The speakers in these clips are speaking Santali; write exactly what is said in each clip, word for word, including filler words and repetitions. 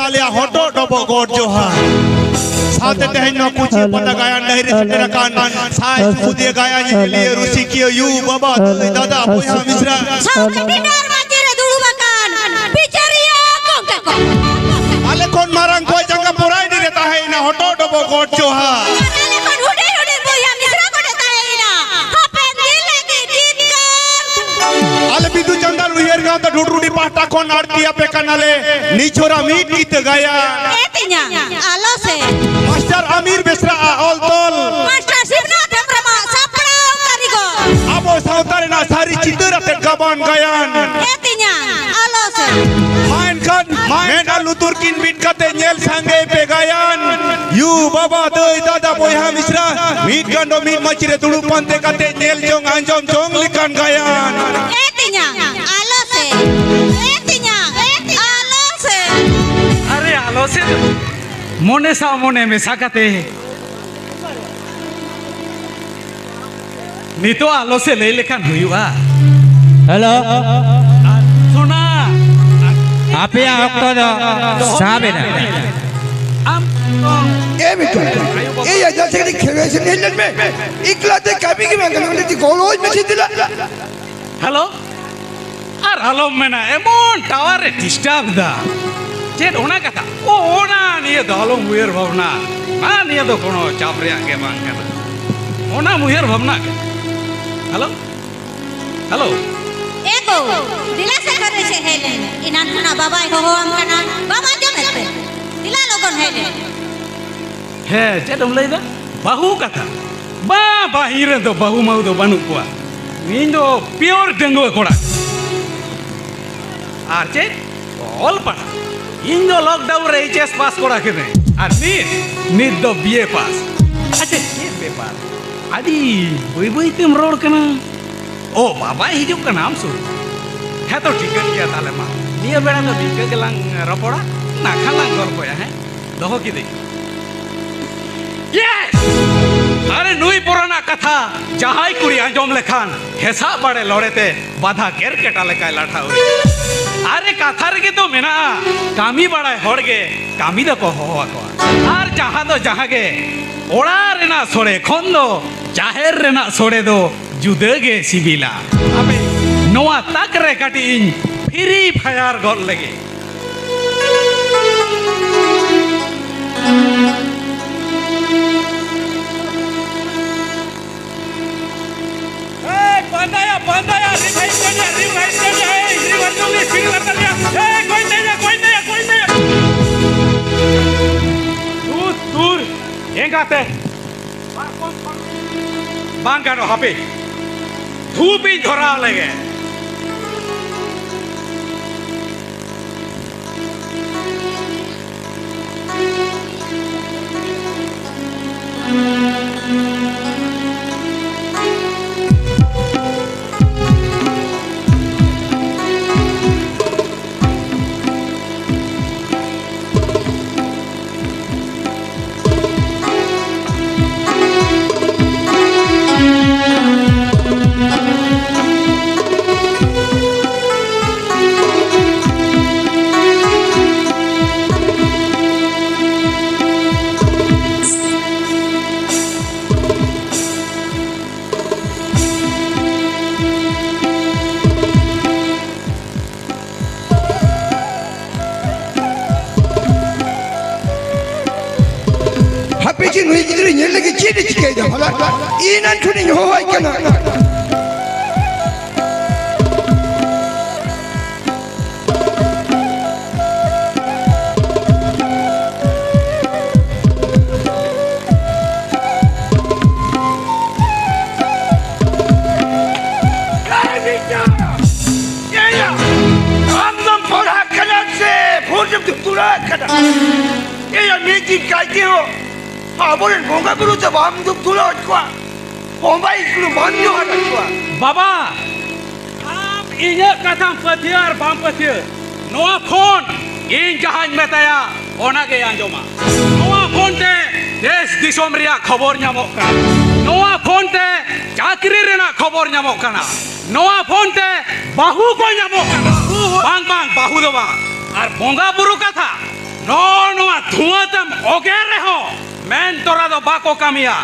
ᱟᱞᱮᱭᱟᱜ ᱦᱚᱴᱚᱜ ᱰᱚᱵᱚᱜ ᱜᱚᱰ ᱡᱚᱦᱟᱨ᱾ ᱥᱟᱶᱛᱮ ᱛᱮᱦᱮᱧ ᱱᱚᱣᱟ ᱠᱩᱪᱤ ᱯᱟᱛᱟ ᱜᱟᱭᱟᱱ ᱰᱟᱹᱦᱤ ᱨᱮ ᱥᱮᱴᱮᱨ ᱟᱠᱟᱱ ᱥᱟᱭ ᱥᱩᱵᱩᱫᱤᱭᱟᱹ ᱜᱟᱭᱟᱱ ᱧᱮᱧᱮᱞᱤᱭᱟᱹ ᱨᱩᱥᱤᱠᱤᱭᱟᱹ ᱭᱩ ᱵᱟᱵᱟ ᱫᱟᱹᱭ ᱫᱟᱫᱟ ᱵᱚᱭᱦᱟ ᱢᱤᱥᱨᱟ᱾ ᱥᱟᱶᱛᱮ ᱰᱤᱱᱟᱨ ᱢᱟᱹᱪᱤ ᱨᱮ ᱫᱩᱲᱩᱵ ᱟᱠᱟᱱ ᱵᱤᱪᱟᱹᱨᱤᱭᱟᱹ ᱜᱚᱢᱠᱮ ᱠᱚ᱾ ᱟᱞᱮ ᱠᱷᱚᱱ ᱢᱟᱨᱟᱝ ᱠᱚ ᱡᱟᱸᱜᱟ ᱯᱚᱨᱟᱭᱰᱤ ᱨᱮ ᱛᱟᱦᱮᱸᱭᱮᱱᱟ ᱦᱚᱴᱚᱜ ᱰᱚᱵᱚᱜ ᱜᱚᱰ ᱡᱚᱦᱟᱨ᱾ ᱟᱨ ᱟᱞᱮ ᱠᱷᱚᱱ ᱦᱩᱰᱤᱧ ᱦᱩᱰᱤᱧ ᱵᱚᱭᱦᱟ ᱢᱤᱥᱨᱟ ᱠᱚ ᱛᱟᱦᱮᱸᱭᱮᱱᱟ ᱦᱟᱯᱮᱱ ᱫᱤᱱ ᱞᱟᱹᱜᱤᱫ ᱡᱤᱛᱠᱟᱹᱨ᱾ ᱟᱞᱮ ᱵᱤᱫᱩ ᱪᱟᱸᱫᱟᱱ ᱩᱭᱦᱟᱹᱨ ᱜᱟᱶᱛᱟ ᱰᱩᱰᱨᱩᱰᱤ ᱯᱟᱦᱴᱟ ᱠᱷᱚᱱ ᱟᱬᱛᱤ ᱟᱯᱮ ᱠᱟᱱᱟᱞᱮ ᱱᱤᱪᱷᱚᱨᱟ ᱢᱤᱫ ᱠᱤᱛᱟᱹ ᱜᱟᱭᱟᱱ᱾ ᱮ ᱛᱤᱧᱟ, ᱟᱞᱚ ᱥᱮ᱾ ᱢᱟᱥᱴᱟᱨ ᱟᱢᱤᱨ ᱵᱮᱥᱨᱟ ᱟᱜ ᱚᱞ ᱛᱚᱞ᱾ ᱢᱟᱥᱴᱟᱨ ᱥᱤᱵᱱᱟᱛᱷ ᱦᱮᱢᱵᱨᱚᱢᱟᱜ ᱥᱟᱯᱲᱟᱣ ᱠᱟᱹᱨᱤᱜᱚᱞ᱾ ᱟᱵᱚ ᱥᱟᱶᱛᱟ ᱨᱮᱱᱟᱜ ᱥᱟᱹᱨᱤ ᱪᱤᱛᱟᱹᱨ ᱟᱛᱮ ᱜᱟᱵᱟᱱ ᱜᱟᱭᱟᱱ᱾ ᱮ ᱛᱤᱧᱟ, ᱟᱞᱚ ᱥᱮ᱾ ᱢᱟ ᱮᱱᱠᱷᱟᱱ, ᱢᱟ ᱢᱮᱫ ᱟᱨ ᱞᱩᱛᱩᱨ ᱠᱤᱱ ᱵᱤᱫ ᱠᱟᱛᱮ ᱧᱮᱞ ᱥᱟᱸᱜᱮᱭ ᱯᱮ ᱜᱟᱭᱟᱱ᱾ ᱭᱩ ᱵᱟᱵᱟ ᱫᱟᱹᱭ ᱫᱟᱫᱟ ᱵᱚᱭᱦᱟ ᱢᱤᱥᱨᱟ ᱢᱤᱫ ᱜᱟᱸᱰᱚ ᱢᱤᱫ ᱢᱟᱹᱪᱤ ᱨᱮ ᱫᱩᱲᱩᱵ ᱯᱟᱱᱛᱮ ᱠᱟᱛᱮ ᱧᱮᱞ ᱡᱚᱝ ᱟᱸᱡᱚᱢ ᱡᱚᱝ ᱞᱮᱠᱟᱱ ᱜᱟᱭᱟᱱ᱾ ᱮ ᱛᱤᱧᱟ, ᱟᱞᱚ ᱥᱮ᱾ ᱮ ᱛᱤᱧᱟ, ᱟᱞᱚ ᱥᱮ᱾ ᱟᱨᱮ ᱟᱞᱚ ᱥᱮ᱾ ᱢᱚᱱᱮ ᱥᱟᱶ ᱢᱚᱱᱮ ᱢᱮᱥᱟ ᱠᱟᱛᱮ ᱱᱤᱛᱚᱜ ᱟᱞᱚ ᱥᱮ ᱞᱟᱹᱭ ᱞᱮᱠᱷᱟᱱ ᱦᱩᱭᱩᱜᱼᱟ᱾ ᱦᱮᱞᱳ᱾ ᱥᱳᱱᱟ᱾ ᱟᱯᱮᱭᱟᱜ ᱚᱠᱛᱚ ᱫᱚ ᱥᱟᱵ ᱮᱱᱟ᱾ ᱟᱢ ᱮ ᱢᱤᱴᱷᱩ, ᱮᱭ ᱟᱡᱟᱜ ᱥᱮᱫ ᱨᱮ ᱠᱷᱮᱞ ᱥᱮ ᱧᱮᱞ ᱢᱮ᱾ ᱮᱠᱞᱟ ᱛᱮ ᱠᱟᱹᱢᱤ ᱜᱮ ᱵᱟᱝ ᱜᱟᱱᱚᱜᱼᱟ, ᱚᱸᱰᱮ ᱜᱚᱲᱚ ᱢᱮᱥᱮ ᱫᱮᱞᱟ᱾ ᱦᱮᱞᱳ᱾ ᱟᱨ ᱟᱞᱚᱢ ᱢᱮᱱᱟ, ᱮᱢᱚᱱ ᱴᱟᱣᱟᱨ ᱮ ᱰᱤᱥᱴᱟᱨᱵ ᱫᱟ᱾ ᱪᱮᱫ ᱚᱱᱟ ᱠᱟᱛᱷᱟ? ᱚ, ᱚᱱᱟ ᱱᱤᱭᱟᱹ ᱫᱚ ᱟᱞᱚᱢ ᱩᱭᱦᱟᱹᱨ ᱵᱷᱟᱵᱽᱱᱟ᱾ ᱚᱱᱟ ᱱᱤᱭᱟᱹ ᱫᱚ ᱠᱳᱱᱳ ᱪᱟᱯ ᱨᱮᱭᱟᱜ ᱜᱮ ᱵᱟᱝ ᱠᱟᱱᱟ᱾ ᱚᱱᱟᱢ ᱩᱭᱦᱟᱹᱨ ᱵᱷᱟᱵᱽᱱᱟ ᱠᱮᱫ᱾ ᱦᱮᱞᱳ? ᱦᱮᱞᱳ? ᱮ ᱜᱳ, ᱫᱮᱞᱟ ᱥᱮ ᱜᱷᱚᱨᱮ ᱥᱮ ᱦᱮᱡ ᱞᱮᱱ ᱢᱮ᱾ ᱮᱱᱟᱱ ᱠᱷᱚᱱᱟᱜ ᱵᱟᱵᱟᱭ ᱦᱚᱦᱚᱣᱟᱢ ᱠᱟᱱᱟ᱾ ᱵᱟᱢ ᱟᱸᱡᱚᱢᱮᱫ ᱛᱮ? ᱫᱮᱞᱟ ᱞᱚᱜᱚᱱ ᱦᱮᱡ ᱞᱮᱱ ᱢᱮ᱾ ᱦᱮᱸ, ᱪᱮᱫ ᱮᱢ ᱞᱟᱹᱭᱫᱟ? ᱵᱟᱹᱦᱩ ᱠᱟᱛᱷᱟ? ᱵᱟ, ᱵᱟ, ᱤᱧ ᱨᱮᱱ ᱫᱚ ᱵᱟᱹᱦᱩ ᱢᱟᱹᱦᱩ ᱫᱚ ᱵᱟᱹᱱᱩᱜ ᱠᱚᱣᱟ᱾ ᱤᱧ ᱫᱚ ᱯᱤᱭᱳᱨ ᱰᱟᱺᱜᱩᱣᱟᱹ ᱠᱚᱲᱟ᱾ ᱟᱨ ᱪᱮᱫ? ᱚᱞ ᱯᱟᱲᱦᱟᱣ? ᱤᱧ ᱫᱚ ᱞᱚᱠᱰᱟᱣᱩᱱ ᱨᱮ ᱮᱭᱤᱪ ᱮᱥ ᱯᱟᱥ ᱠᱚᱲᱟ ᱠᱟᱹᱱᱟᱹᱧ᱾ ᱟᱨ ᱱᱤᱛ, ᱱᱤᱛ ᱫᱚ ᱵᱤ ᱮ ᱯᱟᱥ᱾ ᱟᱪᱪᱷᱟ, ᱪᱮᱫ ᱵᱮᱯᱟᱨ? ᱟᱹᱰᱤ ᱵᱟᱹᱭ ᱵᱟᱹᱭ ᱛᱮᱢ ᱨᱚᱲ ᱠᱟᱱᱟ᱾ ᱳ, ᱵᱟᱵᱟᱭ ᱦᱤᱡᱩᱜ ᱠᱟᱱᱟ ᱟᱢ ᱥᱩᱨ? ᱦᱮᱸ ᱛᱚ, ᱴᱷᱤᱠᱟᱹᱱ ᱜᱮᱭᱟ ᱛᱟᱦᱞᱮ ᱢᱟ᱾ ᱱᱤᱭᱟᱹ ᱵᱮᱲᱟ ᱫᱚ ᱱᱤᱝᱠᱟᱹ ᱜᱮᱞᱟᱝ ᱨᱚᱯᱚᱲᱟ, ᱱᱟᱠᱷᱟᱱ ᱞᱟᱝ ᱜᱚᱞᱯᱚᱭᱟ, ᱦᱮᱸ? ᱫᱚᱦᱚ ᱠᱤᱫᱟᱹᱧ᱾ ᱤᱭᱮᱥ! ᱟᱨᱮ, ᱱᱩᱭ ᱯᱚᱨᱟᱱᱟᱜ ᱠᱟᱛᱷᱟ ᱡᱟᱦᱟᱸᱭ ᱠᱩᱲᱤ ᱟᱸᱡᱚᱢ ᱞᱮᱠᱷᱟᱱ, ᱦᱮᱸᱥᱟᱜ ᱵᱟᱲᱮ ᱞᱚᱲᱮᱛᱮ ᱵᱟᱫᱷᱟ ᱜᱮᱨ ᱠᱮᱴᱟ ᱞᱮᱠᱟᱭ ᱞᱟᱴᱷᱟ ᱩᱨᱤᱡ᱾ ᱟᱨᱮ, ᱠᱟᱛᱷᱟ ᱨᱮᱜᱮ ᱫᱚ ᱢᱮᱱᱟᱜᱼᱟ, ᱠᱟᱹᱢᱤ ᱵᱟᱲᱟᱭ ᱦᱚᱲ ᱜᱮ ᱠᱟᱹᱢᱤ ᱫᱚᱠᱚ ᱦᱚᱦᱚ ᱟᱠᱚᱣᱟ᱾ ᱟᱨ ᱡᱟᱦᱟᱸ ᱫᱚ ᱡᱟᱦᱟᱸ ᱜᱮ, ᱚᱲᱟᱜ ᱨᱮᱱᱟᱜ ᱥᱚᱲᱮ ᱠᱷᱚᱱ ᱫᱚ ᱡᱟᱦᱮᱨ ᱨᱮᱱᱟᱜ ᱥᱚᱲᱮ ᱫᱚ ᱡᱩᱫᱟᱹ ᱜᱮ ᱥᱤᱵᱤᱞᱟ᱾ ᱟᱯᱮ ᱱᱚᱣᱟ ᱛᱟᱠ ᱨᱮ ᱠᱟᱹᱴᱤᱡ ᱤᱧ ᱯᱷᱨᱤ ᱯᱷᱟᱭᱟᱨ ᱜᱚᱫ ᱞᱮᱜᱮ᱾ ᱮᱭ, ᱯᱟᱸᱫᱟᱭᱟ, ᱯᱟᱸᱫᱟᱭᱟ, revive ᱠᱟᱱᱟ, revive ᱠᱟᱱᱟ, ᱮᱭ, revive ᱠᱟᱱᱟ, revive ᱠᱟᱱᱟ, ᱮᱭ, ᱜᱚᱡ ᱮᱱᱟᱭᱟ, ᱜᱚᱡ ᱮᱱᱟᱭᱟ, ᱜᱚᱡ ᱮᱱᱟᱭᱟ᱾ ᱫᱩᱨ, ᱫᱩᱨ, ᱮᱸᱜᱟᱛᱮ᱾ ᱵᱟᱝ ᱜᱟᱱᱚᱜ, ᱦᱟᱯᱮ, ᱫᱷᱩᱯ ᱤᱧ ᱫᱷᱚᱨᱟᱣ ᱞᱮᱜᱮ᱾ ᱦᱟᱯᱮ ᱡᱮ, ᱱᱩᱭ ᱜᱤᱫᱽᱨᱟᱹ ᱧᱮᱞ ᱞᱟᱹᱜᱤᱫ ᱪᱮᱫ ᱮ ᱪᱤᱠᱟᱹᱭᱮᱫᱟ ᱵᱷᱟᱞᱟ? ᱤᱧ ᱮᱱᱟᱱ ᱠᱷᱚᱱᱤᱧ ᱦᱚᱦᱚᱣᱟᱭ ᱠᱟᱱᱟ᱾ ᱮᱭᱟ, ᱟᱢ ᱫᱚᱢ ᱯᱟᱲᱦᱟᱜ ᱠᱟᱱᱟ ᱥᱮ ᱵᱷᱳᱴ ᱮᱢ ᱫᱩᱲᱩᱵ ᱟᱠᱟᱱᱟ? ᱮᱭᱟ, ᱢᱤᱫ ᱫᱤᱱ ᱠᱟᱭᱛᱮ ᱦᱚᱸ ᱟᱵᱚᱨᱮᱱ ᱵᱚᱸᱜᱟ ᱵᱩᱨᱩ ᱫᱚ ᱵᱟᱢ ᱫᱩᱯ ᱫᱩᱞᱟᱹᱣ ᱠᱚᱣᱟ, ᱵᱚᱸᱵᱟ ᱤᱥᱠᱩᱞ ᱵᱟᱢ ᱡᱚᱦᱟᱨ ᱠᱚᱣᱟ᱾ ᱵᱟᱵᱟ, ᱟᱢ ᱤᱧᱟᱹᱜ ᱠᱟᱛᱷᱟᱢ ᱯᱟᱹᱛᱭᱟᱹᱣ ᱟᱨ ᱵᱟᱢ ᱯᱟᱹᱛᱭᱟᱹᱣ, ᱱᱚᱣᱟ ᱠᱷᱚᱱ ᱤᱧ ᱡᱟᱦᱟᱸᱧ ᱢᱮᱛᱟᱭᱟ, ᱚᱱᱟᱜᱮᱭ ᱟᱸᱡᱚᱢᱟ᱾ ᱱᱚᱣᱟ ᱠᱷᱚᱱ ᱛᱮ ᱫᱮᱥ ᱫᱤᱥᱚᱢ ᱨᱮᱭᱟᱜ ᱠᱷᱚᱵᱚᱨ ᱧᱟᱢᱚᱜ ᱠᱟᱱᱟ᱾ ᱱᱚᱣᱟ ᱯᱷᱳᱱ ᱛᱮ ᱪᱟᱹᱠᱨᱤ ᱨᱮᱱᱟᱜ ᱠᱷᱚᱵᱚᱨ ᱧᱟᱢᱚᱜ ᱠᱟᱱᱟ᱾ ᱱᱚᱣᱟ ᱯᱷᱳᱱ ᱛᱮ ᱵᱟᱹᱦᱩ ᱠᱚ ᱧᱟᱢᱚᱜ ᱠᱟᱱᱟ᱾ ᱵᱟᱝ, ᱵᱟᱝ, ᱵᱟᱹᱦᱩ ᱫᱚ ᱵᱟᱝ᱾ ᱟᱨ ᱵᱚᱸᱜᱟ ᱵᱩᱨᱩ ᱠᱟᱛᱷᱟ, ᱱᱚᱜᱼᱚ ᱱᱚᱣᱟ ᱫᱷᱩᱣᱟᱹ ᱛᱮᱢ ᱚᱜᱮᱨ ᱨᱮᱦᱚᱸ ᱢᱮᱱ ᱛᱚᱨᱟ ᱫᱚ ᱵᱟᱠᱚ ᱠᱟᱹᱢᱤᱭᱟ᱾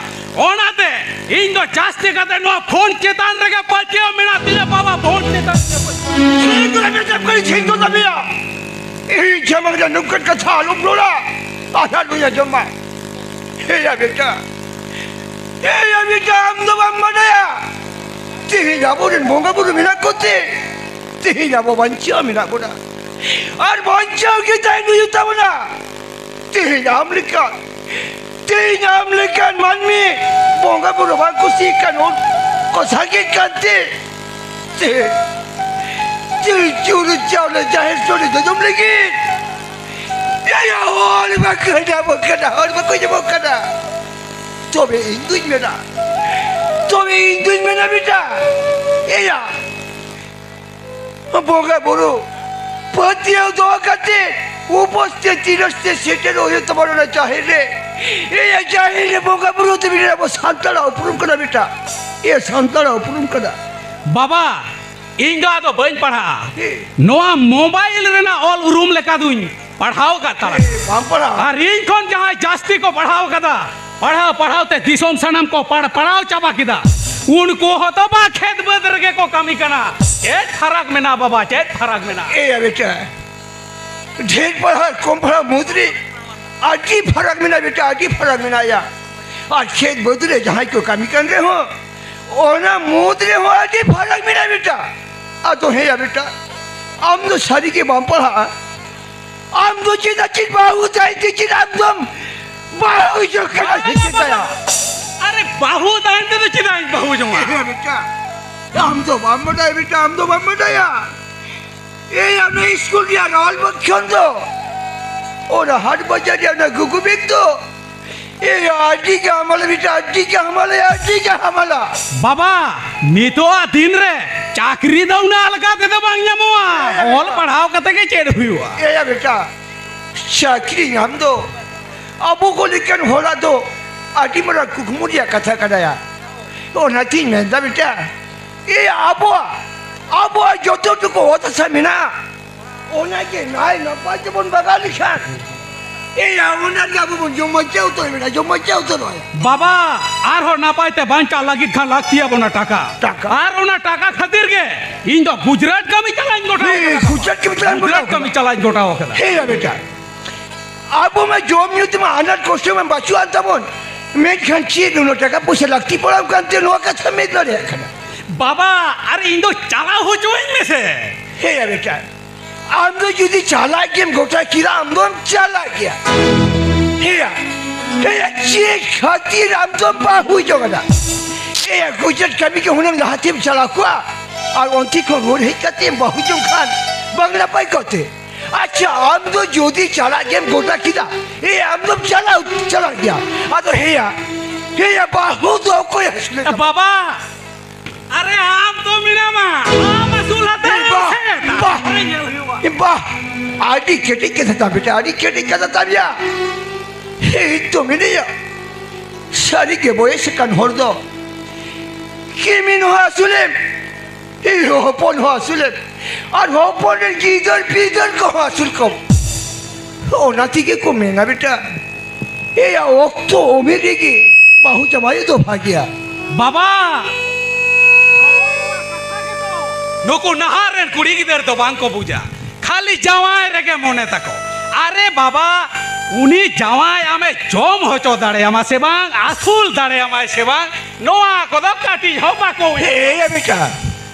ᱚᱱᱟᱛᱮ ᱤᱧ ᱫᱚ ᱡᱟᱹᱥᱛᱤ ᱠᱟᱛᱮ ᱱᱚᱣᱟ ᱯᱷᱳᱱ ᱪᱮᱛᱟᱱ ᱨᱮᱜᱮ ᱯᱟᱹᱛᱭᱟᱹᱣ ᱢᱮᱱᱟᱜ ᱛᱤᱧᱟ ᱵᱟᱵᱟ, ᱯᱷᱳᱱ ᱪᱮᱛᱟᱱ ᱨᱮᱜᱮ ᱯᱟᱹᱛᱭᱟᱹᱣ᱾ ᱤᱧ ᱡᱷᱟᱢᱟᱜ ᱨᱮ ᱱᱚᱝᱠᱟᱱ ᱠᱟᱛᱷᱟ ᱟᱞᱚᱢ ᱨᱚᱲᱟ, ᱟᱨ ᱱᱩᱭ ᱟᱸᱡᱚᱢ ᱢᱟ᱾ ᱦᱮᱭᱟ ᱵᱮᱴᱟ, ᱦᱮᱭᱟ ᱵᱮᱴᱟ, ᱟᱢ ᱫᱚ ᱵᱟᱢ ᱵᱟᱰᱟᱭᱟ, ᱛᱮᱦᱮᱧ ᱟᱵᱚᱨᱮᱱ ᱵᱚᱸᱜᱟ ᱵᱩᱨᱩ ᱢᱮᱱᱟᱜ ᱠᱚᱛᱮ ᱛᱮᱦᱮᱧ ᱟᱵᱚ ᱵᱟᱧᱪᱟᱣ ᱢᱮᱱᱟᱜ ᱵᱚᱱᱟ᱾ ᱟᱨ ᱵᱟᱧᱪᱟᱣ ᱜᱮ ᱛᱟᱦᱮᱱ ᱦᱩᱭᱩᱜ ᱛᱟᱵᱚᱱᱟ᱾ ᱛᱮᱦᱮᱧ ᱟᱢ ᱞᱮᱠᱟ, ᱛᱮᱦᱮᱧ ᱟᱢ ᱞᱮᱠᱟᱱ ᱢᱟᱹᱱᱢᱤ ᱵᱚᱸᱜᱟ ᱵᱩᱨᱩ ᱵᱟᱝ ᱠᱩᱥᱤ ᱠᱟᱱ ᱦᱚᱲ ᱠᱚ ᱥᱟᱸᱜᱮ ᱠᱟᱱᱛᱮ ᱛᱮᱦᱮᱧ ᱛᱮᱦᱮᱧ ᱪᱩᱨᱩ ᱪᱟᱣᱞᱮ ᱡᱟᱦᱮᱨ ᱥᱳᱲᱮ ᱡᱚᱡᱚᱢ ᱞᱟᱹᱜᱤᱫ ᱮᱭᱟ ᱦᱚᱲ ᱵᱟᱠᱚ ᱧᱟᱢᱚᱜ ᱠᱟᱱᱟ, ᱦᱚᱲ ᱵᱟᱠᱚ ᱧᱟᱢᱚᱜ ᱠᱟᱱᱟ᱾ ᱛᱚᱵᱮ ᱤᱧ ᱫᱩᱧ ᱢᱮᱱᱟ, ᱛᱚᱵᱮ ᱤᱧ ᱫᱩᱧ ᱢᱮᱱᱟ ᱵᱮᱴᱟ, ᱮᱭᱟ ᱵᱚᱸᱜᱟ ᱵᱩᱨᱩ ᱯᱟᱹᱛᱭᱟᱹᱣ ᱫᱚᱦᱚ ᱠᱟᱛᱮ ᱩᱯᱚᱥ ᱛᱮ ᱛᱤᱨᱚᱥ ᱛᱮ ᱥᱮᱴᱮᱨᱚᱜ ᱦᱩᱭᱩᱜ ᱛᱟᱵᱚᱱᱟ ᱚᱱᱟ ᱡᱟᱦᱮᱨ ᱨᱮ᱾ ᱮᱭᱟ ᱡᱟᱦᱮᱨ ᱨᱮ ᱵᱚᱸᱜᱟ ᱵᱩᱨᱩ ᱛᱮ ᱵᱮᱴᱟ ᱟᱵᱚ ᱥᱟᱱᱛᱟᱲᱟᱜ ᱩᱯᱨᱩᱢ ᱠᱟᱱᱟ ᱵᱮᱴᱟ᱾ ᱮᱭᱟ ᱥᱟᱱᱛᱟᱲᱟᱜ ᱩᱯᱨᱩᱢ ᱠᱟᱱᱟ᱾ ᱵᱟᱵᱟ, ᱤᱧ ᱫᱚ ᱟᱫᱚ ᱵᱟᱹᱧ ᱯᱟᱲᱦᱟᱜᱼᱟ᱾ ᱦᱮᱸ᱾ ᱱᱚᱣᱟ ᱢᱳᱵᱟᱭᱤᱞ ᱨᱮᱱᱟᱜ ᱚᱞ ᱩᱨᱩᱢ ᱞᱮᱠᱟ ᱫᱩᱧ ᱯᱟᱲᱦᱟᱣ ᱟᱠᱟᱫ ᱛᱟᱞᱟᱝ᱾ ᱦᱮᱸ, ᱵᱟᱢ ᱯᱟᱲᱦᱟᱜᱼᱟ? ᱟᱨ ᱤᱧ ᱠᱷᱚᱱ ᱡᱟᱦᱟᱸᱭ ᱡᱟᱹᱥᱛᱤ ᱠᱚ ᱯᱟᱲᱦᱟᱣ ᱠᱟᱫᱟ, ᱯᱟᱲᱦᱟᱣ ᱯᱟᱲᱦᱟᱣ ᱛᱮ ᱫᱤᱥᱚᱢ ᱥᱟᱱᱟᱢ ᱠᱚ ᱯᱟᱲ-, ᱯᱟᱲᱦᱟᱣ ᱪᱟᱵᱟ ᱠᱮᱫᱟ, ᱩᱱᱠᱩ ᱦᱚᱸᱛᱚ ᱵᱟ ᱠᱷᱮᱛ ᱵᱟᱹᱫᱽ ᱨᱮᱜᱮ ᱠᱚ ᱠᱟᱹᱢᱤ ᱠᱟᱱᱟ᱾ ᱪᱮᱫ ᱯᱷᱟᱨᱟᱠ ᱢᱮᱱᱟᱜᱼᱟ ᱵᱟᱵᱟ, ᱪᱮᱫ ᱯᱷᱟᱨᱟᱠ ᱢᱮᱱᱟᱜᱼᱟ? ᱮᱭᱟ ᱵᱮᱴᱟ, ᱰᱷᱮᱨ ᱯᱟᱲᱦᱟᱣ ᱠᱚᱢ ᱯᱟᱲᱦᱟᱣ ᱢᱩᱫᱽ ᱨᱮ ᱟᱹᱰᱤ ᱯᱷᱟᱨᱟᱠ ᱢᱮᱱᱟᱜᱼᱟ ᱵᱮᱴᱟ, ᱟᱹᱰᱤ ᱯᱷᱟᱨᱟᱠ ᱢᱮᱱᱟᱜᱼᱟ᱾ ᱟᱨ ᱠᱷᱮᱛ ᱵᱟᱹᱫᱽ ᱨᱮ ᱡᱟᱦᱟᱸᱭ ᱠᱚ ᱠᱟᱹᱢᱤ ᱠᱟᱱ ᱨᱮᱦᱚᱸ ᱚᱱᱟ ᱢᱩᱫᱽ ᱨᱮᱦᱚᱸ ᱟᱹᱰᱤ ᱯᱷᱟᱨᱟᱠ ᱢᱮᱱᱟᱜᱼᱟ ᱵᱮᱴᱟ᱾ ᱟᱫᱚ ᱦᱮᱸᱭᱟ ᱵᱮᱴᱟ, ᱟᱢ ᱫᱚ ᱥᱟᱹᱨᱤ ᱜᱮ ᱵᱟᱢ ᱯᱟᱲᱦᱟᱜᱼᱟ᱾ ᱟᱢ ᱫᱚ ᱪᱮᱫᱟᱜ ᱪᱮᱫ ᱵᱟᱹᱦᱩ ᱛᱟᱭ ᱛᱮ ᱪᱮᱫ ᱟᱢ ᱫᱚᱢ ᱵᱟᱹᱦᱩ ᱡᱚᱝ ᱠᱟᱱᱟ ᱥᱮ ᱪᱮᱫ ᱛᱟᱭᱟ? ᱟᱨᱮ ᱵᱟᱹᱦᱩ ᱛᱟᱭᱚᱢ ᱛᱮᱫᱚ ᱪᱮᱫᱟᱜ ᱤᱧ ᱵᱟᱹᱦᱩ ᱡᱚᱝᱟ? ᱦᱮᱸᱭᱟ ᱵᱮᱴᱟ, ᱟᱢ ᱫᱚ ᱵᱟᱢ ᱵᱟᱰᱟᱭᱟ ᱵᱮᱴᱟ, ᱟᱢ ᱫᱚ ᱵᱟᱢ ᱵᱟᱰᱟᱭᱟ᱾ ᱮᱭ ᱟᱢ ᱫᱚ ᱥᱠᱩᱞ ᱨᱮᱭᱟᱜ ᱨᱟᱞ ᱵᱟᱠᱷᱚᱱ ᱫᱚ, ᱚᱱᱟ ᱦᱟᱴ ᱵᱟᱡᱟᱨ ᱨᱮᱭᱟᱜ ᱚᱱᱟ ᱜᱩᱜᱩ ᱵᱮᱜᱽ ᱫᱚ, ᱮᱭ ᱟᱹᱰᱤ ᱜᱮ ᱦᱟᱢᱟᱞᱟ ᱵᱮᱴᱟ, ᱟᱹᱰᱤ ᱜᱮ ᱦᱟᱢᱟᱞᱟ, ᱟᱹᱰᱤ ᱜᱮ ᱦᱟᱢᱟᱞᱟ᱾ ᱵᱟᱵᱟ, ᱱᱤᱛᱚᱜᱟᱜ ᱫᱤᱱ ᱨᱮ ᱪᱟᱹᱠᱨᱤ ᱫᱚ ᱩᱱᱟᱹᱜ ᱟᱞᱜᱟ ᱛᱮᱫᱚ ᱵᱟᱝ ᱧᱟᱢᱚᱜᱼᱟ᱾ ᱮᱭ ᱵᱮᱴᱟ᱾ ᱚᱞ ᱯᱟᱲᱦᱟᱣ ᱠᱟᱛᱮ ᱜᱮ ᱪᱮᱫ ᱦᱩᱭᱩᱜᱼᱟ? ᱮᱭᱟ ᱵᱮᱴᱟ, ᱪᱟᱹᱠᱨᱤ ᱧᱟᱢ ᱫᱚ ᱟᱵᱚ ᱠᱚ ᱞᱮᱠᱟᱱ ᱦᱚᱲᱟᱜ ᱫᱚ ᱟᱹᱰᱤ ᱢᱟᱨᱟᱝ ᱠᱩᱠᱢᱩ ᱨᱮᱭᱟᱜ ᱠᱟᱛᱷᱟ ᱠᱟᱱᱟ ᱭᱟ᱾ ᱚᱱᱟᱛᱤᱧ ᱢᱮᱱᱫᱟ ᱵᱮᱴᱟ, ᱮ ᱟᱵᱚᱣᱟᱜ, ᱟᱵᱚᱣᱟᱜ ᱡᱚᱛᱚ ᱴᱩᱠᱩ ᱚᱛ ᱦᱟᱥᱟ ᱢᱮᱱᱟᱜᱼᱟ, ᱚᱱᱟ ᱜᱮ ᱱᱟᱭ ᱱᱟᱯᱟᱭ ᱛᱮᱵᱚᱱ ᱵᱟᱜᱟᱣ ᱞᱮᱠᱷᱟᱱ, ᱮᱭᱟ, ᱚᱱᱟ ᱜᱮ ᱟᱵᱚ ᱵᱚᱱ ᱡᱚᱢ ᱵᱟᱧᱪᱟᱣ ᱩᱛᱟᱹᱨ ᱢᱮᱱᱟᱜᱼᱟ, ᱡᱚᱢ ᱵᱟᱧᱪᱟᱣ ᱩᱛᱟᱹᱨᱚᱜᱼᱟ᱾ ᱵᱟᱵᱟ, ᱟᱨᱦᱚᱸ ᱱᱟᱯᱟᱭ ᱛᱮ ᱵᱟᱧᱪᱟᱜ ᱞᱟᱹᱜᱤᱫ ᱠᱷᱟᱱ ᱞᱟᱹᱠᱛᱤ ᱟᱵᱚᱱᱟ ᱴᱟᱠᱟ᱾ ᱴᱟᱠᱟ᱾ ᱟᱨ ᱚᱱᱟ ᱴᱟᱠᱟ ᱠᱷᱟᱹᱛᱤᱨ ᱜᱮ ᱤᱧ ᱫᱚ ᱜᱩᱡᱽᱨᱟᱴ ᱠᱟᱹᱢᱤ ᱪᱟᱞᱟᱜ ᱤᱧ ᱜᱚᱴᱟ ᱦᱮᱸ, ᱟᱠᱟᱫᱟ᱾ ᱜᱩᱡᱽᱨᱟᱴ ᱠᱟᱹᱢᱤ ᱪᱟᱞᱟᱜ ᱤᱧ ᱜᱚᱴᱟ ᱟᱠᱟᱫᱟ᱾ ᱦᱮᱸ ᱭᱟ ᱵᱮᱴᱟ, ᱟᱵᱚ ᱢᱟ ᱡᱚᱢ ᱧᱩ ᱛᱮᱢᱟ ᱟᱱᱟᱴ ᱠᱚᱥᱴᱚ ᱢᱟ ᱵᱟᱹᱪᱩᱜ ᱟᱱ ᱛᱟᱵᱚᱱ, ᱢᱮᱱᱠᱷᱟᱱ ᱪᱮᱫ ᱩᱱᱟᱹᱜ ᱴᱟᱠᱟ ᱯᱚᱭᱥᱟ ᱞᱟᱹᱠᱛᱤ ᱯᱟᱲᱟᱣ ᱠᱟᱱᱛᱮ ᱱᱚᱣᱟ ᱠᱟᱛᱷᱟ ᱢᱮᱱ ᱫᱟᱲᱮᱭᱟᱜ ᱠᱟᱱᱟ? ᱵᱟᱵᱟ, ᱟᱨ ᱤᱧ ᱫᱚ ᱪᱟᱞᱟᱣ ᱦᱚᱪᱚᱣᱟᱹᱧ ᱢᱮᱥᱮ᱾ ᱦᱮᱸ ᱭᱟ ᱵᱮᱴᱟ, ᱟᱢ ᱫᱚ ᱡᱩᱫᱤ ᱪᱟᱞᱟᱜ ᱜᱮᱢ ᱜᱚᱴᱟ ᱠᱮᱫᱟ, ᱟᱢ ᱫᱚᱢ ᱪᱟᱞᱟᱜ ᱜᱮᱭᱟ᱾ ᱦᱮᱸᱭᱟ, ᱦᱮᱸᱭᱟ, ᱪᱮᱫ ᱠᱷᱟᱹᱛᱤᱨ ᱟᱢ ᱫᱚᱢ ᱵᱟᱹᱦᱩ ᱡᱚᱝ ᱠᱟᱱᱟ? ᱦᱮᱸᱭᱟ, ᱜᱩᱡᱽᱨᱟᱴ ᱠᱟᱹᱢᱤ ᱜᱮ ᱦᱩᱱᱟᱹᱝ ᱞᱟᱦᱟᱛᱮᱢ ᱪᱟᱞᱟᱣ ᱠᱚᱜᱼᱟ, ᱟᱨ ᱚᱱᱛᱮ ᱠᱷᱚᱱ ᱨᱩᱣᱟᱹᱲ ᱦᱮᱡ ᱠᱟᱛᱮᱢ ᱵᱟᱹᱦᱩ ᱡᱚᱝ ᱠᱷᱟᱱ ᱵᱟᱝ ᱱᱟᱯᱟᱭ ᱠᱚᱜ ᱛᱮ? ᱟᱪᱪᱷᱟ, ᱟᱢ ᱫᱚ ᱡᱩᱫᱤ ᱪᱟᱞᱟᱜ ᱜᱮᱢ ᱜᱚᱴᱟ ᱠᱮᱫᱟ, ᱮ, ᱟᱢ ᱫᱚᱢ ᱪᱟᱞᱟᱣ, ᱪᱟᱞᱟᱜ ᱜᱮᱭᱟ᱾ ᱟᱫᱚ ᱦᱮᱸᱭᱟ, ᱦᱮᱸᱭᱟ, ᱵᱟᱹᱦᱩ ᱫᱚ ᱚᱠᱚᱭ ᱟᱹᱥᱩᱞᱮ ᱛᱟᱢᱟ? ᱵᱟᱵᱟ, ᱟᱨᱮ, ᱟᱢ ᱫᱚ ᱢᱮᱱᱟᱢᱟ, ᱟᱢ ᱟᱹᱥᱩᱞ ᱦᱟᱛᱟᱣ ᱮ, ᱵᱟᱦ, ᱢᱮᱥᱮ᱾ ᱵᱟᱦ, ᱛᱟᱨᱯᱚᱨᱮ ᱧᱮᱞ ᱦᱩᱭᱩᱜᱼᱟ᱾ ᱵᱟᱦ, ᱟᱹᱰᱤ ᱠᱮᱴᱮᱡ ᱠᱟᱛᱷᱟ ᱛᱟᱢ ᱵᱮᱴᱟ, ᱟᱹᱰᱤ ᱠᱮᱴᱮᱡ ᱠᱟᱛᱷᱟ ᱛᱟᱢ ᱭᱟ᱾ ᱤᱧ ᱫᱚ ᱢᱮᱱᱟᱹᱧᱟ, ᱥᱟᱹᱨᱤ ᱜᱮ ᱵᱚᱭᱮᱥ ᱟᱠᱟᱱ ᱦᱚᱲ ᱫᱚ ᱠᱤᱢᱤᱱ ᱦᱚᱸ ᱟᱹᱥᱩᱞᱮᱢ, ᱤᱧ ᱦᱚᱯᱚᱱ ᱦᱚᱸ ᱟᱹᱥᱩᱞᱮᱢ, ᱟᱨ ᱦᱚᱯᱚᱱ ᱨᱮᱱ ᱜᱤᱫᱟᱹᱨ ᱯᱤᱫᱟᱹᱨ ᱠᱚᱦᱚᱸ ᱟᱹᱥᱩᱞ ᱠᱚᱢ᱾ ᱚᱱᱟ ᱛᱮᱜᱮ ᱠᱚ ᱢᱮᱱᱟ ᱵᱮᱴᱟ, ᱮᱭᱟ, ᱚᱠᱛᱚ ᱩᱢᱮᱨ ᱨᱮᱜᱮ ᱵᱟᱹᱦᱩ ᱡᱟᱶᱟᱭ ᱫᱚ ᱵᱷᱟᱜᱮᱭᱟ᱾ ᱵᱟᱵᱟ, ᱱᱩᱠᱩ ᱱᱟᱦᱟᱜ ᱨᱮᱱ ᱠᱩᱲᱤ ᱜᱤᱫᱟᱹᱨ ᱫᱚ ᱵᱟᱝ ᱠᱚ ᱵᱩᱡᱟ, ᱠᱷᱟᱹᱞᱤ ᱡᱟᱶᱟᱭ ᱨᱮᱜᱮ ᱢᱚᱱᱮ ᱛᱟᱠᱚ᱾ ᱟᱨᱮ ᱵᱟᱵᱟ, ᱩᱱᱤ ᱡᱟᱶᱟᱭ ᱟᱢᱮ ᱡᱚᱢ ᱦᱚᱪᱚ ᱫᱟᱲᱮᱭᱟᱢᱟ ᱥᱮ ᱵᱟᱝ, ᱟᱹᱥᱩᱞ ᱫᱟᱲᱮᱭᱟᱢᱟᱭ ᱥᱮ ᱵᱟᱝ, ᱱᱚᱣᱟ ᱠᱚᱫᱚ ᱠᱟᱹᱴᱤᱡ ᱦᱚᱸ ᱵᱟᱠᱚ ᱩᱭᱦᱟᱹᱨᱟ᱾ ᱦᱮᱸ ᱭᱟ ᱵᱮᱴᱟ,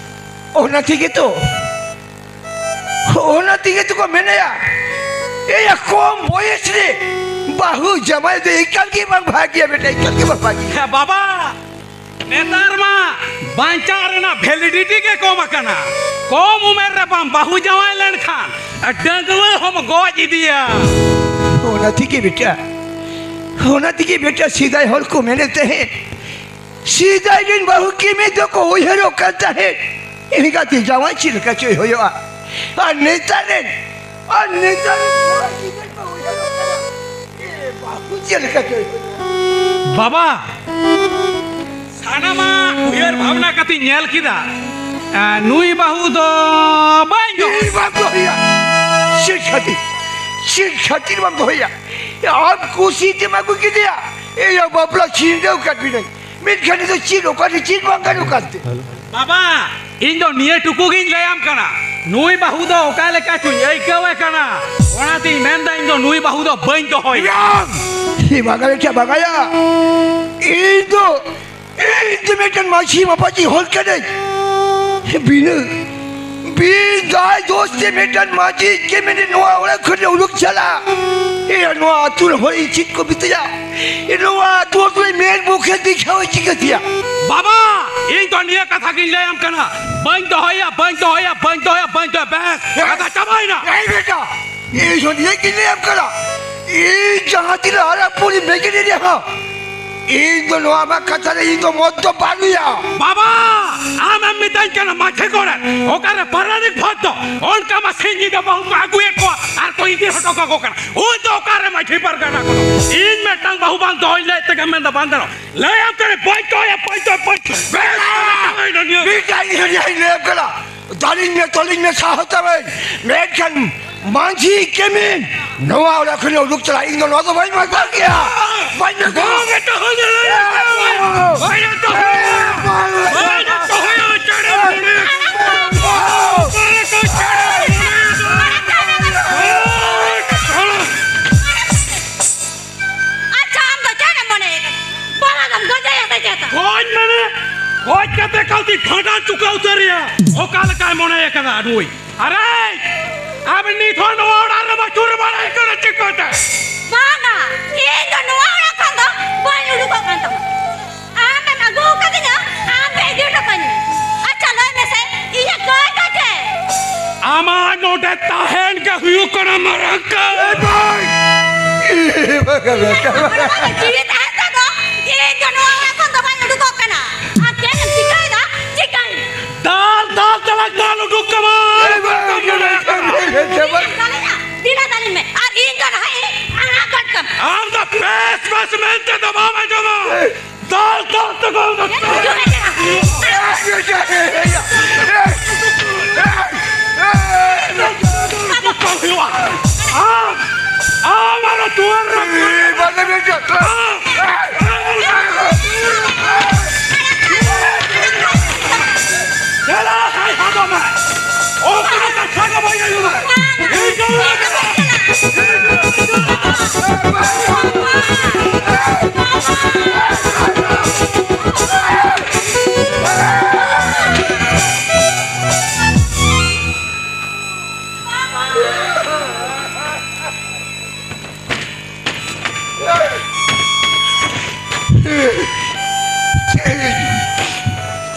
ᱚᱱᱟ ᱛᱮᱜᱮ ᱛᱚ ᱚᱱᱟ ᱛᱮᱜᱮ ᱛᱚᱠᱚ ᱢᱮᱱᱟᱭᱟ, ᱮᱭᱟ, ᱠᱚᱢ ᱵᱚᱭᱮᱥ ᱨᱮ ᱵᱟᱹᱦᱩ ᱡᱟᱶᱟᱭ ᱫᱚ ᱮᱠᱟᱞ ᱜᱮ ᱵᱟᱝ ᱵᱷᱟᱜᱮᱭᱟ ᱵᱮᱴᱟ, ᱮᱠᱟᱞ ᱜᱮ ᱵᱟᱝ ᱵᱷᱟᱜᱮᱭᱟ᱾ ᱦᱮᱸ ᱵᱟᱵᱟ, ᱱᱮᱛᱟᱨ ᱢᱟ ᱵᱟᱧᱪᱟᱣ ᱨᱮᱱᱟᱜ validity ᱜᱮ ᱠᱚᱢ ᱟᱠᱟᱱᱟ᱾ ᱠᱚᱢ ᱩᱢᱮᱨ ᱨᱮ ᱵᱟᱢ ᱵᱟᱹᱦᱩ ᱡᱟᱶᱟᱭ ᱞᱮᱱᱠᱷᱟᱱ ᱰᱟᱺᱜᱩᱣᱟᱹ ᱦᱚᱸᱢ ᱜᱚᱡ ᱤᱫᱤᱭᱟ᱾ ᱚᱱᱟ ᱛᱮᱜᱮ ᱵᱮᱴᱟ, ᱚᱱᱟ ᱛᱮᱜᱮ ᱵᱮᱴᱟ, ᱥᱮᱫᱟᱭ ᱦᱚᱲ ᱠᱚ ᱢᱮᱱᱮᱫ ᱛᱟᱦᱮᱸᱫ, ᱥᱮᱫᱟᱭ ᱨᱮᱱ ᱵᱟᱹᱦᱩ ᱠᱤᱢᱤᱱ ᱫᱚᱠᱚ ᱩᱭᱦᱟᱹᱨᱚᱜ ᱠᱟᱱ ᱛᱟᱦᱮᱸᱫ, ᱮᱸᱜᱟᱛ ᱡᱟᱶᱟᱭ ᱪᱮᱫ ᱞᱮᱠᱟ ᱪᱚᱭ ᱦᱩᱭᱩᱜᱼᱟ᱾ ᱟᱨ ᱱᱮᱛᱟᱨ ᱨᱮᱱ, ᱟᱨ ᱱᱮᱛᱟᱨ ᱨᱮᱱ ᱠᱚᱲᱟ ᱜᱤᱫᱽᱨᱟᱹ ᱠᱚ ᱩᱭᱦᱟᱹᱨᱚᱜ ᱠᱟᱱᱟ, ᱮ ᱵᱟᱹᱦᱩ ᱪᱮᱫ ᱞᱮᱠᱟ ᱪᱚᱭ? ᱵᱟᱵᱟ, ᱥᱟᱱᱟᱢᱟᱜ ᱩᱭᱦᱟᱹᱨ ᱵᱷᱟᱵᱽᱱᱟ ᱠᱟᱛᱮᱧ ᱧᱮᱞ ᱠᱮᱫᱟ᱾ ᱟ, ᱱᱩᱭ ᱵᱟᱹᱦᱩ ᱫᱚ ᱵᱟᱹᱧ ᱫᱚᱦᱚ- ᱤᱧ ᱵᱟᱢ ᱫᱚᱦᱚᱭᱟ᱾ ᱪᱮᱫ ᱠᱷᱟᱹᱛᱤᱨ? ᱪᱮᱫ ᱠᱷᱟᱹᱛᱤᱨ ᱵᱟᱢ ᱫᱚᱦᱚᱭᱟ? ᱟᱢ ᱠᱩᱥᱤ ᱛᱮᱢ ᱟᱹᱜᱩ ᱠᱮᱫᱮᱭᱟ᱾ ᱮᱭᱟ ᱵᱟᱯᱞᱟ ᱪᱷᱤᱸᱰᱟᱹᱣ ᱠᱟᱫ ᱵᱤᱱᱟᱹᱧ᱾ ᱢᱮᱱᱠᱷᱟᱱ ᱱᱤᱛᱚᱜ ᱪᱮᱫ ᱚᱠᱟᱨᱮ ᱪᱮᱫ ᱵᱟᱝ ᱜᱟᱱᱚᱜ ᱠᱟᱱᱛᱮ? ᱵᱟᱵᱟ, ᱤᱧ ᱫᱚ ᱱᱤᱭᱟᱹ ᱴᱩᱠᱩ ᱜᱤᱧ ᱞᱟᱹᱭᱟᱢ ᱠᱟᱱᱟ, ᱱᱩᱭ ᱵᱟᱹᱦᱩ ᱫᱚ ᱚᱠᱟ ᱞᱮᱠᱟ ᱪᱚᱧ ᱟᱹᱭᱠᱟᱹᱣᱮ ᱠᱟᱱᱟ, ᱚᱱᱟᱛᱤᱧ ᱢᱮᱱᱫᱟ ᱤᱧ ᱫᱚ ᱱᱩᱭ ᱵᱟᱹᱦᱩ ᱫᱚ ᱵᱟᱹᱧ ᱫᱚᱦᱚᱭᱟ᱾ ᱵᱟᱝ! ᱤᱧ ᱵᱟᱝᱟ ᱵᱮᱴᱟ, ᱵᱟᱝᱟᱭᱟ᱾ ᱤᱧ ᱫᱚ, ᱤᱧ ᱫᱚ ᱢᱤᱫᱴᱟᱝ ᱢᱟᱹᱡᱷᱤ ᱢᱟᱯᱟᱡᱤ ᱦᱚᱲ ᱠᱟᱹᱱᱟᱹᱧ᱾ ᱵᱤᱱᱟᱹ ᱵᱤᱱ ᱫᱟᱭ ᱫᱳᱥ ᱛᱮ ᱢᱤᱫᱴᱟᱝ ᱢᱟᱹᱡᱷᱤ ᱠᱮᱢᱮᱱᱮ ᱱᱚᱣᱟ ᱚᱲᱟᱜ ᱠᱷᱚᱱ ᱩᱰᱩᱠ ᱪᱟᱞᱟᱜ᱾ ᱮᱭᱟ, ᱱᱚᱣᱟ ᱟᱹᱛᱩ ᱨᱮᱱ ᱦᱚᱲ ᱤᱧ ᱪᱮᱫ ᱠᱚ ᱢᱮᱛᱟᱹᱧᱟ? ᱮ, ᱱᱚᱣᱟ ᱟᱹᱛᱩ ᱦᱚᱲ ᱠᱚᱨᱮ ᱢᱮᱫ ᱢᱩᱠᱷᱮ ᱫᱮᱠᱷᱟᱣ ᱪᱤᱠᱟᱹᱛᱮᱭᱟ? ᱵᱟᱵᱟ, ᱤᱧ ᱫᱚ ᱱᱤᱭᱟᱹ ᱠᱟᱛᱷᱟ ᱜᱤᱧ ᱞᱟᱹᱭᱟᱢ ᱠᱟᱱᱟ, ᱵᱟᱹᱧ ᱫᱚᱦᱚᱭᱟ, ᱵᱟᱹᱧ ᱫᱚᱦᱚᱭᱟ, ᱵᱟᱹᱧ ᱫᱚᱦᱚᱭᱟ, ᱵᱟᱹᱧ ᱫᱚᱦᱚᱭᱟ, ᱵᱮᱥ, ᱮ, ᱠᱟᱛᱷᱟ ᱪᱟᱵᱟᱭᱮᱱᱟ᱾ ᱮᱭ ᱵᱮᱴᱟ, ᱤᱧ ᱦᱚᱸ ᱱᱤᱭᱟᱹ ᱜᱤᱧ ᱞᱟᱹᱭᱟᱢ ᱠᱟᱱᱟ, ᱤᱧ ᱡᱟᱦᱟᱸ ᱛᱤᱱᱟᱹᱜ ᱦᱟᱨᱟ ᱯᱩᱨᱤ ᱢᱮᱜᱤᱱ ᱨᱮᱦᱚᱸ, ᱤᱧ ᱫᱚ ᱱᱚᱣᱟ ᱟᱢᱟᱜ ᱠᱟᱛᱷᱟ ᱨᱮ ᱤᱧ ᱫᱚ ᱢᱚᱛ ᱫᱚ ᱵᱟᱹᱱᱩᱭᱟ᱾ ᱵᱟᱵᱟ, ᱟᱢᱮᱢ ᱢᱮᱛᱟᱹᱧ ᱠᱟᱱᱟ ᱢᱟᱹᱡᱷᱤ ᱜᱚᱰᱮᱛ, ᱚᱠᱟᱨᱮ ᱯᱟᱨᱟᱱᱤᱠ ᱵᱷᱚᱫᱽᱫᱚ? ᱚᱱᱠᱟ ᱢᱟ ᱥᱤᱧ ᱧᱤᱫᱟᱹ ᱵᱟᱹᱦᱩ ᱠᱚ ᱟᱹᱜᱩᱭᱮᱫ ᱠᱚᱣᱟ ᱟᱨ ᱠᱚ ᱤᱫᱤ ᱦᱚᱴᱚ ᱠᱟᱠᱚ ᱠᱟᱱᱟ᱾ ᱩᱱ ᱫᱚ ᱚᱠᱟᱨᱮ ᱢᱟᱹᱡᱷᱤ ᱯᱟᱨᱜᱟᱱᱟ ᱠᱚᱫᱚ? ᱤᱧ ᱢᱤᱫᱴᱟᱝ ᱵᱟᱹᱦᱩ ᱵᱟᱝ ᱫᱚᱦᱚᱧ ᱞᱟᱹᱭᱮᱫ ᱛᱮᱜᱮ ᱢᱮᱱᱫᱟ ᱵᱟᱝ ᱜᱟᱱᱚᱜ᱾ ᱞᱟᱹᱭᱟᱢ ᱠᱟᱹᱱᱟᱹᱧ ᱵᱟᱹᱧ ᱫᱚᱦᱚᱭᱟ, ᱵᱟᱹᱧ ᱫᱚᱦᱚᱭᱟ, ᱵᱟᱹᱧ ᱫᱚᱦᱚᱭᱟ᱾ ᱵᱮᱴᱟ! ᱵᱮᱴᱟ, ᱤᱧ ᱦᱚᱸᱧ ᱞᱟᱹᱭᱟᱢ ᱠᱟᱱᱟ᱾ ᱫᱟᱞᱤᱧ ᱢᱮ, ᱛᱚᱞᱤᱧ ᱢᱮ, ᱥᱟᱦᱚ ᱛᱟᱵᱮᱱ, ᱢᱮᱱᱠᱷᱟᱱ ᱢᱟᱹᱡᱷᱤ ᱠᱮᱢᱤᱱ ᱱᱚᱣᱟ ᱚᱲᱟᱜ ᱠᱷᱚᱱ ᱩᱰᱩᱠ ᱪᱟᱞᱟᱜ, ᱤᱧ ᱫᱚ ᱱᱚᱣᱟ ᱫᱚ ᱵᱟᱹᱧ ᱵᱟᱛᱟᱣ ᱜᱮᱭᱟ, ᱵᱟᱹᱧ ᱵᱟᱛᱟᱣ᱾ ᱵᱟᱹᱧ ᱵᱟᱛᱟᱣ᱾ ᱵᱟᱹᱧ ᱵᱟᱛᱟᱣ᱾ ᱪᱮᱬᱮ ᱵᱩᱱᱤ᱾ ᱪᱮᱬᱮ ᱵᱩᱱᱤ᱾ ᱟᱪᱪᱷᱟ, ᱟᱢ ᱫᱚ ᱪᱮᱫ ᱮᱢ ᱢᱚᱱᱮᱭᱮᱫᱟ? ᱵᱟᱵᱟ ᱫᱚᱢ ᱜᱚᱡᱮᱭᱟ ᱥᱮ ᱪᱮᱫ? ᱜᱚᱡ ᱢᱟᱱᱮ, ᱜᱚᱡ ᱠᱟᱛᱮ ᱠᱟᱹᱣᱰᱤ ᱵᱷᱟᱸᱰᱟᱱ ᱪᱩᱠᱟᱹᱣ ᱩᱛᱟᱹᱨᱮᱭᱟ᱾ ᱚᱠᱟ ᱞᱮᱠᱟᱭ ᱢᱚᱱᱮ ᱠᱟᱫᱟ ᱱᱩᱭ? ᱟᱨᱮ, ᱟᱢ ᱱᱤᱛ ᱦᱚᱸ ᱱᱚᱣᱟ ᱚᱲᱟᱜ ᱨᱮᱢ ᱟᱹᱪᱩᱨ ᱵᱟᱲᱟᱭ ᱠᱟᱱᱟ ᱪᱤᱠᱟᱹᱛᱮ? ᱵᱟᱝᱟ, ᱤᱧ ᱫᱚ ᱱᱚᱣᱟ ᱚᱲᱟᱜ ᱠᱷᱚᱱ ᱫᱚ ᱵᱟᱹᱧ ᱩᱰᱩᱠᱚᱜ ᱠᱟᱱ ᱛᱟᱢᱟ᱾ ᱟᱢᱮᱢ ᱟᱹᱜᱩ ᱟᱠᱟᱫᱤᱧᱟ, ᱟᱢ ᱜᱮ ᱤᱫᱤ ᱦᱚᱴᱚ ᱠᱟᱹᱧ ᱢᱮ᱾ ᱟᱪᱪᱷᱟ, ᱞᱟᱹᱭ ᱢᱮᱥᱮ, ᱤᱧᱟᱹᱜ ᱠᱟᱹᱭ ᱫᱚ ᱪᱮᱫ? ᱟᱢᱟᱜ ᱱᱚᱰᱮ ᱛᱟᱦᱮᱱ ᱜᱮ ᱦᱩᱭᱩᱜ ᱠᱟᱱᱟ ᱢᱟᱨᱟᱝ ᱠᱟᱹᱢᱤ᱾ ᱮ ᱵᱷᱟᱭ! ᱮ ᱵᱷᱟᱭ! ᱡᱤᱣᱤ ᱛᱟᱦᱮᱱ ᱛᱮᱫᱚ ᱤᱧ ᱫᱚ ᱱᱚᱣᱟ ᱚᱲᱟᱜ ᱠᱷᱚᱱ ᱫᱚ ᱵᱟᱹᱧ ᱩᱰᱩᱠᱚᱜ ᱠᱟᱱᱟ᱾ ᱟᱨ ᱪᱮᱫ ᱮᱢ ᱪᱤᱠᱟᱹᱭᱮᱫᱟ? ᱪᱤᱠᱟᱹᱭ ᱢᱮ᱾ ᱫᱟᱞ, ᱫᱟᱞ ᱛᱮᱞᱟᱧ ᱫᱟᱞ ᱩᱰᱩᱠ ᱠᱟᱢᱟ᱾ ᱮ ᱵᱷᱟᱭ! ᱤᱧ ᱫᱚ ᱱᱟᱦᱟᱜ ᱤᱧ ᱟᱲᱟᱜ ᱜᱚᱫ ᱠᱟᱢᱟ᱾ ᱟᱢ ᱫᱚ ᱯᱮ ᱢᱮᱱᱛᱮ ᱫᱚ ᱵᱟᱢ ᱟᱸᱡᱚᱢᱟ᱾ ᱫᱟᱞ ᱫᱟᱞ ᱛᱮᱠᱚ ᱦᱩᱭᱩᱜᱼᱟ᱾ ᱟᱢ, ᱟᱢ ᱟᱨ ᱫᱩᱣᱟᱹᱨ ᱨᱮ ᱫᱮᱞᱟ ᱥᱟᱭ ᱥᱟᱫᱚᱢ ᱢᱮ᱾ ᱚᱠᱟ ᱠᱟᱛᱷᱟ ᱜᱮ ᱵᱟᱹᱧ ᱟᱸᱡᱚᱢᱟ᱾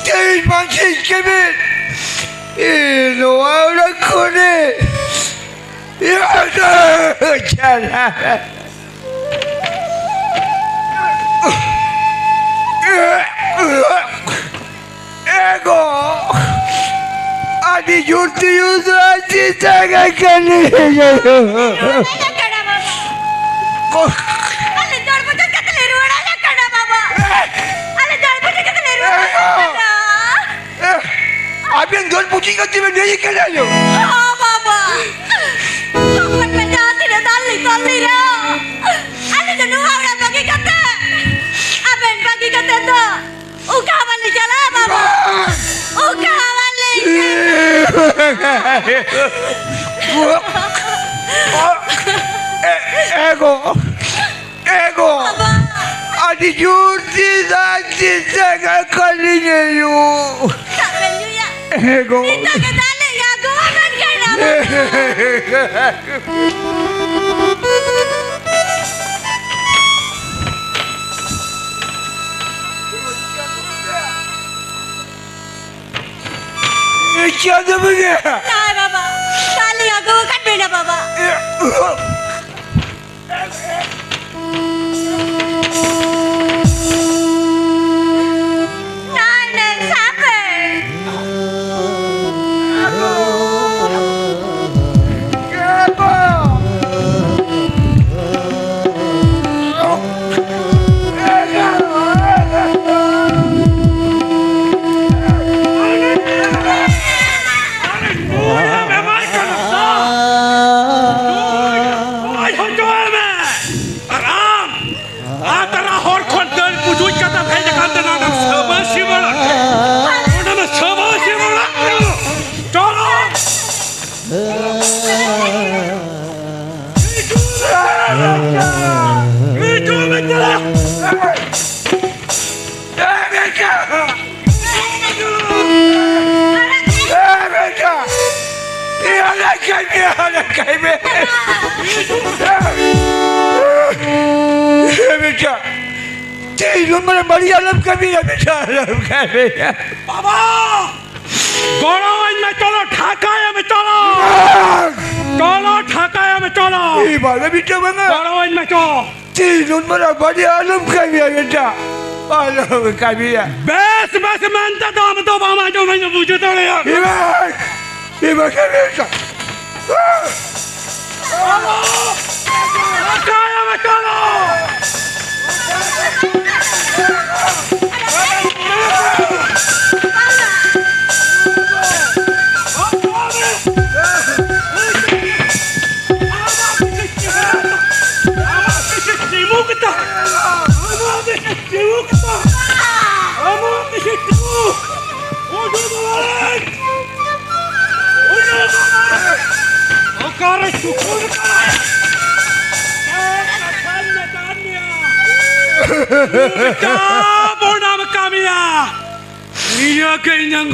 ᱛᱮᱦᱮᱧ ᱢᱟᱹᱡᱷᱤ ᱠᱮᱵᱤᱱ ᱱᱚᱣᱟ ᱚᱲᱟᱜ ᱠᱷᱚᱱᱮ ᱪᱟᱞᱟᱜ᱾ ᱮᱜᱳ! ᱟᱹᱰᱤ ᱡᱳᱨ ᱛᱮ ᱩᱫᱩᱜ ᱟᱹᱰᱤ ᱡᱟᱸᱜᱟ ᱠᱟᱹᱱᱟᱹᱧ᱾ ᱨᱩᱣᱟᱹᱲ ᱟᱞᱮ ᱠᱟᱱᱟ ᱵᱟᱵᱟ᱾ ᱟᱞᱮ ᱫᱚᱞ ᱵᱚᱫᱚᱞ ᱠᱟᱛᱮ ᱞᱮ ᱨᱩᱣᱟᱹᱲ ᱟᱞᱮ ᱠᱟᱱᱟ ᱵᱟᱵᱟ᱾ ᱟᱞᱮ ᱫᱚᱞ ᱵᱚᱫᱚᱞ ᱠᱟᱛᱮ ᱞᱮ ᱨᱩᱣᱟᱹᱲ ᱟᱞᱮ ᱠᱟᱱᱟ᱾ ᱟᱵᱮᱱ ᱫᱚᱞ ᱵᱩᱡᱷᱤ ᱠᱟᱛᱮ ᱵᱮᱱ ᱞᱟᱹᱭ ᱠᱟᱱᱟ ᱞᱚ᱾ ᱦᱚᱸ ᱵᱟᱵᱟ᱾ ᱦᱚᱯᱚᱱ ᱵᱮᱴᱟ ᱛᱤᱱᱟᱹᱜ ᱫᱟᱞ ᱞᱤᱧ ᱛᱚᱞ ᱞᱤᱧ ᱨᱮᱦᱚᱸ, ᱟᱞᱮ ᱫᱚ ᱱᱚᱣᱟ ᱚᱲᱟᱜ ᱵᱟᱹᱜᱤ ᱠᱟᱛᱮ, ᱟᱵᱮᱱ ᱵᱟᱹᱜᱤ ᱠᱟᱛᱮ ᱫᱚ ᱚᱠᱟ ᱦᱚᱸ ᱵᱟᱞᱮ ᱪᱟᱞᱟᱜᱼᱟ ᱵᱟᱵᱟ᱾ ᱚᱠᱟ ᱦᱚᱸ ᱵᱟᱞᱮ ᱪᱟᱞᱟᱜᱼᱟ᱾ ᱮ-, ᱮᱜᱳ, ᱮᱜᱳ᱾ ᱵᱟᱵᱟ᱾ ᱟᱹᱰᱤ ᱡᱳᱨ ᱛᱮ ᱫᱟᱜ ᱛᱮ ᱡᱟᱸᱜᱟ ᱠᱟᱹᱞᱤᱧ ᱟᱭᱳ᱾ ᱫᱟᱜ ᱵᱮᱱ ᱧᱩᱭᱟ? ᱮᱜᱳ᱾ ᱱᱤᱛᱚᱜ ᱜᱮ ᱫᱟᱜ ᱞᱤᱧ ᱟᱹᱜᱩ ᱟᱵᱮᱱ ᱠᱟᱱᱟ ᱵᱟᱵᱟ᱾ ᱪᱟᱸᱫᱚ ᱵᱚᱸᱜᱟ᱾ ᱱᱟᱭ ᱵᱟᱵᱟ, ᱠᱟᱞᱤ ᱟᱹᱜᱩ ᱟᱠᱟᱫ ᱵᱮᱱᱟ ᱵᱟᱵᱟ᱾ ᱱᱟᱭ ᱱᱟᱭ ᱥᱟᱯᱮ᱾ ᱤᱧ ᱫᱚ ᱵᱟᱹᱧ ᱪᱟᱞᱟᱜᱼᱟ᱾ ᱮ ᱵᱮᱴᱟ! ᱮ ᱵᱮᱴᱟ! ᱮ ᱟᱞᱮ ᱠᱟᱹᱢᱤ, ᱟᱞᱮ ᱠᱟᱹᱢᱤ᱾ ᱮ ᱵᱮᱴᱟ! ᱪᱮᱫ ᱱᱚᱣᱟ ᱵᱟᱹᱲᱤᱡ ᱟᱞᱚᱢ ᱠᱟᱹᱢᱤᱭᱟ ᱵᱮᱴᱟ, ᱟᱞᱚᱢ ᱠᱟᱹᱢᱤᱭᱟ᱾ ᱵᱟᱵᱟ! ᱜᱚᱲᱚᱣᱟᱹᱧ ᱢᱮ ᱪᱚᱞᱚ, ᱴᱷᱟᱠᱟᱭᱟ ᱢᱮ ᱪᱚᱞᱚ᱾ ᱵᱟᱝ! ᱪᱚᱞᱚ, ᱴᱷᱟᱠᱟᱭᱟ ᱢᱮ ᱪᱚᱞᱚ᱾ ᱮ ᱵᱟᱞᱮ ᱵᱮᱴᱟ ᱵᱟᱝᱟ᱾ ᱜᱚᱲᱚᱣᱟᱹᱧ ᱢᱮ ᱪᱚ᱾ ᱪᱮᱫ ᱱᱚᱣᱟ ᱵᱟᱹᱲᱤᱡ ᱟᱞᱚᱢ ᱠᱟᱹᱢᱤᱭᱟ ᱵᱮᱴᱟ, ᱟᱞᱚᱢ ᱠᱟᱹᱢᱤᱭᱟ᱾ ᱵᱮᱥ, ᱵᱮᱥ ᱢᱮᱱᱛᱮ ᱫᱚ ᱟᱢ ᱫᱚ ᱵᱟᱢ ᱟᱸᱡᱚᱢ, ᱤᱧ ᱵᱩᱡᱷᱟᱹᱣ ᱫᱟᱲᱮᱭᱟᱜ ᱮ ᱠᱟᱱᱟ᱾ ᱵᱟᱝ! ᱮ ᱵᱟᱝᱟ ᱵᱮᱴᱟ᱾ ᱚᱠᱟᱭᱮᱱᱟᱢ ᱪᱚᱞᱚ? ᱚᱠᱟᱨᱮ ᱥᱩᱠᱩᱨ ᱠᱟᱱᱟᱭ? ᱮ, ᱠᱟᱛᱷᱟᱧ ᱢᱮᱛᱟᱫ ᱢᱮᱭᱟ᱾ ᱪᱟᱯ ᱚᱱᱟᱢ ᱠᱟᱹᱢᱤᱭᱟ᱾ ᱱᱤᱭᱟᱹ ᱜᱮ ᱤᱧᱟᱝ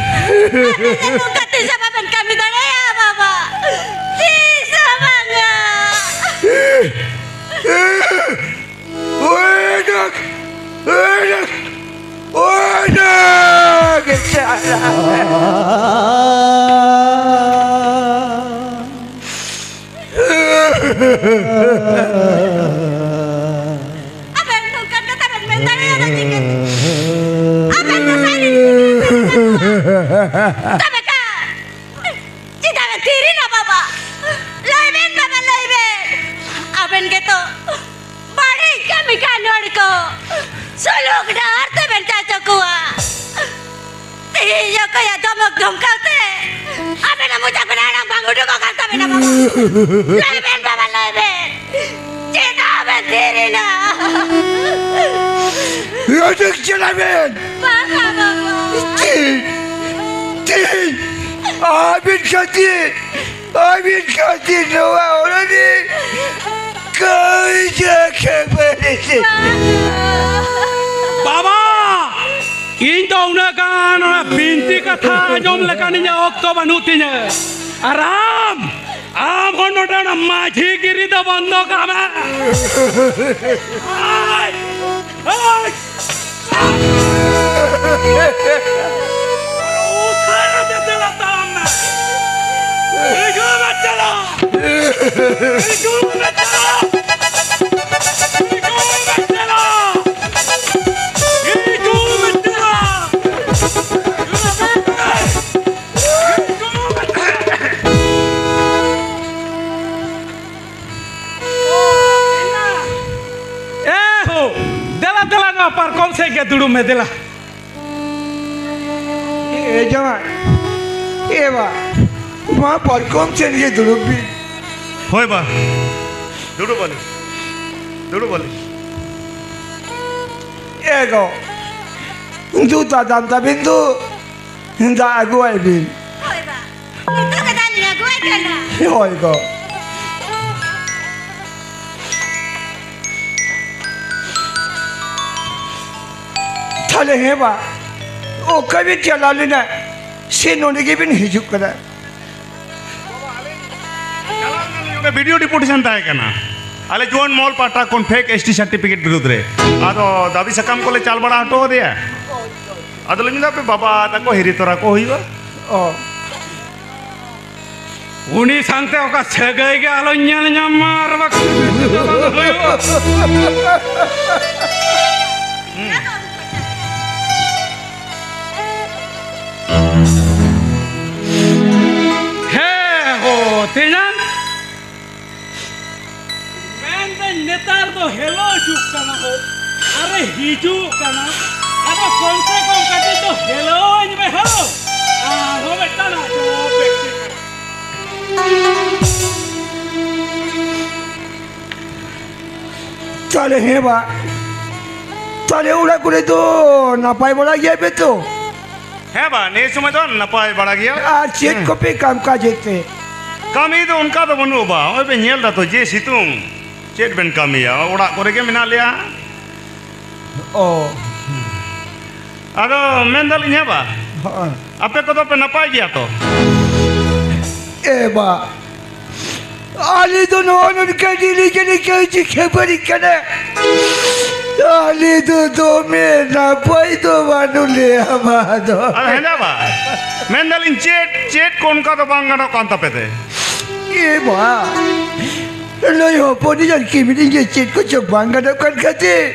ᱱᱚᱝᱠᱟ ᱛᱤᱥ ᱦᱚᱸ ᱵᱟᱵᱮᱱ ᱠᱟᱹᱢᱤ ᱫᱟᱲᱮᱭᱟᱜᱼᱟ, ᱵᱟᱵᱟ᱾ ᱛᱤᱥ ᱦᱚᱸ ᱵᱟᱝᱟ᱾ ᱳᱭ ᱰᱟᱠ! ᱳᱭ ᱰᱟᱠ! ᱳᱭ ᱰᱟᱠ! ᱟᱵᱮᱱ ᱱᱚᱝᱠᱟᱱ ᱠᱟᱛᱷᱟ ᱵᱮᱱ ᱢᱮᱱ ᱫᱟᱲᱮᱭᱟᱫᱟ ᱪᱤᱠᱟᱹᱛᱮ? ᱟᱵᱮᱱ ᱫᱚ ᱥᱟᱹᱨᱤ ᱜᱮ ᱛᱚᱵᱮ ᱠᱷᱟᱱ ᱪᱮᱫᱟᱜ ᱵᱮᱱ ᱛᱷᱤᱨ ᱮᱱᱟ ᱵᱟᱵᱟ? ᱞᱟᱹᱭ ᱵᱮᱱ ᱵᱟᱵᱟ, ᱞᱟᱹᱭ ᱵᱮᱱ᱾ ᱟᱵᱮᱱ ᱜᱮᱛᱚ ᱵᱟᱹᱲᱤᱡ ᱠᱟᱹᱢᱤ ᱠᱟᱱ ᱦᱚᱲ ᱠᱚ ᱥᱩᱞᱩᱠ ᱰᱟᱦᱟᱨ ᱛᱮᱵᱮᱱ ᱪᱟᱪᱚ ᱠᱚᱣᱟ᱾ ᱛᱮᱦᱮᱧ ᱚᱠᱚᱭᱟᱜ ᱫᱷᱚᱢᱚᱠ ᱫᱷᱚᱢᱠᱟᱣ ᱛᱮ ᱟᱵᱮᱱᱟᱜ ᱢᱚᱪᱟ ᱠᱷᱚᱱ ᱟᱲᱟᱝ ᱵᱟᱝ ᱩᱰᱩᱠᱚᱜ ᱠᱟᱱ ᱛᱟᱵᱮᱱᱟ ᱵᱟᱵᱟ? ᱞᱟᱹᱭ ᱵᱮᱱ ᱵᱟᱵᱟ, ᱞᱟᱹᱭ ᱵᱮᱱ᱾ ᱪᱮᱫᱟᱜ ᱵᱮᱱ ᱛᱷᱤᱨ ᱮᱱᱟ? ᱩᱰᱩᱠ ᱪᱟᱞᱟᱜ ᱵᱮᱱ᱾ ᱵᱟᱝᱟ ᱵᱟᱵᱟ᱾ ᱪᱮᱫ? ᱪᱮᱫ ᱟᱹᱵᱤᱱ ᱠᱷᱟᱹᱛᱤᱨ, ᱟᱹᱵᱤᱱ ᱠᱷᱟᱹᱛᱤᱨ ᱱᱚᱣᱟ ᱚᱲᱟᱜ ᱨᱮ ᱠᱟᱹᱣᱰᱤ ᱠᱷᱟᱹᱯᱟᱹᱨᱤ᱾ ᱵᱟᱵᱟ, ᱤᱧ ᱫᱚ ᱩᱱᱟᱹᱜ ᱜᱟᱱ ᱚᱱᱟ ᱵᱤᱱᱛᱤ ᱠᱟᱛᱷᱟ ᱟᱸᱡᱚᱢ ᱞᱮᱠᱟᱱ ᱤᱧᱟᱹᱜ ᱚᱠᱛᱚ ᱵᱟᱹᱱᱩᱜ ᱛᱤᱧᱟᱹ᱾ ᱟᱨ ᱟᱢ, ᱟᱢ ᱦᱚᱸ ᱱᱚᱰᱮ ᱚᱱᱟ ᱢᱟᱹᱡᱷᱤ ᱜᱤᱨᱤ ᱫᱚ ᱵᱚᱱᱫᱚ ᱠᱟᱜ ᱢᱮ᱾ ᱟᱭ! ᱟᱭ! ᱩᱥᱟᱹᱨᱟ ᱛᱮ ᱫᱮᱞᱟ ᱛᱟᱲᱟᱢ ᱢᱮ᱾ ᱦᱤᱡᱩᱜ ᱢᱮ ᱫᱮᱞᱟ᱾ ᱦᱤᱡᱩᱜ ᱢᱮ ᱫᱮᱞᱟ᱾ ᱦᱤᱡᱩᱜ ᱢᱮ ᱫᱮᱞᱟ᱾ ᱦᱤᱡᱩᱜ ᱢᱮ ᱫᱮᱞᱟ᱾ ᱦᱤᱡᱩᱜ ᱢᱮ ᱫᱮᱞᱟ᱾ ᱮ ᱦᱳ, ᱫᱮᱞᱟ, ᱫᱮᱞᱟ, ᱱᱚᱣᱟ ᱯᱟᱨᱠᱚᱢ ᱥᱮᱫ ᱜᱮ ᱫᱩᱲᱩᱵ ᱢᱮ, ᱫᱮᱞᱟ᱾ ᱮ ᱡᱟᱶᱟᱭ, ᱮ ᱵᱟ, ᱱᱚᱣᱟ ᱯᱟᱨᱠᱚᱢ ᱥᱮᱫ ᱜᱮ ᱫᱩᱲᱩᱵ ᱵᱤᱱ᱾ ᱦᱳᱭ ᱵᱟ, ᱫᱩᱲᱩᱵ ᱟᱹᱞᱤᱧ, ᱫᱩᱲᱩᱵ ᱟᱹᱞᱤᱧ᱾ ᱮ ᱜᱚ, ᱫᱩ ᱫᱟᱫᱟᱢ ᱛᱟᱵᱤᱱ ᱫᱩ᱾ ᱫᱟᱜ ᱟᱹᱜᱩᱣᱟᱭ ᱵᱤᱱ᱾ ᱦᱳᱭ ᱵᱟ, ᱱᱤᱛᱚᱜ ᱜᱮ ᱫᱟᱜ ᱞᱤᱧ ᱟᱹᱜᱩᱣᱟᱭ ᱠᱟᱱᱟ᱾ ᱦᱳᱭ ᱜᱚ᱾ ᱛᱟᱦᱞᱮ ᱦᱮᱸ ᱵᱟ, ᱚᱠᱟ ᱵᱤᱱ ᱪᱟᱞᱟᱣ ᱞᱮᱱᱟ? ᱥᱮ ᱱᱚᱰᱮ ᱜᱮᱵᱤᱱ ᱦᱤᱡᱩᱜ ᱠᱟᱱᱟ? ᱵᱤᱰᱤᱳ ᱰᱮᱯᱩᱴᱮᱥᱚᱱ ᱛᱟᱦᱮᱸ ᱠᱟᱱᱟ, ᱟᱞᱮ ᱡᱩᱣᱟᱹᱱ ᱢᱚᱦᱚᱞ ᱯᱟᱦᱴᱟ ᱠᱷᱚᱱ ᱯᱷᱮᱠ ᱮᱥᱴᱤ ᱥᱟᱨᱴᱤᱯᱷᱤᱠᱮᱴ ᱵᱤᱨᱩᱫᱽ ᱨᱮ᱾ ᱟᱫᱚ ᱫᱟᱹᱵᱤ ᱥᱟᱠᱟᱢ ᱠᱚᱞᱮ ᱪᱟᱞ ᱵᱟᱲᱟ ᱦᱚᱴᱚ ᱟᱫᱮᱭᱟ᱾ ᱟᱫᱚ ᱞᱤᱧ ᱢᱮᱱᱫᱟ, ᱟᱯᱮ ᱵᱟᱵᱟ ᱛᱟᱠᱚ ᱦᱤᱨᱤ ᱛᱚᱨᱟ ᱠᱚ ᱦᱩᱭᱩᱜᱼᱟ᱾ ᱚ᱾ ᱩᱱᱤ ᱥᱟᱶᱛᱮ ᱚᱠᱟ ᱥᱟᱹᱜᱟᱹᱭ ᱜᱮ ᱟᱞᱚᱧ ᱧᱮᱞ ᱧᱟᱢ ᱢᱟ, ᱟᱨ ᱵᱟᱠᱷᱟᱱ ᱵᱟᱝ ᱦᱩᱭᱩᱜᱼᱟ᱾ ᱦᱮᱸ ᱦᱳ, ᱛᱮᱧᱟᱝ᱾ ᱢᱮᱱᱫᱟᱹᱧ, ᱱᱮᱛᱟᱨ ᱫᱚ ᱦᱮᱞᱳ ᱦᱤᱡᱩᱜ ᱠᱟᱱᱟ ᱦᱳ᱾ ᱟᱨᱮ ᱦᱤᱡᱩᱜ ᱠᱟᱱᱟ᱾ ᱟᱫᱚ ᱠᱚᱢ ᱥᱮ ᱠᱚᱢ ᱠᱟᱹᱴᱤᱡ ᱫᱚ ᱦᱮᱞᱳ ᱟᱹᱧ ᱢᱮ ᱦᱳ᱾ ᱟᱨᱦᱚᱸ ᱢᱤᱫᱴᱟᱝ ᱟᱸᱡᱚᱢ ᱯᱮ᱾ ᱛᱟᱦᱞᱮ ᱦᱮᱸ ᱵᱟ, ᱛᱟᱦᱞᱮ ᱚᱲᱟᱜ ᱠᱚᱨᱮ ᱫᱚ ᱱᱟᱯᱟᱭ ᱵᱟᱲᱟ ᱜᱮᱭᱟ ᱯᱮ ᱛᱚ? ᱦᱮᱸ ᱵᱟ, ᱱᱤᱭᱟᱹ ᱥᱚᱢᱚᱭ ᱫᱚ ᱱᱟᱯᱟᱭ ᱵᱟᱲᱟ ᱜᱮᱭᱟ᱾ ᱟᱨ ᱪᱮᱫ ᱦᱮᱸ᱾ ᱠᱚᱯᱮ ᱠᱟᱢ ᱠᱟᱡᱮᱫ ᱛᱮ? ᱠᱟᱹᱢᱤ ᱫᱚ ᱚᱱᱠᱟ ᱫᱚ ᱵᱟᱹᱱᱩᱜ ᱵᱟ, ᱱᱚᱜᱼᱚᱭ ᱯᱮ ᱧᱮᱞ ᱫᱟ ᱛᱚ ᱡᱮ ᱥᱤᱛᱩᱝ, ᱪᱮᱫ ᱵᱮᱱ ᱠᱟᱹᱢᱤᱭᱟ, ᱚᱲᱟᱜ ᱠᱚᱨᱮ ᱜᱮ ᱢᱮᱱᱟᱜ ᱞᱮᱭᱟ᱾ ᱚ᱾ ᱟᱫᱚ ᱢᱮᱱ ᱫᱟᱞᱤᱧ ᱦᱮᱸ ᱵᱟ, ᱦᱚᱸ᱾ ᱟᱯᱮ ᱠᱚᱫᱚ ᱯᱮ ᱱᱟᱯᱟᱭ ᱜᱮᱭᱟ ᱛᱚ? ᱮ ᱵᱟ, ᱟᱞᱮ ᱫᱚ ᱱᱚᱜᱼᱚ ᱱᱚᱝᱠᱟ ᱰᱮᱞᱤ ᱜᱮᱞᱮ ᱠᱟᱹᱭᱡᱟᱹ ᱠᱷᱟᱹᱯᱟᱹᱨᱤ ᱠᱟᱱᱟ᱾ ᱟᱞᱮ ᱫᱚ ᱫᱚᱢᱮ ᱱᱟᱯᱟᱭ ᱫᱚ ᱵᱟᱹᱱᱩᱜ ᱞᱮᱭᱟ ᱵᱟ ᱫᱚ᱾ ᱟᱫᱚ ᱦᱮᱸᱫᱟ ᱵᱟ, ᱢᱮᱱᱫᱟᱞᱤᱧ ᱪᱮᱫ, ᱪᱮᱫ ᱠᱚ ᱚᱱᱠᱟ ᱫᱚ ᱵᱟᱝ ᱜᱟᱱᱚᱜ ᱠᱟᱱ ᱛᱟᱯᱮ ᱛᱮ? ᱮ ᱵᱟ, ᱱᱩᱭ ᱦᱚᱯᱚᱱᱤᱡ ᱟᱨ ᱠᱤᱢᱤᱱᱤᱡ ᱜᱮ ᱪᱮᱫ ᱠᱚᱪᱚ ᱵᱟᱝ ᱜᱟᱱᱚᱜ ᱠᱟᱱ ᱠᱷᱟᱹᱛᱤᱨ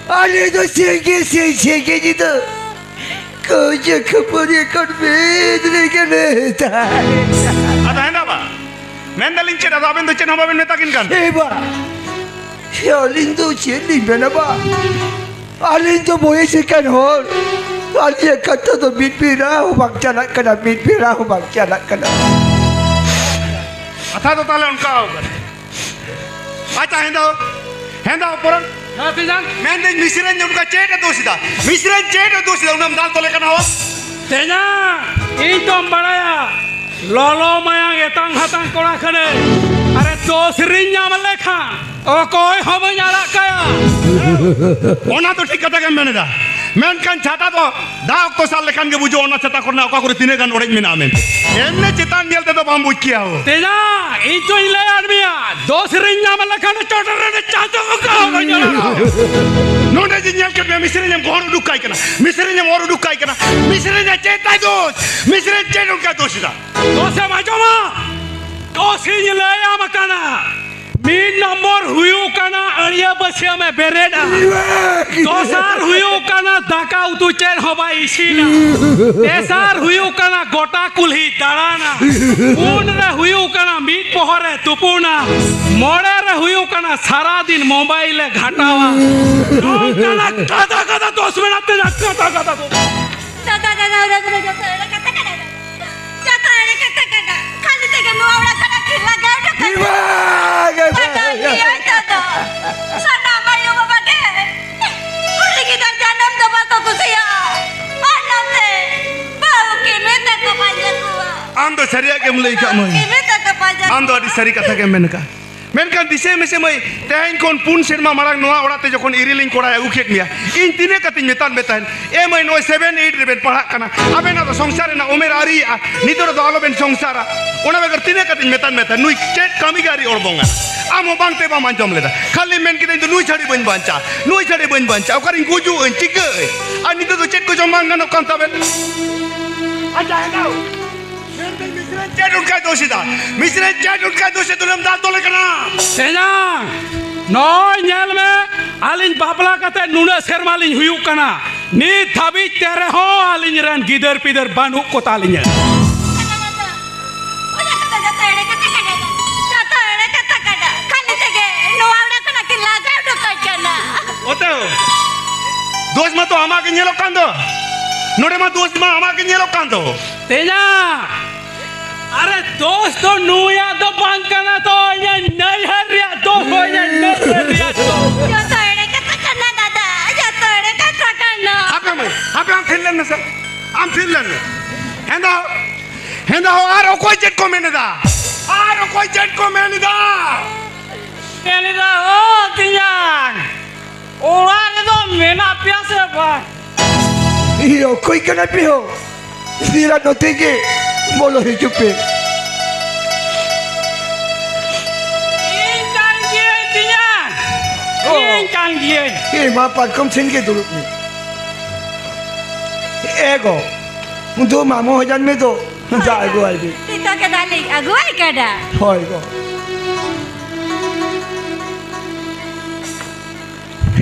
ᱟᱞᱮ ᱫᱚ ᱥᱮᱸᱜᱮ ᱥᱮ ᱥᱮᱸᱜᱮ ᱧᱤᱫᱟᱹ ᱠᱟᱹᱭᱡᱟᱹ ᱠᱷᱟᱹᱯᱟᱹᱨᱤ ᱠᱷᱚᱱ ᱵᱮᱫ ᱨᱮᱜᱮ ᱞᱮ ᱛᱟᱦᱮᱸ᱾ ᱟᱫᱚ ᱦᱮᱸᱫᱟ ᱵᱟ, ᱢᱮᱱᱫᱟᱞᱤᱧ ᱪᱮᱫ, ᱟᱫᱚ ᱟᱵᱮᱱ ᱫᱚ ᱪᱮᱫ ᱦᱚᱸ ᱵᱟᱵᱮᱱ ᱢᱮᱛᱟ ᱠᱤᱱ ᱠᱟᱱ? ᱮ ᱵᱟ, ᱟᱹᱞᱤᱧ ᱫᱚ ᱪᱮᱫ ᱞᱤᱧ ᱢᱮᱱᱟ ᱵᱟ, ᱟᱹᱞᱤᱧ ᱫᱚ ᱵᱚᱭᱮᱥ ᱟᱠᱟᱱ ᱦᱚᱲ, ᱟᱹᱞᱤᱧᱟᱜ ᱠᱟᱛᱷᱟ ᱫᱚ ᱢᱤᱫ ᱵᱮᱲᱟ ᱦᱚᱸ ᱵᱟᱝ ᱪᱟᱞᱟᱜ ᱠᱟᱱᱟ, ᱢᱤᱫ ᱵᱮᱲᱟ ᱦᱚᱸ ᱵᱟᱝ ᱪᱟᱞᱟᱜ ᱠᱟᱱᱟ᱾ ᱠᱟᱛᱷᱟ ᱫᱚ ᱛᱟᱦᱞᱮ ᱚᱱᱠᱟ ᱠᱟᱱᱟ᱾ ᱟᱪᱪᱷᱟ, ᱦᱮᱸᱫᱟ, ᱦᱮᱸᱫᱟ ᱦᱚᱯᱚᱱ᱾ ᱦᱮᱸ, ᱛᱮᱧᱟᱝ᱾ ᱢᱮᱱᱫᱟᱹᱧ, ᱢᱤᱥᱨᱟᱧ ᱚᱱᱠᱟ ᱪᱮᱫ ᱮ ᱫᱳᱥ ᱮᱫᱟ? ᱢᱤᱥᱨᱟᱧ ᱪᱮᱫ ᱮ ᱫᱳᱥ ᱮᱫᱟ? ᱩᱱᱟᱹᱜ ᱮᱢ ᱫᱟᱞ ᱛᱚᱞᱮ ᱠᱟᱱᱟ ᱦᱚ? ᱛᱮᱧᱟᱝ, ᱤᱧ ᱛᱚᱢ ᱵᱟᱲᱟᱭᱟ, ᱞᱚᱞᱚ ᱢᱟᱭᱟᱝ ᱮᱛᱟᱝ ᱦᱟᱛᱟᱝ ᱠᱚᱲᱟ ᱠᱟᱹᱱᱟᱹᱧ᱾ ᱟᱨᱮ, ᱫᱳᱥ ᱨᱤᱧ ᱧᱟᱢ ᱞᱮᱠᱷᱟᱱ ᱚᱠᱚᱭ ᱦᱚᱸ ᱵᱟᱹᱧ ᱟᱲᱟᱜ ᱠᱟᱭᱟ᱾ ᱚᱱᱟ ᱫᱚ ᱴᱷᱤᱠ ᱠᱟᱛᱷᱟ ᱜᱮᱢ ᱢᱮᱱ ᱮᱫᱟ, ᱢᱮᱱᱠᱷᱟᱱ ᱪᱷᱟᱛᱟ ᱫᱚ ᱫᱟᱜ ᱚᱠᱛᱚ ᱥᱟᱵ ᱞᱮᱠᱷᱟᱱ ᱜᱮ ᱵᱩᱡᱩᱜᱼᱟ, ᱚᱱᱟ ᱪᱷᱟᱛᱟ ᱠᱚᱨᱮᱱᱟᱜ ᱚᱠᱟ ᱠᱚᱨᱮ ᱛᱤᱱᱟᱹᱜ ᱜᱟᱱ ᱚᱲᱮᱡ ᱢᱮᱱᱟᱜᱼᱟ ᱢᱮᱱᱛᱮ᱾ ᱮᱢᱱᱤ ᱪᱮᱛᱟᱱ ᱧᱮᱞ ᱛᱮᱫᱚ ᱵᱟᱢ ᱵᱩᱡᱽ ᱠᱮᱭᱟ ᱦᱳ᱾ ᱛᱮᱭᱟ, ᱤᱧ ᱛᱚᱧ ᱞᱟᱹᱭ ᱟᱫ ᱢᱮᱭᱟ, ᱫᱳᱥ ᱨᱤᱧ ᱧᱟᱢ ᱞᱮᱠᱷᱟᱱ ᱪᱚᱴ ᱨᱮ ᱪᱟᱸᱫᱚ ᱵᱚᱸᱜᱟ ᱦᱚᱸ ᱧᱮᱞᱚᱜᱼᱟ᱾ ᱱᱚᱰᱮ ᱡᱮ ᱧᱮᱞ ᱠᱮᱫ ᱢᱮᱭᱟ, ᱢᱤᱥᱨᱤᱧ ᱮᱢ ᱜᱚᱦᱚᱲ ᱩᱰᱩᱠ ᱠᱟᱭ ᱠᱟᱱᱟ, ᱢᱤᱥᱨᱤᱧ ᱮᱢ ᱚᱨ ᱩᱰᱩᱠ ᱠᱟᱭ ᱠᱟᱱᱟ, ᱢᱤᱥᱨᱤᱧ ᱪᱮᱫ ᱛᱟᱭ ᱫᱳᱥ? ᱢᱤᱥᱨᱤᱧ ᱪᱮᱫ ᱚᱱᱠᱟ ᱫᱳᱥ ᱮᱫᱟ? ᱫᱳᱥ ᱮᱢ ᱟᱸᱡᱚᱢᱟ? ᱫᱳᱥ ᱤᱧ ᱞᱟᱹᱭ ᱟᱢ ᱠᱟᱱᱟ᱾ ᱢᱤᱫ ᱱᱚᱢᱵᱚᱨ ᱦᱩᱭᱩᱜ ᱠᱟᱱᱟ ᱟᱹᱲᱤᱭᱟᱹ ᱵᱟᱹᱥᱭᱟᱹᱢ ᱮ ᱵᱮᱨᱮᱫᱼᱟ᱾ ᱫᱚᱥᱟᱨ ᱦᱩᱭᱩᱜ ᱠᱟᱱᱟ ᱫᱟᱠᱟ ᱩᱛᱩ ᱪᱮᱫ ᱦᱚᱸ ᱵᱟᱭ ᱤᱥᱤᱱᱟ᱾ ᱛᱮᱥᱟᱨ ᱦᱩᱭᱩᱜ ᱠᱟᱱᱟ ᱜᱚᱴᱟ ᱠᱩᱞᱦᱤ ᱫᱟᱬᱟᱱᱟ᱾ ᱯᱩᱱ ᱨᱮ ᱦᱩᱭᱩᱜ ᱠᱟᱱᱟ ᱢᱤᱫ ᱯᱚᱦᱚᱨ ᱮ ᱛᱩᱯᱩᱱᱟ᱾ ᱢᱚᱬᱮ ᱨᱮ ᱦᱩᱭᱩᱜ ᱠᱟᱱᱟ ᱥᱟᱨᱟ ᱫᱤᱱ ᱢᱳᱵᱟᱭᱤᱞ ᱮ ᱜᱷᱟᱴᱟᱣᱟ᱾ ᱱᱚᱝᱠᱟᱱᱟᱜ ᱠᱟᱫᱟ ᱠᱟᱫᱟ ᱫᱳᱥ ᱢᱮᱱᱟᱜ ᱛᱤᱧᱟ, ᱠᱟᱫᱟ ᱠᱟᱫᱟ ᱫᱳᱥ᱾ ᱫᱟᱫᱟ, ᱫᱟᱫᱟ, ᱚᱱᱟ ᱠᱚᱫᱚ ᱡᱚᱛᱚ ᱮᱲᱮ ᱠᱟᱛᱷᱟ ᱠᱟᱱᱟ᱾ ᱡᱚᱛᱚ ᱮᱲᱮ ᱠᱟᱛᱷᱟ ᱠᱟᱱᱟ᱾ ᱠᱷᱟᱹᱞᱤ ᱛᱮᱜᱮ ᱱᱚᱣᱟ ᱚᱲᱟᱜ ᱠᱷᱚᱱᱟᱜ ᱠᱤᱱ ᱞᱟᱜᱟ ᱦᱚᱴᱚ ᱠᱟᱹᱧᱟ᱾ ᱵᱟᱰᱟᱭ ᱜᱮᱭᱟᱭ ᱛᱚ᱾ ᱥᱟᱱᱟᱢ ᱟᱭᱳ ᱵᱟᱵᱟ ᱜᱮ ᱠᱩᱲᱤ ᱜᱤᱫᱟᱹᱨ ᱡᱟᱱᱟᱢ ᱫᱚ ᱵᱟᱠᱚ ᱠᱩᱥᱤᱭᱟᱜᱼᱟ᱾ ᱟᱨ ᱱᱚᱛᱮ ᱟᱢ ᱫᱚ ᱥᱟᱹᱨᱤᱭᱟᱜ ᱜᱮᱢ ᱞᱟᱹᱭ ᱠᱟᱜ, ᱢᱟᱹᱭ᱾ ᱟᱢ ᱫᱚ ᱟᱹᱰᱤ ᱥᱟᱹᱨᱤ ᱠᱟᱛᱷᱟ ᱜᱮᱢ ᱢᱮᱱ ᱠᱟᱜ᱾ ᱢᱮᱱᱠᱷᱟᱱ ᱫᱤᱥᱟᱹᱭ ᱢᱮᱥᱮ, ᱢᱟᱹᱭ, ᱛᱮᱦᱮᱧ ᱠᱷᱚᱱ ᱯᱩᱱ ᱥᱮᱨᱢᱟ ᱢᱟᱲᱟᱝ ᱱᱚᱣᱟ ᱚᱲᱟᱜ ᱛᱮ ᱡᱚᱠᱷᱚᱱ ᱤᱨᱤᱞᱤᱧ ᱠᱚᱲᱟᱭ ᱟᱹᱜᱩ ᱠᱮᱫ ᱢᱮᱭᱟ, ᱤᱧ ᱛᱤᱱᱟᱹᱜ ᱠᱟᱛᱮᱧ ᱢᱮᱛᱟᱫ ᱢᱮ ᱛᱟᱦᱮᱸᱫ, "ᱮ ᱢᱟᱹᱭ, ᱱᱚᱜᱼᱚᱭ ᱥᱮᱵᱷᱮᱱ ᱮᱭᱤᱴ ᱨᱮᱵᱮᱱ ᱯᱟᱲᱦᱟᱜ ᱠᱟᱱᱟ, ᱟᱵᱮᱱᱟᱜ ᱫᱚ ᱥᱚᱝᱥᱟᱨ ᱨᱮᱱᱟᱜ ᱩᱢᱮᱨ ᱟᱹᱣᱨᱤᱭᱟᱜᱼᱟ, ᱱᱤᱛᱚᱜ ᱨᱮᱫᱚ ᱟᱞᱚᱵᱮᱱ ᱥᱚᱝᱥᱟᱨᱟ"? ᱚᱱᱟ ᱵᱮᱜᱚᱨ ᱛᱤᱱᱟᱹᱜ ᱠᱟᱛᱮᱧ ᱢᱮᱛᱟᱫ ᱢᱮ ᱛᱟᱦᱮᱸᱫ, ᱱᱩᱭ ᱪᱮᱫ ᱠᱟᱹᱢᱤ ᱜᱮ ᱟᱹᱣᱨᱤ ᱚᱲᱵᱚᱝᱟ᱾ ᱟᱢ ᱦᱚᱸ ᱵᱟᱝ ᱛᱮ ᱵᱟᱢ ᱟᱸᱡᱚᱢ ᱞᱮᱫᱟ, ᱠᱷᱟᱹᱞᱤ ᱢᱮᱱ ᱠᱮᱫᱟ, "ᱤᱧ ᱫᱚ ᱱᱩᱭ ᱪᱷᱟᱹᱲᱤ ᱵᱟᱹᱧ ᱵᱟᱧᱪᱟᱜᱼᱟ, ᱱᱩᱭ ᱪᱷᱟᱹᱲᱤ ᱵᱟᱹᱧ ᱵᱟᱧᱪᱟᱜᱼᱟ, ᱚᱠᱟᱨᱤᱧ ᱜᱩᱡᱩᱜ ᱟᱹᱧ, ᱪᱤᱠᱟᱹᱜ ᱟᱹᱧ?" ᱟᱨ ᱱᱤᱛᱚᱜ ᱫᱚ ᱪᱮᱫ ᱠᱚᱪᱚᱝ ᱵᱟᱝ ᱜᱟᱱᱚᱜ ᱠᱟᱱ ᱛᱟᱵᱮᱱ᱾ ᱟᱪᱪᱷᱟ, ᱦᱮᱸ ᱫᱟᱣ᱾ ᱢᱮᱱᱫᱟᱹᱧ, ᱢᱤᱥᱨᱟᱧ ᱪᱮᱫ ᱚᱱᱠᱟᱭ ᱫᱳᱥ ᱮᱫᱟ? ᱢᱤᱥᱨᱟᱧ ᱪᱮᱫ ᱚᱱᱠᱟᱭ ᱫᱳᱥ ᱮᱫᱟ? ᱫᱩᱞᱮᱢ ᱫᱟᱞ ᱛᱚᱞᱮ ᱠᱟᱱᱟ᱾ ᱛᱮᱧᱟᱝ, ᱱᱚᱜᱼᱚᱭ ᱧᱮᱞ ᱢᱮ, ᱟᱹᱞᱤᱧ ᱵᱟᱯᱞᱟ ᱠᱟᱛᱮ ᱱᱩᱱᱟᱹᱜ ᱥᱮᱨᱢᱟ ᱞᱤᱧ ᱦᱩᱭᱩᱜ ᱠᱟᱱᱟ, ᱱᱤᱛ ᱫᱷᱟᱹᱵᱤᱡ ᱛᱮ ᱨᱮᱦᱚᱸ ᱟᱹᱞᱤᱧ ᱨᱮᱱ ᱜᱤᱫᱟᱹᱨ ᱯᱤᱫᱟᱹᱨ ᱵᱟᱹᱱᱩᱜ ᱠᱚ ᱛᱟᱹᱞᱤᱧᱟ᱾ ᱚᱱᱟ ᱠᱟᱛᱷᱟ ᱡᱚᱛᱚ ᱮᱲᱮ ᱠᱟᱛᱷᱟ ᱠᱟᱱᱟ᱾ ᱡᱚᱛᱚ ᱮᱲᱮ ᱠᱟᱛᱷᱟ ᱠᱟᱱᱟ᱾ ᱠᱷᱟᱹᱞᱤ ᱛᱮᱜᱮ ᱱᱚᱣᱟ ᱚᱲᱟᱜ ᱠᱷᱚᱱᱟᱜ ᱠᱤᱱ ᱞᱟᱜᱟ ᱩᱰᱩᱠ ᱠᱟᱜ ᱠᱟᱱᱟ᱾ ᱚᱛᱮ ᱦᱳ, ᱫᱳᱥ ᱢᱟ ᱛᱚ ᱟᱢᱟᱜ ᱜᱮ ᱧᱮᱞᱚᱜ ᱠᱟᱱ ᱫᱚ᱾ ᱱᱚᱰᱮ ᱢᱟ ᱫᱳᱥ ᱢᱟ ᱟᱢᱟᱜ ᱜᱮ ᱧᱮᱞᱚᱜ ᱠᱟᱱ ᱫᱚ᱾ ᱛᱮᱧᱟᱝ, ᱟᱨᱮ, ᱫᱳᱥ ᱫᱚ ᱱᱩᱭᱟᱜ ᱫᱚ ᱵᱟᱝ ᱠᱟᱱᱟ ᱛᱚ, ᱤᱧᱟᱹᱜ ᱱᱟᱹᱭᱦᱟᱹᱨ ᱨᱮᱭᱟᱜ ᱫᱳᱥ ᱦᱚᱸ, ᱤᱧᱟᱹᱜ ᱱᱟᱹᱭᱦᱟᱹᱨ ᱨᱮᱭᱟᱜ ᱫᱳᱥ᱾ ᱡᱚᱛᱚ ᱮᱲᱮ ᱠᱟᱛᱷᱟ ᱠᱟᱱᱟ ᱫᱟᱫᱟ, ᱡᱚᱛᱚ ᱮᱲᱮ ᱠᱟᱛᱷᱟ ᱠᱟᱱᱟ᱾ ᱦᱟᱯᱮ ᱢᱟᱹᱭ, ᱦᱟᱯᱮ, ᱟᱢ ᱛᱷᱤᱨ ᱞᱮᱱ ᱢᱮᱥᱮ, ᱟᱢ ᱛᱷᱤᱨ ᱞᱮᱱ ᱢᱮ᱾ ᱦᱮᱸ ᱫᱟ, ᱦᱮᱸ ᱫᱟ ᱦᱳ, ᱟᱨ ᱚᱠᱚᱭ ᱪᱮᱫ ᱠᱚ ᱢᱮᱱ ᱮᱫᱟ? ᱟᱨ ᱚᱠᱚᱭ ᱪᱮᱫ ᱠᱚ ᱢᱮᱱ ᱮᱫᱟ? ᱢᱮᱱ ᱮᱫᱟ, ᱳ ᱛᱮᱧᱟᱝ, ᱚᱲᱟᱜ ᱨᱮᱫᱚ ᱢᱮᱱᱟᱜ ᱯᱮᱭᱟ ᱥᱮ ᱵᱟᱝ? ᱤᱭᱟᱹ, ᱚᱠᱚᱭ ᱠᱟᱱᱟ ᱯᱮ ᱦᱳ? ᱥᱤᱨᱟ ᱱᱚᱛᱮ ᱜᱮ ᱵᱚᱞᱚ ᱦᱤᱡᱩᱜ ᱯᱮ᱾ ᱤᱧ ᱠᱟᱱ ᱜᱤᱭᱟᱹᱧ ᱛᱮᱧᱟᱝ᱾ ᱚ᱾ ᱤᱧ ᱠᱟᱱ ᱜᱤᱭᱟᱹᱧ᱾ ᱮ ᱢᱟ, ᱯᱟᱨᱠᱚᱢ ᱴᱷᱮᱱ ᱜᱮ ᱫᱩᱲᱩᱵ ᱢᱮ᱾ ᱮ ᱜᱚ, ᱫᱩ ᱢᱟᱢᱚ ᱦᱚᱡᱟᱱ ᱢᱮ ᱫᱚ᱾ ᱡᱟ ᱟᱹᱜᱩᱣᱟᱭ ᱵᱤᱱ᱾ ᱱᱤᱛᱚᱜ ᱜᱮ ᱫᱟᱜ ᱞᱤᱧ ᱟᱹᱜᱩᱣᱟᱭ ᱠᱟᱱᱟ᱾ ᱦᱳᱭ ᱜᱚ᱾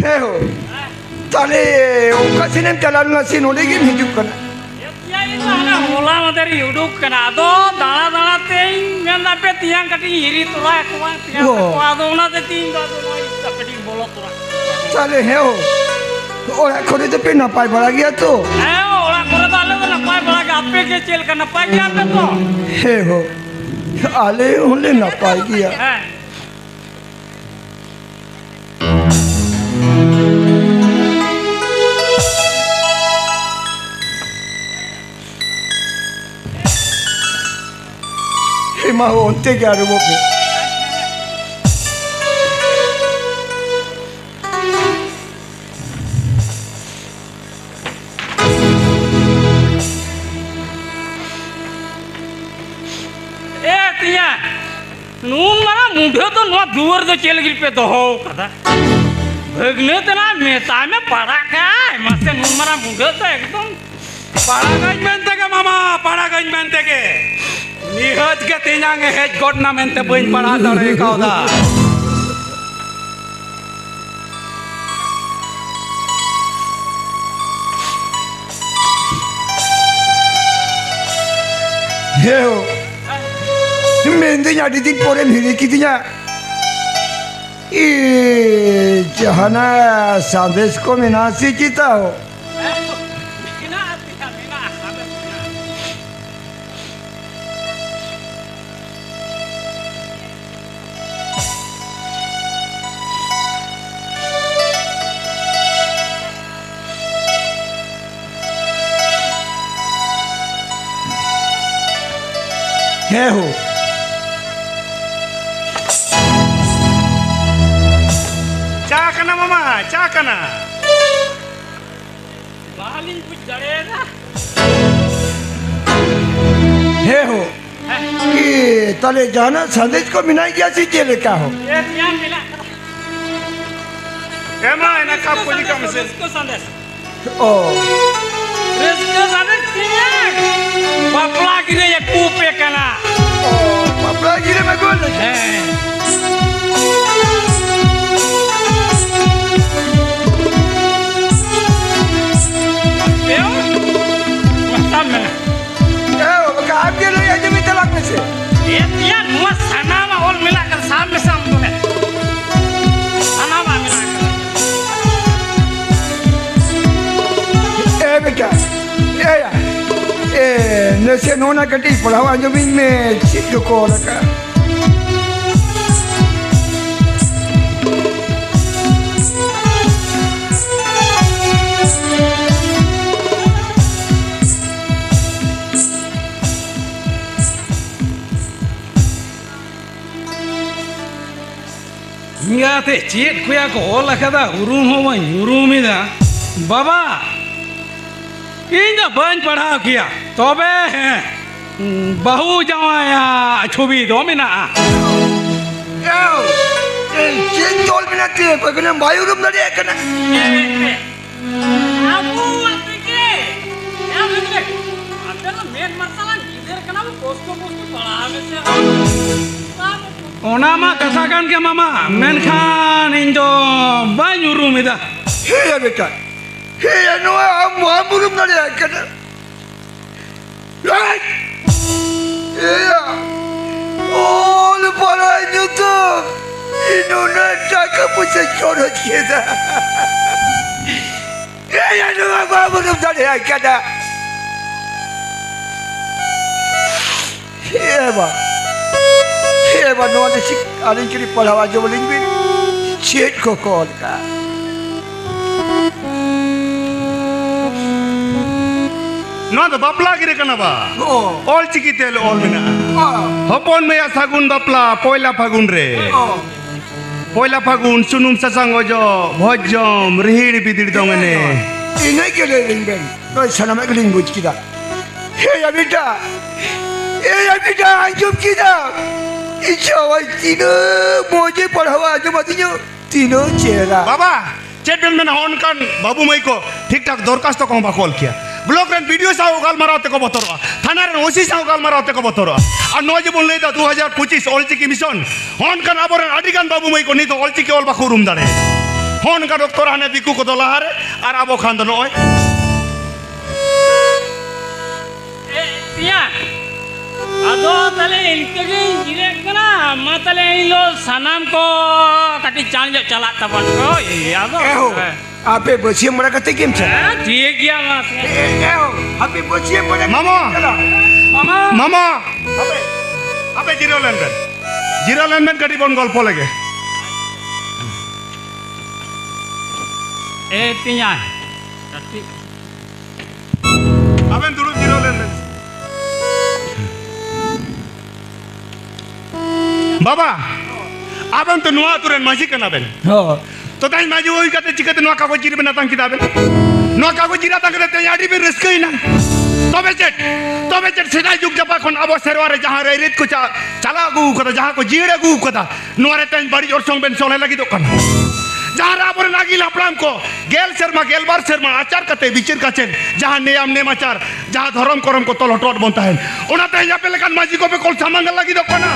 ᱦᱮᱸ ᱦᱳ᱾ ᱛᱟᱦᱞᱮ ᱚᱠᱟ ᱥᱮᱱᱮᱢ ᱪᱟᱞᱟᱣ ᱞᱮᱱᱟ ᱥᱮ ᱱᱚᱰᱮ ᱜᱮᱢ ᱦᱤᱡᱩᱜ ᱠᱟᱱᱟ? ᱤᱧ ᱫᱚ ᱦᱟᱱᱮ ᱦᱚᱞᱟ ᱢᱟᱫᱷᱮᱨ ᱤᱧ ᱩᱰᱩᱠ ᱠᱟᱱᱟ᱾ ᱟᱫᱚ ᱫᱟᱬᱟ ᱫᱟᱬᱟ ᱛᱮᱧ ᱢᱮᱱᱫᱟ, ᱦᱟᱯᱮ ᱛᱮᱧᱟᱝ ᱠᱟᱹᱴᱤᱡ ᱤᱧ ᱦᱤᱨᱤ ᱛᱚᱨᱟ ᱠᱚᱣᱟ, ᱛᱮᱧᱟᱝ ᱚ᱾ ᱛᱟᱠᱚ᱾ ᱟᱫᱚ ᱚᱱᱟᱛᱮ ᱛᱮᱧ ᱫᱚ ᱟᱫᱚ ᱱᱚᱜᱼᱚᱭ ᱠᱟᱹᱴᱤᱡ ᱤᱧ ᱵᱚᱞᱚ ᱛᱚᱨᱟ᱾ ᱛᱟᱦᱞᱮ ᱦᱮᱸ ᱦᱳ, ᱚᱲᱟᱜ ᱠᱚᱨᱮ ᱫᱚᱯᱮ ᱱᱟᱯᱟᱭ ᱵᱟᱲᱟ ᱜᱮᱭᱟ ᱛᱚ? ᱦᱮᱸ ᱦᱳ, ᱚᱲᱟᱜ ᱠᱚᱨᱮ ᱫᱚ ᱟᱞᱮ ᱫᱚ ᱱᱟᱯᱟᱭ ᱵᱟᱲᱟ ᱜᱮ᱾ ᱟᱯᱮ ᱜᱮ ᱪᱮᱫ ᱞᱮᱠᱟ, ᱱᱟᱯᱟᱭ ᱜᱮᱭᱟ ᱯᱮ ᱛᱚ? ᱦᱮᱸ ᱦᱳ, ᱟᱞᱮ ᱦᱚᱸᱞᱮ ᱱᱟᱯᱟᱭ ᱜᱮᱭᱟ᱾ ᱦᱮᱸ᱾ ᱮ ᱢᱟ ᱦᱳ, ᱚᱱᱛᱮ ᱜᱮ ᱟᱨᱚᱵᱚᱜ ᱢᱮ᱾ ᱮ ᱛᱤᱧᱟ, ᱱᱩᱱ ᱢᱟᱨᱟᱝ ᱢᱩᱰᱷᱟᱹ ᱫᱚ ᱱᱚᱣᱟ ᱫᱩᱣᱟᱹᱨ ᱫᱚ ᱪᱮᱫ ᱞᱟᱹᱜᱤᱫ ᱯᱮ ᱫᱚᱦᱚ ᱠᱟᱫᱟ? ᱵᱷᱟᱹᱜᱽᱱᱟᱹ ᱛᱮᱱᱟᱜ ᱢᱮᱛᱟᱭ ᱢᱮ, ᱯᱟᱲᱟᱜ ᱠᱟᱭ᱾ ᱢᱟᱥᱮ, ᱱᱩᱱ ᱢᱟᱨᱟᱝ ᱢᱩᱰᱷᱟᱹ ᱫᱚ ᱮᱠᱫᱚᱢ ᱯᱟᱲᱟᱜᱟᱹᱧ ᱢᱮᱱᱛᱮ ᱜᱮ ᱢᱟᱢᱟ, ᱯᱟᱲᱟᱜᱟᱹᱧ ᱢᱮᱱᱛᱮ ᱜᱮ᱾ ᱱᱤᱦᱟᱹᱛ ᱜᱮ ᱛᱮᱧᱟᱝ ᱮ ᱦᱮᱡ ᱜᱚᱫ ᱱᱟ ᱢᱮᱱᱛᱮ ᱵᱟᱹᱧ ᱯᱟᱲᱦᱟᱣ ᱫᱟᱲᱮ ᱠᱟᱣᱫᱟ᱾ ᱦᱮᱸ ᱦᱳ, ᱢᱮᱱᱫᱟᱹᱧ ᱟᱹᱰᱤ ᱫᱤᱱ ᱯᱚᱨᱮᱢ ᱦᱤᱨᱤ ᱠᱤᱫᱤᱧᱟ᱾ ᱤ, ᱡᱟᱦᱟᱱᱟᱜ ᱥᱟᱸᱫᱮᱥ ᱠᱚ ᱢᱮᱱᱟᱜᱼᱟ ᱥᱮ ᱪᱮᱛᱟ ᱦᱳ? ᱦᱮᱸ ᱦᱳ᱾ ᱪᱟ ᱠᱟᱱᱟ ᱢᱟᱢᱟ, ᱪᱟ ᱠᱟᱱᱟ᱾ ᱵᱟᱞᱤᱧ ᱵᱩᱡᱽ ᱫᱟᱲᱮᱭᱟᱫᱟ᱾ ᱦᱮᱸ ᱦᱳ᱾ ᱮ, ᱛᱟᱦᱞᱮ ᱡᱟᱦᱟᱱᱟᱜ ᱥᱟᱸᱫᱮᱥ ᱠᱚ ᱢᱮᱱᱟᱜ ᱜᱮᱭᱟ ᱥᱮ ᱪᱮᱫ ᱞᱮᱠᱟ ᱦᱳ? ᱮ, ᱛᱮᱭᱟᱝ ᱢᱮᱱᱟᱜ ᱠᱟᱫᱟ᱾ ᱮ ᱢᱟ, ᱮᱱᱟ ᱠᱟᱯ ᱠᱚ ᱡᱤ ᱠᱟᱜ ᱢᱮᱥᱮ᱾ ᱨᱟᱹᱥᱠᱟᱹ ᱥᱟᱸᱫᱮᱥ᱾ ᱚ᱾ ᱨᱟᱹᱥᱠᱟᱹ ᱥᱟᱸᱫᱮᱥ ᱛᱮᱭᱟᱝ᱾ ᱵᱟᱯᱞᱟ ᱜᱤᱨᱟᱹ ᱟᱹᱜᱩ ᱯᱮ ᱠᱟᱱᱟ᱾ ᱚ, ᱵᱟᱯᱞᱟ ᱜᱤᱨᱟᱹ ᱟᱹᱜᱩ ᱞᱮ᱾ ᱦᱮᱸ᱾ ᱟᱯᱮ ᱦᱚᱸ ᱢᱮᱛᱟᱢ ᱢᱮ᱾ ᱮ, ᱵᱟᱠᱷᱟᱱ ᱟᱢ ᱜᱮ ᱞᱟᱹᱭ ᱟᱸᱡᱚᱢᱤᱧ ᱛᱟᱞᱟᱝ ᱢᱮᱥᱮ᱾ ᱮ ᱛᱮᱭᱟ, ᱱᱚᱣᱟ ᱥᱟᱱᱟᱢᱟᱜ ᱚᱞ ᱢᱮᱱᱟᱜ ᱠᱟᱫᱟ, ᱥᱟᱵ ᱢᱮᱥᱮ ᱟᱢ ᱫᱚ ᱦᱮᱸ᱾ ᱥᱟᱱᱟᱢᱟᱜ ᱢᱮᱱᱟᱜ ᱠᱟᱫᱟ᱾ ᱮ ᱵᱮᱴᱟ, ᱮ ᱭᱟ, ᱮ, ᱱᱟᱥᱮ ᱱᱚᱣᱟ ᱠᱟᱹᱴᱤᱡ ᱯᱟᱲᱦᱟᱣ ᱟᱸᱡᱚᱢᱤᱧ ᱢᱮ, ᱪᱮᱫ ᱪᱚᱠᱚ ᱚᱞ ᱟᱠᱟᱫ᱾ ᱮᱸᱜᱟᱛᱮ ᱪᱮᱫ ᱠᱚᱭᱟ ᱠᱚ ᱚᱞ ᱟᱠᱟᱫᱟ, ᱩᱨᱩᱢ ᱦᱚᱸ ᱵᱟᱹᱧ ᱩᱨᱩᱢ ᱮᱫᱟ᱾ ᱵᱟᱵᱟ, ᱤᱧ ᱫᱚ ᱵᱟᱹᱧ ᱯᱟᱲᱦᱟᱣ ᱠᱮᱭᱟ, ᱛᱚᱵᱮ ᱦᱮᱸ, ᱵᱟᱹᱦᱩ ᱡᱟᱶᱟᱭᱟᱜ ᱪᱷᱚᱵᱤ ᱫᱚ ᱢᱮᱱᱟᱜᱼᱟ᱾ ᱮᱭ, ᱪᱮᱫ ᱚᱞ ᱢᱮᱱᱟᱜ ᱛᱮ ᱚᱠᱚᱭ ᱠᱟᱱᱟᱢ ᱵᱟᱭ ᱩᱨᱩᱢ ᱫᱟᱲᱮᱭᱟᱜ ᱠᱟᱱᱟ? ᱟᱵᱚ ᱟᱯᱮ ᱜᱮ᱾ ᱮ ᱵᱷᱟᱹᱜᱽᱱᱟᱹ, ᱟᱯᱮ ᱫᱚ ᱢᱮᱫ ᱢᱟᱨᱥᱟᱞᱟᱱ ᱜᱤᱫᱟᱹᱨ ᱠᱟᱱᱟ ᱵᱚ, ᱠᱚᱥᱴᱚ ᱢᱚᱥᱴᱚ ᱯᱟᱲᱦᱟᱣ ᱢᱮᱥᱮ᱾ ᱚᱱᱟ ᱢᱟ ᱠᱟᱛᱷᱟ ᱠᱟᱱ ᱜᱮ ᱢᱟᱢᱟ, ᱢᱮᱱᱠᱷᱟᱱ ᱤᱧ ᱫᱚ ᱵᱟᱹᱧ ᱩᱨᱩᱢ ᱮᱫᱟ᱾ ᱦᱮᱸᱭᱟ ᱵᱮᱴᱟ, ᱦᱮᱸᱭᱟ, ᱱᱚᱣᱟ ᱟᱢ ᱵᱟᱢ ᱩᱨᱩᱢ ᱫᱟᱲᱮᱭᱟᱜ ᱠᱟᱱᱟ᱾ ᱮᱭ! ᱮᱭᱟ! ᱚᱞ ᱯᱟᱲᱦᱟᱣ ᱧᱩᱛᱩᱢ ᱤᱧ ᱩᱱᱟᱹᱜ ᱴᱟᱠᱟ ᱯᱚᱭᱥᱟ ᱠᱷᱚᱨᱚᱪ ᱠᱮᱫᱟ᱾ ᱮᱭᱟ, ᱱᱚᱣᱟ ᱵᱟᱢ ᱩᱨᱩᱢ ᱫᱟᱲᱮᱭᱟᱜ ᱠᱟᱱᱟ᱾ ᱮ ᱵᱟ, ᱮ ᱵᱟ, ᱱᱚᱣᱟ ᱫᱚ ᱪᱮᱫ? ᱟᱹᱞᱤᱧ ᱠᱟᱹᱴᱤᱡ ᱯᱟᱲᱦᱟᱣ ᱟᱸᱡᱚᱢ ᱟᱹᱞᱤᱧ ᱵᱤᱱ᱾ ᱪᱮᱫ ᱠᱚ ᱠᱚ ᱚᱞ ᱠᱟᱜᱼᱟ? ᱱᱚᱣᱟ ᱫᱚ ᱵᱟᱯᱞᱟ ᱜᱤᱨᱟᱹ ᱠᱟᱱᱟ ᱵᱟ᱾ ᱚ᱾ ᱚᱞ ᱪᱤᱠᱤ ᱛᱮ ᱚᱞ ᱢᱮᱱᱟᱜᱼᱟ᱾ ᱚ᱾ ᱦᱚᱯᱚᱱ ᱢᱟᱹᱭᱟᱜ ᱥᱟᱹᱜᱩᱱ ᱵᱟᱯᱞᱟ ᱯᱚᱭᱞᱟ ᱯᱷᱟᱹᱜᱩᱱ ᱨᱮ᱾ ᱚ᱾ ᱯᱚᱭᱞᱟ ᱯᱷᱟᱹᱜᱩᱱ ᱥᱩᱱᱩᱢ ᱥᱟᱥᱟᱝ ᱚᱡᱚᱜ, ᱵᱷᱚᱡᱽ ᱡᱚᱢ, ᱨᱤᱦᱤᱲ ᱵᱤᱫᱤᱲ ᱫᱚᱝ ᱮᱱᱮᱡ᱾ ᱤᱱᱟᱹᱜ ᱜᱮ ᱞᱟᱹᱭ ᱟᱹᱞᱤᱧ ᱵᱮᱱ᱾ ᱱᱚᱜᱼᱚᱭ ᱥᱟᱱᱟᱢᱟᱜ ᱜᱮᱞᱤᱧ ᱵᱩᱡᱽ ᱠᱮᱫᱟ᱾ ᱦᱮ ᱭᱟ ᱵᱮᱴᱟ, ᱮ ᱭᱟ ᱵᱮᱴᱟ, ᱟᱸᱡᱚᱢ ᱠᱮᱫᱟ? ᱤᱧ ᱡᱟᱶᱟᱭ ᱛᱤᱱᱟᱹᱜ ᱢᱚᱡᱮ ᱯᱟᱲᱦᱟᱣ ᱟᱸᱡᱚᱢ ᱟᱹᱫᱤᱧᱟ, ᱛᱤᱱᱟᱹᱜ ᱪᱮᱦᱨᱟ᱾ ᱵᱟᱵᱟ, ᱪᱮᱫ ᱵᱮᱱ ᱢᱮᱱᱟ, ᱚᱱᱠᱟᱱ ᱵᱟᱹᱵᱩ ᱢᱟᱹᱭ ᱠᱚ ᱴᱷᱤᱠ ᱴᱷᱟᱠ ᱫᱚᱨᱠᱷᱟᱥᱛᱚ ᱠᱚᱦᱚᱸ ᱵᱟᱠᱚ ᱚᱞ ᱠᱮᱭᱟ᱾ ᱵᱞᱚᱠ ᱨᱮᱱ ᱵᱤ ᱰᱤ ᱳ ᱥᱟᱶ ᱜᱟᱞᱢᱟᱨᱟᱣ ᱛᱮᱠᱚ ᱵᱚᱛᱚᱨᱚᱜᱼᱟ, ᱛᱷᱟᱱᱟ ᱨᱮᱱ ᱳ ᱥᱤ ᱥᱟᱶ ᱜᱟᱞᱢᱟᱨᱟᱣ ᱛᱮᱠᱚ ᱵᱚᱛᱚᱨᱚᱜᱼᱟ᱾ ᱟᱨ ᱱᱚᱜᱼᱚᱭ ᱡᱮᱵᱚᱱ ᱞᱟᱹᱭᱫᱟ ᱫᱩ ᱦᱟᱡᱟᱨ ᱯᱚᱸᱪᱤᱥ ᱚᱞᱪᱤᱠᱤ ᱢᱤᱥᱚᱱ, ᱦᱚᱸ ᱚᱱᱠᱟᱱ ᱟᱵᱚᱨᱮᱱ ᱟᱹᱰᱤᱜᱟᱱ ᱵᱟᱹᱵᱩ ᱢᱟᱹᱭ ᱠᱚ ᱱᱤᱛ ᱦᱚᱸ ᱚᱞᱪᱤᱠᱤ ᱚᱞ ᱵᱟᱠᱚ ᱩᱨᱩᱢ ᱫᱟᱲᱮᱭᱟᱜᱼᱟ᱾ ᱦᱚᱸ ᱚᱱᱠᱟᱱ ᱚᱠᱛᱚ ᱨᱮ ᱦᱟᱱᱮ ᱫᱤᱠᱩ ᱠᱚᱫᱚ ᱞᱟᱦᱟᱨᱮ ᱟᱨ ᱟᱵᱚ ᱠᱷᱟᱱ ᱫᱚ ᱱᱚᱜᱼᱚᱭ᱾ ᱮ, ᱤᱭᱟ, ᱟᱫᱚ ᱛᱟᱦᱞᱮ ᱤᱱᱠᱟᱹ ᱜᱤᱧ ᱡᱤᱨᱟᱹᱜ ᱠᱟᱱᱟ᱾ ᱢᱟ ᱛᱟᱦᱞᱮ ᱮᱱ ᱦᱤᱞᱳᱜ ᱥᱟᱱᱟᱢ ᱠᱚ ᱠᱟᱹᱴᱤᱡ ᱪᱟᱬ ᱧᱚᱜ ᱪᱟᱞᱟᱜ ᱛᱟᱵᱚᱱ ᱠᱚ᱾ ᱤᱭᱟ, ᱟᱫᱚ ᱮ ᱦᱳ, ᱟᱯᱮ ᱵᱟᱹᱥᱭᱟᱹᱢ ᱵᱟᱲᱟ ᱠᱟᱛᱮ ᱜᱮᱢ ᱪᱟᱞᱟᱜᱼᱟ? ᱦᱮᱸ, ᱴᱷᱤᱠ ᱜᱮᱭᱟ, ᱢᱟ᱾ ᱮ, ᱮ, ᱮ ᱦᱳ, ᱟᱯᱮ ᱵᱟᱹᱥᱭᱟᱹᱢ ᱵᱟᱲᱟ ᱠᱟᱛᱮ ᱢᱟᱢᱟ᱾ ᱜᱮᱢ ᱪᱟᱞᱟᱜᱼᱟ? ᱢᱟᱢᱟ᱾ ᱢᱟᱢᱟ᱾ ᱟᱯᱮ, ᱟᱯᱮ ᱡᱤᱨᱟᱹᱣ ᱞᱮᱱ ᱵᱮᱱ᱾ ᱡᱤᱨᱟᱹᱣ ᱞᱮᱱ ᱵᱮᱱ, ᱠᱟᱹᱴᱤᱡ ᱵᱚᱱ ᱜᱚᱞᱯᱚ ᱞᱮᱜᱮ᱾ ᱮ ᱛᱤᱧᱟ, ᱠᱟᱹᱴᱤᱡ᱾ ᱟᱵᱮᱱ ᱫᱩᱲᱩᱵ ᱡᱤᱨᱟᱹᱣ ᱞᱮᱱ ᱵᱮᱱ᱾ ᱵᱟᱵᱟ, ᱟᱵᱮᱱ ᱛᱚ ᱱᱚᱣᱟ ᱟᱹᱛᱩ ᱨᱮᱱ ᱢᱟᱹᱡᱷᱤ ᱠᱟᱱᱟ ᱵᱮᱱ᱾ ᱦᱳᱭ᱾ ᱛᱚ ᱛᱮᱦᱮᱧ ᱢᱟᱹᱡᱷᱤ ᱦᱩᱭ ᱠᱟᱛᱮ ᱪᱤᱠᱟᱹᱛᱮ ᱱᱚᱣᱟ ᱠᱟᱜᱚᱡᱽ ᱜᱤᱨᱟᱹ ᱵᱮᱱ ᱟᱛᱟᱝ ᱠᱮᱫᱟ ᱵᱮᱱ? ᱱᱚᱣᱟ ᱠᱟᱜᱚᱡᱽ ᱜᱤᱨᱟᱹ ᱟᱛᱟᱝ ᱠᱟᱛᱮ ᱛᱮᱦᱮᱧ ᱟᱹᱰᱤ ᱵᱮᱱ ᱨᱟᱹᱥᱠᱟᱹᱭᱮᱱᱟ᱾ ᱛᱚᱵᱮ ᱪᱮᱫ? ᱛᱚᱵᱮ ᱪᱮᱫ? ᱥᱮᱫᱟᱭ ᱡᱩᱜᱽ ᱡᱟᱯᱟ ᱠᱷᱚᱱ ᱟᱵᱚ ᱥᱮᱨᱣᱟ ᱨᱮ ᱡᱟᱦᱟᱸ ᱨᱟᱹᱭᱨᱤᱛ ᱠᱚ ᱪᱟ-, ᱪᱟᱞᱟᱣ ᱟᱹᱜᱩ ᱠᱟᱫᱟ, ᱡᱟᱦᱟᱸ ᱠᱚ ᱡᱤᱭᱟᱹᱲ ᱟᱹᱜᱩ ᱠᱟᱫᱟ, ᱱᱚᱣᱟ ᱨᱮ ᱛᱮᱦᱮᱧ ᱵᱟᱹᱲᱤᱡ ᱚᱨᱥᱚᱝ ᱵᱮᱱ ᱥᱚᱞᱦᱮ ᱞᱟᱹᱜᱤᱫᱚᱜ ᱠᱟᱱᱟ᱾ ᱡᱟᱦᱟᱸ ᱨᱮ ᱟᱵᱚᱨᱮᱱ ᱟᱹᱜᱤᱞ ᱦᱟᱯᱲᱟᱢ ᱠᱚ ᱜᱮᱞ ᱥᱮᱨᱢᱟ, ᱜᱮᱞ ᱵᱟᱨ ᱥᱮᱨᱢᱟ ᱟᱪᱟᱨ ᱠᱟᱛᱮ, ᱵᱤᱪᱟᱹᱨ ᱠᱟᱪᱮᱫ, ᱡᱟᱦᱟᱸ ᱱᱮᱭᱟᱢ ᱱᱮᱢᱟᱪᱟᱨ, ᱡᱟᱦᱟᱸ ᱫᱷᱚᱨᱚᱢ ᱠᱚᱨᱚᱢ ᱠᱚ ᱛᱚᱞ ᱦᱚᱴᱚᱣᱟᱫ ᱵᱚᱱ ᱛᱟᱦᱮᱸᱱ, ᱚᱱᱟ ᱛᱮᱦᱮᱧ ᱟᱯᱮ ᱞᱮᱠᱟᱱ ᱢᱟᱹᱡᱷᱤ ᱠᱚᱯᱮ ᱠᱚᱞ ᱥᱟᱢᱟᱝ ᱞᱟᱹᱜᱤᱫᱚᱜ ᱠᱟᱱᱟ᱾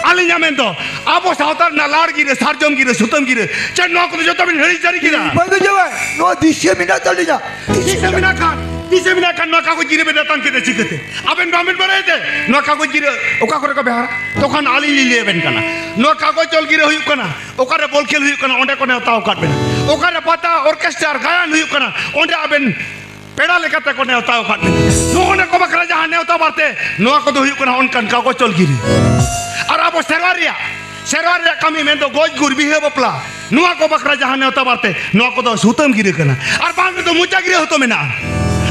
ᱟᱹᱞᱤᱧᱟᱜ ᱢᱮᱱ ᱫᱚ, ᱟᱵᱚ ᱥᱟᱶᱛᱟ ᱨᱮᱱᱟᱜ ᱞᱟᱲ ᱜᱤᱨᱟᱹ, ᱥᱟᱨᱡᱚᱢ ᱜᱤᱨᱟᱹ, ᱥᱩᱛᱟᱹᱢ ᱜᱤᱨᱟᱹ, ᱪᱮᱫ ᱱᱚᱣᱟ ᱠᱚᱫᱚ ᱡᱚᱛᱚ ᱵᱤᱱ ᱦᱤᱲᱤᱧ ᱥᱟᱹᱨᱤ ᱠᱮᱫᱟ? ᱵᱟᱝ ᱫᱚ ᱡᱟᱶᱟᱭ, ᱱᱚᱣᱟ ᱫᱤᱥᱟᱹ ᱢᱮᱱᱟᱜ ᱛᱟᱹᱞᱤᱧᱟ᱾ ᱫᱤᱥᱟᱹ ᱢᱮᱱᱟᱜ ᱠᱷᱟᱱ, ᱫᱤᱥᱟᱹ ᱢᱮᱱᱟᱜ ᱠᱷᱟᱱ ᱱᱚᱣᱟ ᱠᱟᱜᱚᱡᱽ ᱜᱤᱨᱟᱹ ᱵᱮᱱ ᱟᱛᱟᱝ ᱠᱮᱫᱟ ᱪᱤᱠᱟᱹᱛᱮ? ᱟᱵᱮᱱ ᱵᱟᱵᱮᱱ ᱵᱟᱲᱟᱭ ᱛᱮ ᱱᱚᱣᱟ ᱠᱟᱜᱚᱡᱽ ᱜᱤᱨᱟᱹ ᱚᱠᱟ ᱠᱚᱨᱮ ᱠᱚ ᱵᱮᱣᱦᱟᱨᱟ? ᱛᱚᱠᱷᱚᱱ ᱟᱹᱞᱤᱧ ᱞᱤᱧ ᱞᱟᱹᱭ ᱟᱵᱮᱱ ᱠᱟᱱᱟ, ᱱᱚᱣᱟ ᱠᱟᱜᱚᱡᱽ ᱚᱞ ᱜᱤᱨᱟᱹ ᱦᱩᱭᱩᱜ ᱠᱟᱱᱟ, ᱚᱠᱟᱨᱮ ᱵᱚᱞ ᱠᱷᱮᱞ ᱦᱩᱭᱩᱜ ᱠᱟᱱᱟ, ᱚᱸᱰᱮ ᱠᱚ ᱱᱮᱣᱛᱟ ᱟᱠᱟᱫ ᱵᱮᱱᱟ᱾ ᱚᱠᱟᱨᱮ ᱯᱟᱛᱟ, ᱚᱨᱠᱮᱥᱴᱟᱨ, ᱜᱟᱭᱟᱱ ᱦᱩᱭᱩᱜ ᱠᱟᱱᱟ, ᱚᱸᱰᱮ ᱟᱵᱮᱱ ᱯᱮᱲᱟ ᱞᱮᱠᱟᱛᱮ ᱠᱚ ᱱᱮᱣᱛᱟ ᱟᱠᱟᱫ ᱵᱮᱱᱟ᱾ ᱱᱚᱜᱼᱚ ᱱᱟ ᱠᱚ ᱵᱟᱠᱷᱨᱟ ᱡᱟᱦᱟᱸ ᱱᱮᱣᱛᱟ ᱵᱟᱨᱛᱮ, ᱱᱚᱣᱟ ᱠᱚᱫᱚ ᱦᱩᱭᱩᱜ ᱠᱟᱱᱟ ᱚᱱᱠᱟᱱ ᱠᱟᱜᱚᱡᱽ ᱚᱞ ᱜᱤᱨᱟᱹ᱾ ᱟᱨ ᱟᱵᱚ ᱥᱮᱨᱣᱟ ᱨᱮᱭᱟᱜ, ᱥᱮᱨᱣᱟ ᱨᱮᱭᱟᱜ ᱠᱟᱹᱢᱤ ᱢᱮᱱᱫᱚ ᱜᱚᱡ ᱜᱩᱨ, ᱵᱤᱦᱟᱹ ᱵᱟᱯᱞᱟ, ᱱᱚᱣᱟ ᱠᱚ ᱵᱟᱠᱷᱨᱟ ᱡᱟᱦᱟᱸ ᱱᱮᱣᱛᱟ ᱵᱟᱨᱛᱮ, ᱱᱚᱣᱟ ᱠᱚᱫᱚ ᱥᱩᱛᱟᱹᱢ ᱜᱤᱨᱟᱹ ᱠᱟᱱᱟ᱾ ᱟᱨ ᱵᱟᱝ ᱨᱮᱫᱚ ᱢᱚᱪᱟ ᱜᱤᱨᱟᱹ ᱦᱚᱸᱛᱚ ᱢᱮᱱᱟᱜᱼᱟ᱾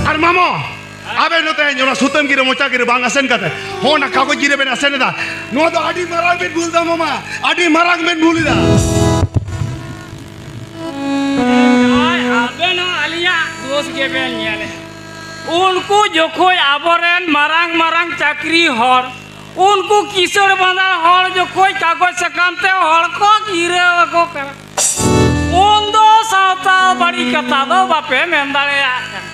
ᱟᱨ ᱢᱟᱢᱚ, ᱟᱵᱮᱱ ᱫᱚ ᱛᱮᱦᱮᱧ ᱚᱱᱟ ᱥᱩᱛᱟᱹᱢ ᱜᱤᱨᱟᱹ, ᱢᱚᱪᱟ ᱜᱤᱨᱟᱹ ᱵᱟᱝ ᱟᱥᱮᱱ ᱠᱟᱛᱮ, ᱦᱚᱸ, ᱚᱱᱟ ᱠᱟᱜᱚᱡᱽ ᱜᱤᱨᱟᱹ ᱵᱮᱱ ᱟᱥᱮᱱ ᱮᱫᱟ᱾ ᱱᱚᱣᱟ ᱫᱚ ᱟᱹᱰᱤ ᱢᱟᱨᱟᱝ ᱵᱮᱱ ᱵᱷᱩᱞ ᱮᱫᱟ ᱢᱟᱢᱟ, ᱟᱹᱰᱤ ᱢᱟᱨᱟᱝ ᱵᱮᱱ ᱵᱷᱩᱞ ᱮᱫᱟ᱾ ᱟᱵᱮᱱ ᱦᱚᱸ ᱟᱹᱞᱤᱧᱟᱜ ᱫᱳᱥ ᱜᱮᱵᱮᱱ ᱧᱮᱞᱮᱫ᱾ ᱩᱱᱠᱩ ᱡᱚᱠᱷᱚᱡ ᱟᱵᱚᱨᱮᱱ ᱢᱟᱨᱟᱝ ᱢᱟᱨᱟᱝ ᱪᱟᱹᱠᱨᱤ ᱦᱚᱲ, ᱩᱱᱠᱩ ᱠᱤᱥᱟᱹᱬ ᱵᱟᱸᱫᱟᱲ ᱦᱚᱲ ᱡᱚᱠᱷᱚᱡ ᱠᱟᱜᱚᱡᱽ ᱥᱟᱠᱟᱢ ᱛᱮ ᱦᱚᱲ ᱠᱚ ᱜᱤᱨᱟᱹ ᱟᱠᱚ ᱠᱟᱱᱟ, ᱩᱱ ᱫᱚ ᱥᱟᱶᱛᱟ ᱵᱟᱹᱲᱤᱡ ᱠᱟᱛᱷᱟ ᱫᱚ ᱵᱟᱯᱮ ᱢᱮᱱ ᱫᱟᱲᱮᱭᱟᱜ ᱠᱟᱱᱟ᱾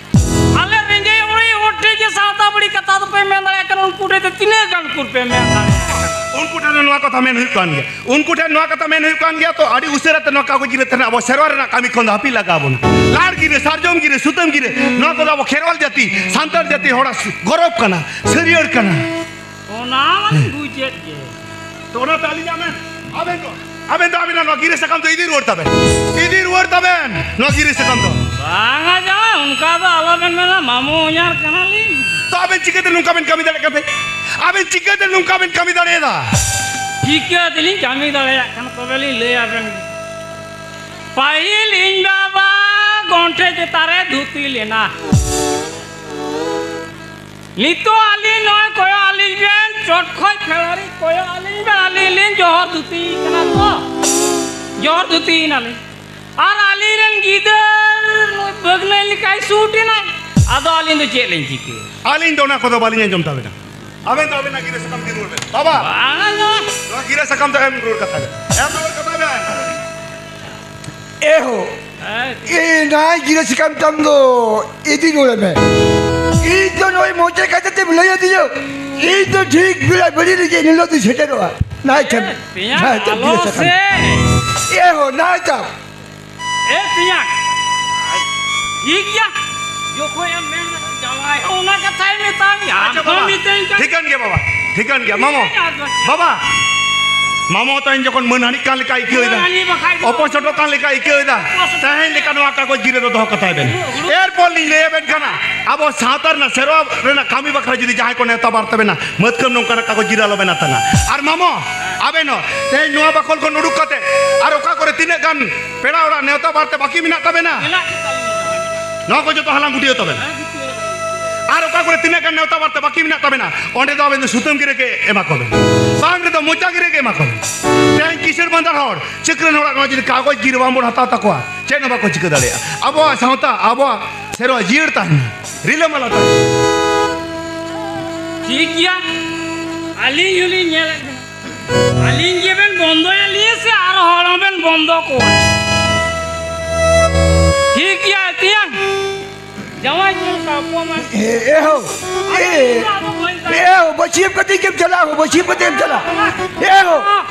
ᱟᱞᱮ ᱨᱮᱸᱜᱮᱡ ᱚᱨᱮᱡ ᱦᱚᱲ ᱴᱷᱮᱱ ᱜᱮ ᱥᱟᱶᱛᱟ ᱵᱟᱹᱲᱤᱡ ᱠᱟᱛᱷᱟ ᱫᱚᱯᱮ ᱢᱮᱱ ᱫᱟᱲᱮᱭᱟᱜ ᱠᱟᱱᱟ, ᱩᱱᱠᱩ ᱴᱷᱮᱱ ᱫᱚ ᱛᱤᱱᱟᱹᱜ ᱜᱟᱱ ᱠᱚ ᱯᱮ ᱢᱮᱱ ᱫᱟᱲᱮᱭᱟᱜ ᱠᱟᱱᱟ? ᱩᱱᱠᱩ ᱴᱷᱮᱱ ᱫᱚ ᱱᱚᱣᱟ ᱠᱟᱛᱷᱟ ᱢᱮᱱ ᱦᱩᱭᱩᱜ ᱠᱟᱱ ᱜᱮᱭᱟ᱾ ᱩᱱᱠᱩ ᱴᱷᱮᱱ ᱱᱚᱣᱟ ᱠᱟᱛᱷᱟ ᱢᱮᱱ ᱦᱩᱭᱩᱜ ᱠᱟᱱ ᱜᱮᱭᱟ, ᱛᱚ ᱟᱹᱰᱤ ᱩᱥᱟᱹᱨᱟ ᱛᱮ ᱱᱚᱣᱟ ᱠᱟᱜᱚᱡᱽ ᱜᱤᱨᱟᱹ ᱛᱮ ᱟᱵᱚ ᱥᱮᱨᱣᱟ ᱨᱮᱱᱟᱜ ᱠᱟᱹᱢᱤ ᱠᱷᱚᱱ ᱫᱚ ᱦᱟᱹᱯᱤᱫ ᱞᱟᱜᱟᱣ ᱵᱚᱱᱟ᱾ ᱞᱟᱲ ᱜᱤᱨᱟᱹ, ᱥᱟᱨᱡᱚᱢ ᱜᱤᱨᱟᱹ, ᱥᱩᱛᱟᱹᱢ ᱜᱤᱨᱟᱹ, ᱱᱚᱣᱟ ᱠᱚᱫᱚ ᱟᱵᱚ ᱠᱷᱮᱨᱣᱟᱞ ᱡᱟᱹᱛᱤ, ᱥᱟᱱᱛᱟᱲ ᱡᱟᱹᱛᱤ ᱦᱚᱲᱟᱜ ᱜᱚᱨᱚᱵᱽ ᱠᱟᱱᱟ, ᱥᱟᱹᱨᱭᱟᱹᱲ ᱠᱟᱱᱟ᱾ ᱚᱱᱟ ᱢᱟᱞᱤᱧ ᱵᱩᱡᱮᱫ ᱜᱮ᱾ ᱛᱚ ᱚᱱᱟᱛᱮ ᱟᱹᱞᱤᱧᱟᱜ ᱢᱮᱱ, ᱟᱵᱮᱱ ᱫᱚ, ᱟᱵᱮᱱ ᱫᱚ ᱟᱵᱮᱱᱟᱜ ᱱᱚᱣᱟ ᱜᱤᱨᱟᱹ ᱥᱟᱠᱟᱢ ᱫᱚ ᱤᱫᱤ ᱨᱩᱣᱟᱹᱲ ᱛᱟᱵᱮᱱ᱾ ᱤᱫᱤ ᱨᱩᱣᱟᱹᱲ ᱛᱟᱵᱮᱱ ᱱᱚᱣᱟ ᱜᱤᱨᱟᱹ ᱥᱟᱠᱟᱢ ᱫᱚ᱾ ᱵᱟᱝᱟ ᱡᱟᱶᱟᱭ, ᱚᱱᱠᱟ ᱫᱚ ᱟᱞᱚᱵᱮᱱ ᱢᱮᱱᱟ, ᱢᱟᱢᱚ ᱦᱚᱧᱦᱟᱨ ᱠᱟᱱᱟᱞᱤᱧ᱾ ᱛᱚ ᱟᱵᱮᱱ ᱪᱤᱠᱟᱹᱛᱮ ᱱᱚᱝᱠᱟ ᱵᱮᱱ ᱠᱟᱹᱢᱤ ᱫᱟᱲᱮᱭᱟᱜ ᱠᱟᱱ ᱛᱟᱦᱮᱸᱫ? ᱟᱵᱮᱱ ᱪᱤᱠᱟᱹᱛᱮ ᱱᱚᱝᱠᱟ ᱵᱮᱱ ᱠᱟᱹᱢᱤ ᱫᱟᱲᱮᱭᱟᱫᱟ? ᱪᱤᱠᱟᱹ ᱛᱮᱞᱤᱧ ᱠᱟᱹᱢᱤ ᱫᱟᱲᱮᱭᱟᱜ ᱠᱟᱱᱟ, ᱛᱚᱵᱮ ᱞᱤᱧ ᱞᱟᱹᱭ ᱟᱵᱮᱱ ᱜᱮ᱾ ᱯᱟᱹᱦᱤᱞ ᱤᱧ ᱵᱟᱵᱟ ᱜᱚᱱᱴᱷᱮ ᱪᱮᱛᱟᱱ ᱨᱮ ᱫᱷᱩᱛᱤ ᱞᱮᱱᱟ᱾ ᱱᱤᱛᱚᱜ ᱟᱹᱞᱤᱧ ᱱᱚᱜᱼᱚᱭ ᱠᱚᱭᱚᱜ ᱟᱹᱞᱤᱧ ᱵᱮᱱ, ᱪᱚᱴ ᱠᱷᱚᱡ ᱯᱷᱮᱲᱟᱨᱤ ᱠᱚᱭᱚᱜ ᱟᱹᱞᱤᱧ ᱵᱮᱱ, ᱟᱹᱞᱤᱧ ᱞᱤᱧ ᱡᱚᱦᱚᱨ ᱫᱷᱩᱛᱤ ᱠᱟᱱᱟ ᱛᱚ, ᱡᱚᱦᱚᱨ ᱫᱷᱩᱛᱤ ᱮᱱᱟᱞᱤᱧ᱾ ᱟᱨ ᱟᱹᱞᱤᱧ ᱨᱮᱱ ᱜᱤᱫᱟᱹᱨ ᱱᱩᱭ ᱵᱟᱹᱜᱽᱱᱟᱹᱭ ᱞᱮᱠᱟᱭ ᱥᱩᱴ ᱮᱱᱟᱭ, ᱟᱫᱚ ᱟᱹᱞᱤᱧ ᱫᱚ ᱪᱮᱫ ᱞᱤᱧ ᱪᱤᱠᱟᱹᱭᱟ? ᱟᱹᱞᱤᱧ ᱫᱚ ᱚᱱᱟ ᱠᱚᱫᱚ ᱵᱟᱹᱞᱤᱧ ᱟᱸᱡᱚᱢ ᱛᱟᱵᱮᱱᱟ᱾ ᱟᱵᱮᱱ ᱫᱚ ᱟᱵᱮᱱᱟᱜ ᱜᱤᱨᱟᱹ ᱥᱟᱠᱟᱢ ᱤᱫᱤ ᱨᱩᱣᱟᱹᱲ ᱵᱮᱱ᱾ ᱵᱟᱵᱟ, ᱵᱟᱝ᱾ ᱱᱚᱣᱟ ᱜᱤᱨᱟᱹ ᱥᱟᱠᱟᱢ ᱫᱚ ᱮᱢ ᱨᱩᱣᱟᱹᱲ ᱠᱟᱛᱟ ᱵᱮᱱ᱾ ᱮᱢ ᱨᱩᱣᱟᱹᱲ ᱠᱟᱛᱟ ᱵᱮᱱ᱾ ᱮ ᱦᱳ, ᱦᱮᱸ᱾ ᱮ ᱱᱟᱭ ᱜᱤᱨᱟᱹ ᱥᱟᱠᱟᱢ ᱛᱟᱢ ᱫᱚ ᱤᱫᱤ ᱨᱩᱣᱟᱹᱲ ᱢᱮ᱾ ᱤᱧ ᱫᱚ ᱱᱚᱜᱼᱚᱭ ᱢᱚᱪᱟ ᱠᱟᱛᱷᱟ ᱛᱮᱢ ᱞᱟᱹᱭ ᱟᱹᱫᱤᱧᱟ, ᱤᱧ ᱫᱚ ᱴᱷᱤᱠ ᱵᱮᱲᱟ ᱵᱟᱹᱲᱤ ᱨᱮᱜᱮ ᱮᱱ ᱦᱤᱞᱳᱜ ᱫᱚᱧ ᱥᱮᱴᱮᱨᱚᱜᱼᱟ᱾ ᱱᱟᱭ ᱛᱮᱢ, ᱮ, ᱛᱮᱭᱟᱝ, ᱱᱟᱭ ᱛᱮᱢ ᱟᱞᱚ ᱜᱤᱨᱟᱹ ᱥᱟᱠᱟᱢ᱾ ᱥᱮ᱾ ᱮ ᱦᱳ, ᱱᱟᱭ ᱛᱟᱢ᱾ ᱮ ᱛᱮᱭᱟᱝ, ᱴᱷᱤᱠ ᱜᱮᱭᱟ, ᱡᱚᱠᱷᱚᱱ ᱮᱢ ᱢᱮᱱ ᱡᱟᱶᱟᱭ ᱦᱚᱸ ᱚᱱᱟ ᱠᱟᱛᱷᱟᱭ ᱢᱮᱛᱟᱢ, ᱟᱢ ᱟᱪᱪᱷᱟ ᱦᱚᱸ ᱵᱟᱵᱟ, ᱢᱤᱛᱟᱹᱧ ᱠᱟᱱ᱾ ᱴᱷᱤᱠᱟᱹᱱ ᱜᱮᱭᱟ ᱵᱟᱵᱟ, ᱴᱷᱤᱠᱟᱹᱱ ᱜᱮᱭᱟ ᱢᱟᱢᱚ᱾ ᱴᱷᱤᱠ ᱜᱮᱭᱟ, ᱟᱫᱚ ᱪᱮᱫ? ᱵᱟᱵᱟ, ᱢᱟᱢᱚ ᱛᱟᱹᱧ ᱡᱚᱠᱷᱚᱱ ᱢᱟᱹᱱ ᱟᱹᱱᱤᱡ ᱠᱟᱱ ᱞᱮᱠᱟ ᱟᱹᱭᱠᱟᱹᱣ ᱮᱫᱟ, ᱢᱟᱹᱱ ᱟᱹᱱᱤᱡ ᱵᱟᱠᱷᱟᱡ ᱫᱚ ᱚᱯᱚᱥᱚᱴᱚ ᱠᱟᱱ ᱞᱮᱠᱟ ᱟᱹᱭᱠᱟᱹᱣ ᱮᱫᱟ, ᱛᱮᱦᱮᱧ ᱞᱮᱠᱟ ᱱᱚᱣᱟ ᱠᱟᱜᱚᱡᱽ ᱜᱤᱨᱟᱹ ᱫᱚ ᱫᱚᱦᱚ ᱠᱟᱛᱟᱭ ᱵᱮᱱ᱾ ᱮᱨᱯᱚᱨ ᱞᱤᱧ ᱞᱟᱹᱭ ᱟᱵᱮᱱ ᱠᱟᱱᱟ, ᱟᱵᱚ ᱥᱟᱶᱛᱟ ᱨᱮᱱᱟᱜ ᱥᱮᱨᱣᱟ ᱨᱮᱱᱟᱜ ᱠᱟᱹᱢᱤ ᱵᱟᱠᱷᱨᱟ ᱡᱩᱫᱤ ᱡᱟᱦᱟᱸᱭ ᱠᱚ ᱱᱮᱣᱛᱟ ᱵᱟᱨᱛᱮ ᱵᱮᱱᱟ, ᱢᱟᱹᱛᱠᱟᱹᱢ ᱱᱚᱝᱠᱟᱱᱟᱜ ᱠᱟᱜᱚᱡᱽ ᱜᱤᱨᱟᱹ ᱟᱞᱚ ᱵᱮᱱ ᱟᱛᱟᱝᱟ᱾ ᱟᱨ ᱢᱟᱢᱚ, ᱟᱵᱮᱱ ᱦᱚᱸ ᱛᱮᱦᱮᱧ ᱱᱚᱣᱟ ᱵᱟᱠᱷᱳᱞ ᱠᱷᱚᱱ ᱩᱰᱩᱠ ᱠᱟᱛᱮ ᱟᱨ ᱚᱠᱟ ᱠᱚᱨᱮ ᱛᱤᱱᱟᱹᱜ ᱜᱟᱱ ᱯᱮᱲᱟ ᱚᱲᱟᱜ ᱱᱮᱣᱛᱟ ᱵᱟᱨᱛᱮ ᱵᱟᱹᱠᱤ ᱢᱮᱱᱟᱜ ᱛᱟᱵᱮᱱᱟ? ᱢᱮᱱᱟᱜ ᱜᱮ ᱛᱟᱞᱤᱧᱟ᱾ ᱱᱚᱣᱟ ᱠᱚ ᱡᱚᱛᱚ ᱦᱟᱞᱟᱝ ᱜᱩᱴᱤᱭᱟᱹᱣ ᱛᱟᱵᱮᱱᱟ᱾ ᱦᱮᱸ, ᱜᱩᱴᱤᱭᱟᱹᱣ᱾ ᱟᱨ ᱚᱠᱟ ᱠᱚᱨᱮ ᱛᱤᱱᱟᱹᱜ ᱜᱟᱱ ᱱᱮᱣᱛᱟ ᱵᱟᱨᱛᱮ ᱵᱟᱹᱠᱤ ᱢᱮᱱᱟᱜ ᱛᱟᱵᱮᱱᱟ, ᱚᱸᱰᱮ ᱫᱚ ᱟᱵᱮᱱ ᱫᱚ ᱥᱩᱛᱟᱹᱢ ᱜᱤᱨᱟᱹ ᱜᱮ ᱮᱢᱟ ᱠᱚ ᱵᱮᱱ, ᱵᱟᱝ ᱨᱮᱫᱚ ᱢᱚᱪᱟ ᱜᱤᱨᱟᱹ ᱜᱮ ᱮᱢᱟ ᱠᱚ ᱵᱮᱱ᱾ ᱛᱮᱦᱮᱧ ᱠᱤᱥᱟᱹᱬ ᱢᱟᱸᱫᱟᱨ ᱦᱚᱲ, ᱪᱟᱹᱠᱨᱟᱹᱱ ᱦᱚᱲᱟᱜ ᱱᱚᱣᱟ ᱡᱩᱫᱤ ᱠᱟᱜᱚᱡᱽ ᱜᱤᱨᱟᱹ ᱵᱟᱝ ᱵᱚᱱ ᱦᱟᱛᱟᱣ ᱛᱟᱠᱚᱣᱟ, ᱪᱮᱫ ᱦᱚᱸ ᱵᱟᱠᱚ ᱪᱤᱠᱟᱹ ᱫᱟᱲᱮᱭᱟᱜᱼᱟ᱾ ᱟᱵᱚᱣᱟᱜ ᱥᱟᱶᱛᱟ, ᱟᱵᱚᱣᱟᱜ ᱥᱮᱨᱣᱟ ᱡᱤᱭᱟᱹᱲ ᱛᱟᱦᱮᱱᱟ, ᱨᱤᱞᱟᱹᱢᱟᱞᱟ ᱛᱟᱦᱮᱱᱟ᱾ ᱴᱷᱤᱠ ᱜᱮᱭᱟ, ᱟᱹᱞᱤᱧ ᱦᱚᱸᱞᱤᱧ ᱧᱮᱞᱮᱫ ᱵᱮᱱᱟ᱾ ᱟᱹᱞᱤᱧ ᱜᱮᱵᱮᱱ ᱵᱚᱱᱫᱚᱭᱮᱫ ᱞᱤᱧᱟ ᱥᱮ ᱟᱨ ᱦᱚᱲ ᱦᱚᱸᱵᱮᱱ ᱵᱚᱱᱫᱚ ᱠᱚᱣᱟ? ᱴᱷᱤᱠ ᱜᱮᱭᱟ ᱛᱮᱭᱟᱝ, ᱡᱟᱶᱟᱭ ᱧᱮᱞ ᱠᱟᱠᱚᱣᱟ ᱢᱟ᱾ ᱮ, ᱮ ᱦᱳ, ᱮ, ᱟᱫᱚ ᱵᱟᱹᱧ ᱮ ᱦᱳ, ᱵᱟᱹᱥᱭᱟᱹᱢ ᱠᱟᱛᱮ ᱜᱮᱢ ᱪᱟᱞᱟᱜᱼᱟ ᱦᱳ, ᱵᱟᱹᱥᱭᱟᱹᱢ ᱠᱟᱛᱮ ᱜᱮᱢ ᱪᱟᱞᱟᱜᱼᱟ᱾ ᱮ ᱦᱳ,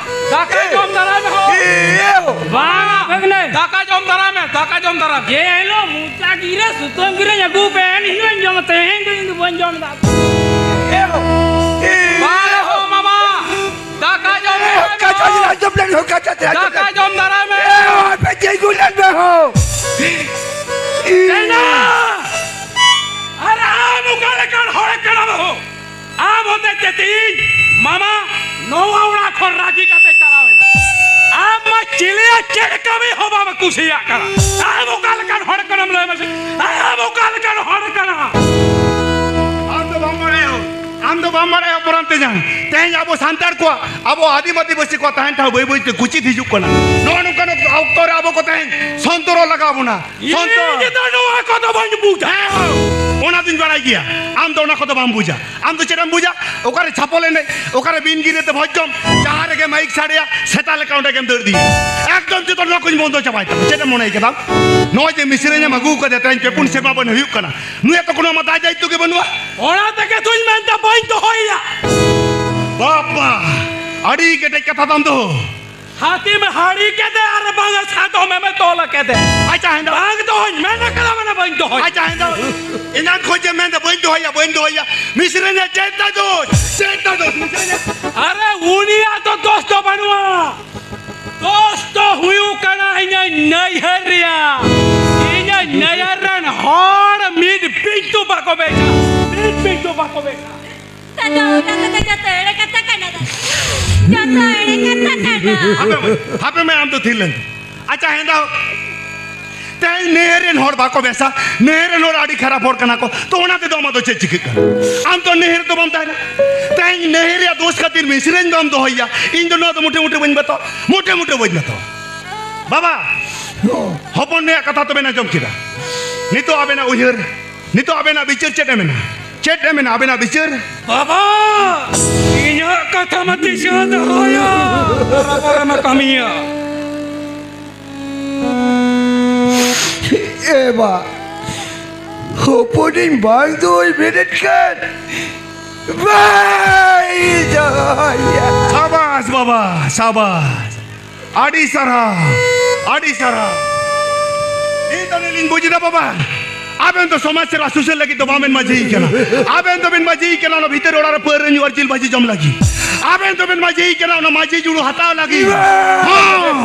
ᱫᱟᱠᱟ ᱮ, ᱡᱚᱢ ᱫᱟᱨᱟᱭ ᱢᱮ ᱦᱳ᱾ ᱮ, ᱮ ᱦᱳ᱾ ᱵᱟᱝ, ᱵᱷᱟᱹᱜᱽᱱᱟᱹ᱾ ᱫᱟᱠᱟ ᱡᱚᱢ ᱫᱟᱨᱟᱭ ᱢᱮ, ᱫᱟᱠᱟ ᱡᱚᱢ ᱫᱟᱨᱟᱭ ᱢᱮ᱾ ᱡᱮ ᱦᱤᱞᱳᱜ ᱢᱚᱪᱟ ᱜᱤᱨᱟᱹ ᱥᱩᱛᱟᱹᱢ ᱜᱤᱨᱟᱹᱧ ᱟᱹᱜᱩ ᱯᱮ, ᱮᱱ ᱦᱤᱞᱳᱜ ᱤᱧ ᱡᱚᱢᱟ, ᱛᱮᱦᱮᱧ ᱫᱚ ᱤᱧ ᱫᱚ ᱵᱟᱹᱧ ᱡᱚᱢ ᱮᱫᱟ᱾ ᱮ ᱦᱳ, ᱮ, ᱵᱟᱝ ᱮ ᱦᱳ᱾ ᱦᱳ ᱢᱟᱢᱟ, ᱫᱟᱠᱟ ᱡᱚᱢ ᱮ ᱦᱳ, ᱫᱟᱨᱟᱭ ᱢᱮ ᱠᱟᱪᱟ ᱦᱳ᱾ ᱡᱤᱞ ᱟᱸᱡᱚᱢ ᱞᱮᱱ ᱦᱳ, ᱠᱟᱪᱟ ᱡᱤᱞ ᱟᱸᱡᱚᱢ ᱫᱟᱠᱟ ᱞᱮᱱ᱾ ᱡᱚᱢ ᱫᱟᱨᱟᱭ ᱢᱮ᱾ ᱮ ᱦᱳ, ᱟᱯᱮ ᱛᱤᱸᱜᱩ ᱞᱮᱱ ᱢᱮ ᱦᱳ᱾ ᱮᱱᱟ! ᱟᱨ ᱟᱢ ᱚᱠᱟ ᱞᱮᱠᱟᱱ ᱦᱚᱲ ᱠᱟᱱᱟᱢ ᱦᱳ? ᱟᱢ ᱦᱚᱛᱮᱡ ᱛᱮ ᱛᱮᱦᱮᱧ ᱢᱟᱢᱟ ᱱᱚᱣᱟ ᱚᱲᱟᱜ ᱠᱷᱚᱱ ᱨᱟᱹᱜᱤ ᱠᱟᱛᱮ ᱪᱟᱞᱟᱣ ᱮᱱᱟ᱾ ᱟᱢ ᱢᱟ ᱪᱤᱞᱤᱭᱟᱜ ᱪᱮᱫ ᱠᱟᱹᱢᱤ ᱦᱚᱸ ᱵᱟᱢ ᱠᱩᱥᱤᱭᱟᱜ ᱠᱟᱱᱟ᱾ ᱟᱢ ᱚᱠᱟ ᱞᱮᱠᱟᱱ ᱦᱚᱲ ᱠᱟᱱᱟᱢ ᱞᱟᱹᱭ ᱢᱮᱥᱮ? ᱟᱢ ᱚᱠᱟ ᱞᱮᱠᱟᱱ ᱦᱚᱲ ᱠᱟᱱᱟᱢ? ᱟᱢ ᱫᱚ ᱵᱟᱢ ᱵᱟᱲᱟᱭᱟ᱾ ᱟᱢ ᱫᱚ ᱵᱟᱢ ᱵᱟᱲᱟᱭᱟ ᱚᱯᱚᱨᱟᱱ ᱛᱮ ᱡᱟᱦᱟᱸ᱾ ᱛᱮᱦᱮᱧ ᱟᱵᱚ ᱥᱟᱱᱛᱟᱲ ᱠᱚᱣᱟᱜ, ᱟᱵᱚ ᱟᱹᱫᱤᱢ ᱟᱹᱫᱤᱵᱟᱹᱥᱤ ᱠᱚᱣᱟᱜ ᱛᱟᱦᱮᱱ ᱴᱷᱟᱶ ᱵᱟᱹᱭ ᱵᱟᱹᱭ ᱛᱮ ᱠᱩᱪᱤᱛ ᱦᱤᱡᱩᱜ ᱠᱟᱱᱟ᱾ ᱱᱚᱜᱼᱚ ᱱᱚᱝᱠᱟᱱ ᱚᱠᱛᱚ ᱨᱮ ᱟᱵᱚ ᱠᱚ ᱛᱮᱦᱮᱧ ᱥᱚᱱᱛᱚᱨᱚᱜ ᱞᱟᱜᱟᱣ ᱵᱚᱱᱟ᱾ ᱤᱧ ᱥᱚᱱᱛᱚᱨ᱾ ᱫᱚ ᱱᱚᱣᱟ ᱠᱚᱫᱚ ᱵᱟᱹᱧ ᱵᱩᱡᱟ᱾ ᱦᱮᱸ, ᱚᱱᱟ ᱫᱩᱧ ᱵᱟᱲᱟᱭ ᱜᱮᱭᱟ, ᱟᱢ ᱫᱚ ᱚᱱᱟ ᱠᱚᱫᱚ ᱵᱟᱢ ᱵᱩᱡᱟ᱾ ᱟᱢ ᱫᱚ ᱪᱮᱫ ᱮᱢ ᱵᱩᱡᱟ? ᱚᱠᱟᱨᱮ ᱪᱷᱟᱯᱚᱞ ᱮᱱᱮᱡ, ᱚᱠᱟᱨᱮ ᱵᱤᱱ ᱜᱤᱨᱟᱹ ᱛᱮ ᱵᱷᱚᱡᱽ ᱡᱚᱢ, ᱡᱟᱦᱟᱸ ᱨᱮᱜᱮ ᱢᱟᱭᱤᱠ ᱥᱟᱰᱮᱭᱟ, ᱥᱮᱛᱟ ᱞᱮᱠᱟ ᱚᱸᱰᱮ ᱜᱮᱢ ᱫᱟᱹᱲ ᱤᱫᱤᱭᱟ᱾ ᱮᱠᱫᱚᱢ ᱡᱚᱛᱚ ᱱᱚᱣᱟ ᱠᱚᱧ ᱵᱚᱱᱫᱚ ᱪᱟᱵᱟᱭ ᱛᱟᱢᱟ᱾ ᱪᱮᱫ ᱮᱢ ᱢᱚᱱᱮᱭ ᱠᱟᱫᱟ? ᱱᱚᱜᱼᱚᱭ ᱡᱮ ᱢᱤᱥᱨᱟᱧ ᱮᱢ ᱟᱹᱜᱩ ᱠᱟᱫᱮᱭᱟ, ᱛᱮᱦᱮᱧ ᱯᱮ ᱯᱩᱱ ᱥᱮᱨᱢᱟ ᱵᱚᱱ ᱦᱩᱭᱩᱜ ᱠᱟᱱᱟ, ᱱᱩᱭᱟᱜ ᱫᱚ ᱠᱳᱱᱳ ᱟᱢᱟᱜ ᱫᱟᱭ ᱫᱟᱭᱤᱛᱛᱚ ᱜᱮ ᱵᱟᱹᱱᱩᱜᱼᱟ᱾ ᱚᱱᱟ ᱛᱮᱜᱮ ᱛᱩᱧ ᱢᱮᱱᱫᱟ ᱵᱟᱹᱧ ᱫᱚᱦᱚᱭᱮᱭᱟ᱾ ᱵᱟᱵᱟ, ᱟᱹᱰᱤ ᱠᱮᱴᱮᱡ ᱠᱟᱛᱷᱟ ᱛᱟᱢ ᱫᱚ᱾ ᱦᱟᱹᱛᱤᱢ ᱦᱟᱹᱲᱤ ᱠᱮᱫᱮ ᱟᱨ ᱵᱟᱝ ᱥᱟᱫᱚᱢᱮᱢ ᱛᱚᱞ ᱠᱮᱫᱮ᱾ ᱟᱪᱪᱷᱟ, ᱦᱮᱸᱫᱟ᱾ ᱵᱟᱝ ᱫᱚᱦᱚᱧ ᱢᱮᱱ ᱠᱟᱫᱟ, ᱢᱟᱱᱮ ᱵᱟᱹᱧ ᱫᱚᱦᱚᱭᱟ᱾ ᱟᱪᱪᱷᱟ, ᱦᱮᱸᱫᱟ᱾ ᱮᱱᱟᱱ ᱠᱷᱚᱱ ᱡᱮ ᱢᱮᱱᱫᱟ ᱵᱟᱹᱧ ᱫᱚᱦᱚᱭᱟ, ᱵᱟᱹᱧ ᱫᱚᱦᱚᱭᱟ᱾ ᱢᱤᱥᱨᱟᱧ ᱪᱮᱫ ᱛᱟᱭ ᱫᱳᱥ? ᱪᱮᱫ ᱛᱟᱭ ᱫᱳᱥ, ᱢᱤᱥᱨᱟᱧ? ᱟᱨᱮ, ᱩᱱᱤᱭᱟᱜ ᱫᱚ ᱫᱳᱥ ᱫᱚ ᱵᱟᱹᱱᱩᱜᱼᱟ᱾ ᱫᱳᱥ ᱫᱚ ᱦᱩᱭᱩᱜ ᱠᱟᱱᱟ ᱤᱧᱟᱹᱜ ᱱᱟᱹᱭᱦᱟᱹᱨ ᱨᱮᱭᱟᱜ᱾ ᱤᱧᱟᱹᱜ ᱱᱟᱹᱭᱦᱟᱹᱨ ᱨᱮᱱ ᱦᱚᱲ ᱢᱤᱫ ᱯᱤᱧᱪᱩ ᱵᱟᱠᱚ ᱵᱮᱪᱟ, ᱢᱤᱫ ᱯᱤᱧᱪᱩ ᱵᱟᱠᱚ ᱵᱮᱪᱟ᱾ ᱫᱟᱫᱟ, ᱚᱱᱟ ᱠᱚᱫᱚ ᱡᱚᱛᱚ ᱮᱲᱮ ᱠᱟᱛᱷᱟ ᱠᱟᱱᱟ, ᱫᱟᱫᱟ᱾ ᱡᱚᱛᱚ ᱮᱲᱮ ᱠᱟᱛᱷᱟ ᱠᱟᱱᱟ᱾ ᱦᱟᱯᱮ ᱢᱟᱹᱭ, ᱦᱟᱯᱮ ᱢᱟᱹᱭ, ᱟᱢ ᱫᱚ ᱛᱷᱤᱨ ᱞᱮᱱ ᱛᱟᱢ᱾ ᱟᱪᱪᱷᱟ, ᱦᱮᱸᱫᱟ, ᱛᱮᱦᱮᱧ ᱱᱟᱹᱭᱦᱟᱹᱨ ᱨᱮᱱ ᱦᱚᱲ ᱵᱟᱠᱚ ᱵᱮᱥᱟ, ᱱᱟᱹᱭᱦᱟᱹᱨ ᱨᱮᱱ ᱦᱚᱲ ᱟᱹᱰᱤ ᱠᱷᱟᱨᱟᱯ ᱦᱚᱲ ᱠᱟᱱᱟ ᱠᱚ, ᱛᱚ ᱚᱱᱟ ᱛᱮᱫᱚ ᱟᱢᱟᱜ ᱫᱚ ᱪᱮᱫ ᱪᱤᱠᱟᱹᱜ ᱠᱟᱱᱟ? ᱟᱢ ᱛᱚ ᱱᱟᱹᱭᱦᱟᱹᱨ ᱫᱚ ᱵᱟᱢ ᱛᱟᱦᱮᱱᱟ᱾ ᱛᱮᱦᱮᱧ ᱱᱟᱹᱭᱦᱟᱹᱨ ᱨᱮᱭᱟᱜ ᱫᱳᱥ ᱠᱷᱟᱹᱛᱤᱨ ᱢᱤᱥᱨᱟᱧ ᱫᱚᱢ ᱫᱚᱦᱚᱭᱟ, ᱤᱧ ᱫᱚ ᱱᱚᱣᱟ ᱫᱚ ᱢᱩᱴᱷᱮ ᱢᱩᱴᱷᱮ ᱵᱟᱹᱧ ᱵᱟᱛᱟᱣᱟ, ᱢᱩᱴᱷᱮ ᱢᱩᱴᱷᱮ ᱵᱟᱹᱧ ᱵᱟᱛᱟᱣᱟ᱾ ᱵᱟᱵᱟ, ᱦᱚᱯᱚᱱ ᱢᱮᱭᱟᱜ ᱠᱟᱛᱷᱟ ᱛᱚᱵᱮᱱ ᱟᱸᱡᱚᱢ ᱠᱮᱫᱟ, ᱱᱤᱛᱚᱜ ᱟᱵᱮᱱᱟᱜ ᱩᱭᱦᱟᱹᱨ, ᱱᱤᱛᱚᱜ ᱟᱵᱮᱱᱟᱜ ᱵᱤᱪᱟᱹᱨ ᱪᱮᱫ ᱮ ᱢᱮᱱᱟ? ᱪᱮᱫ ᱮ ᱢᱮᱱᱟ ᱟᱵᱮᱱᱟᱜ ᱵᱤᱪᱟᱹᱨ? ᱵᱟᱵᱟ! ᱤᱧᱟᱹᱜ ᱠᱟᱛᱷᱟ ᱢᱟ ᱛᱤᱥ ᱦᱚᱸ ᱫᱚᱦᱚᱭᱟ᱾ ᱵᱚᱨᱟᱵᱚᱨ ᱮᱢ ᱠᱟᱹᱢᱤᱭᱟ᱾ ᱮ ᱵᱟ, ᱦᱚᱯᱚᱱᱤᱧ ᱵᱟᱝ ᱫᱚᱭ ᱢᱮᱱᱮᱫ ᱠᱟᱱ᱾ ᱵᱟᱭ ᱫᱚᱦᱚᱭᱟ᱾ ᱥᱟᱵᱟᱥ ᱵᱟᱵᱟ, ᱥᱟᱵᱟᱥ᱾ ᱟᱹᱰᱤ ᱥᱟᱨᱦᱟᱣ, ᱟᱹᱰᱤ ᱥᱟᱨᱦᱟᱣ᱾ ᱱᱤᱛ ᱟᱹᱞᱤᱧ ᱞᱤᱧ ᱵᱩᱡᱽ ᱮᱫᱟ ᱵᱟᱵᱟ, ᱟᱵᱮᱱ ᱫᱚ ᱥᱚᱢᱟᱡᱽ ᱥᱮᱵᱟ ᱥᱩᱥᱟᱹᱨ ᱞᱟᱹᱜᱤᱫ ᱫᱚ ᱵᱟᱵᱮᱱ ᱢᱟᱹᱡᱷᱤ ᱠᱟᱱᱟ᱾ ᱟᱵᱮᱱ ᱫᱚᱵᱮᱱ ᱢᱟᱹᱡᱷᱤ ᱠᱟᱱᱟ ᱚᱱᱟ ᱵᱷᱤᱛᱟᱹᱨ ᱚᱲᱟᱜ ᱨᱮ ᱯᱟᱹᱣᱨᱟᱹ ᱧᱩ ᱟᱨ ᱡᱤᱞ ᱵᱷᱟᱹᱡᱤ ᱡᱚᱢ ᱞᱟᱹᱜᱤᱫ᱾ ᱟᱵᱮᱱ ᱫᱚᱵᱮᱱ ᱢᱟᱹᱡᱷᱤ ᱠᱟᱱᱟ ᱚᱱᱟ ᱢᱟᱹᱡᱷᱤ ᱡᱩᱲᱩ ᱦᱟᱛᱟᱣ ᱞᱟᱹᱜᱤᱫ᱾ ᱦᱚᱸ᱾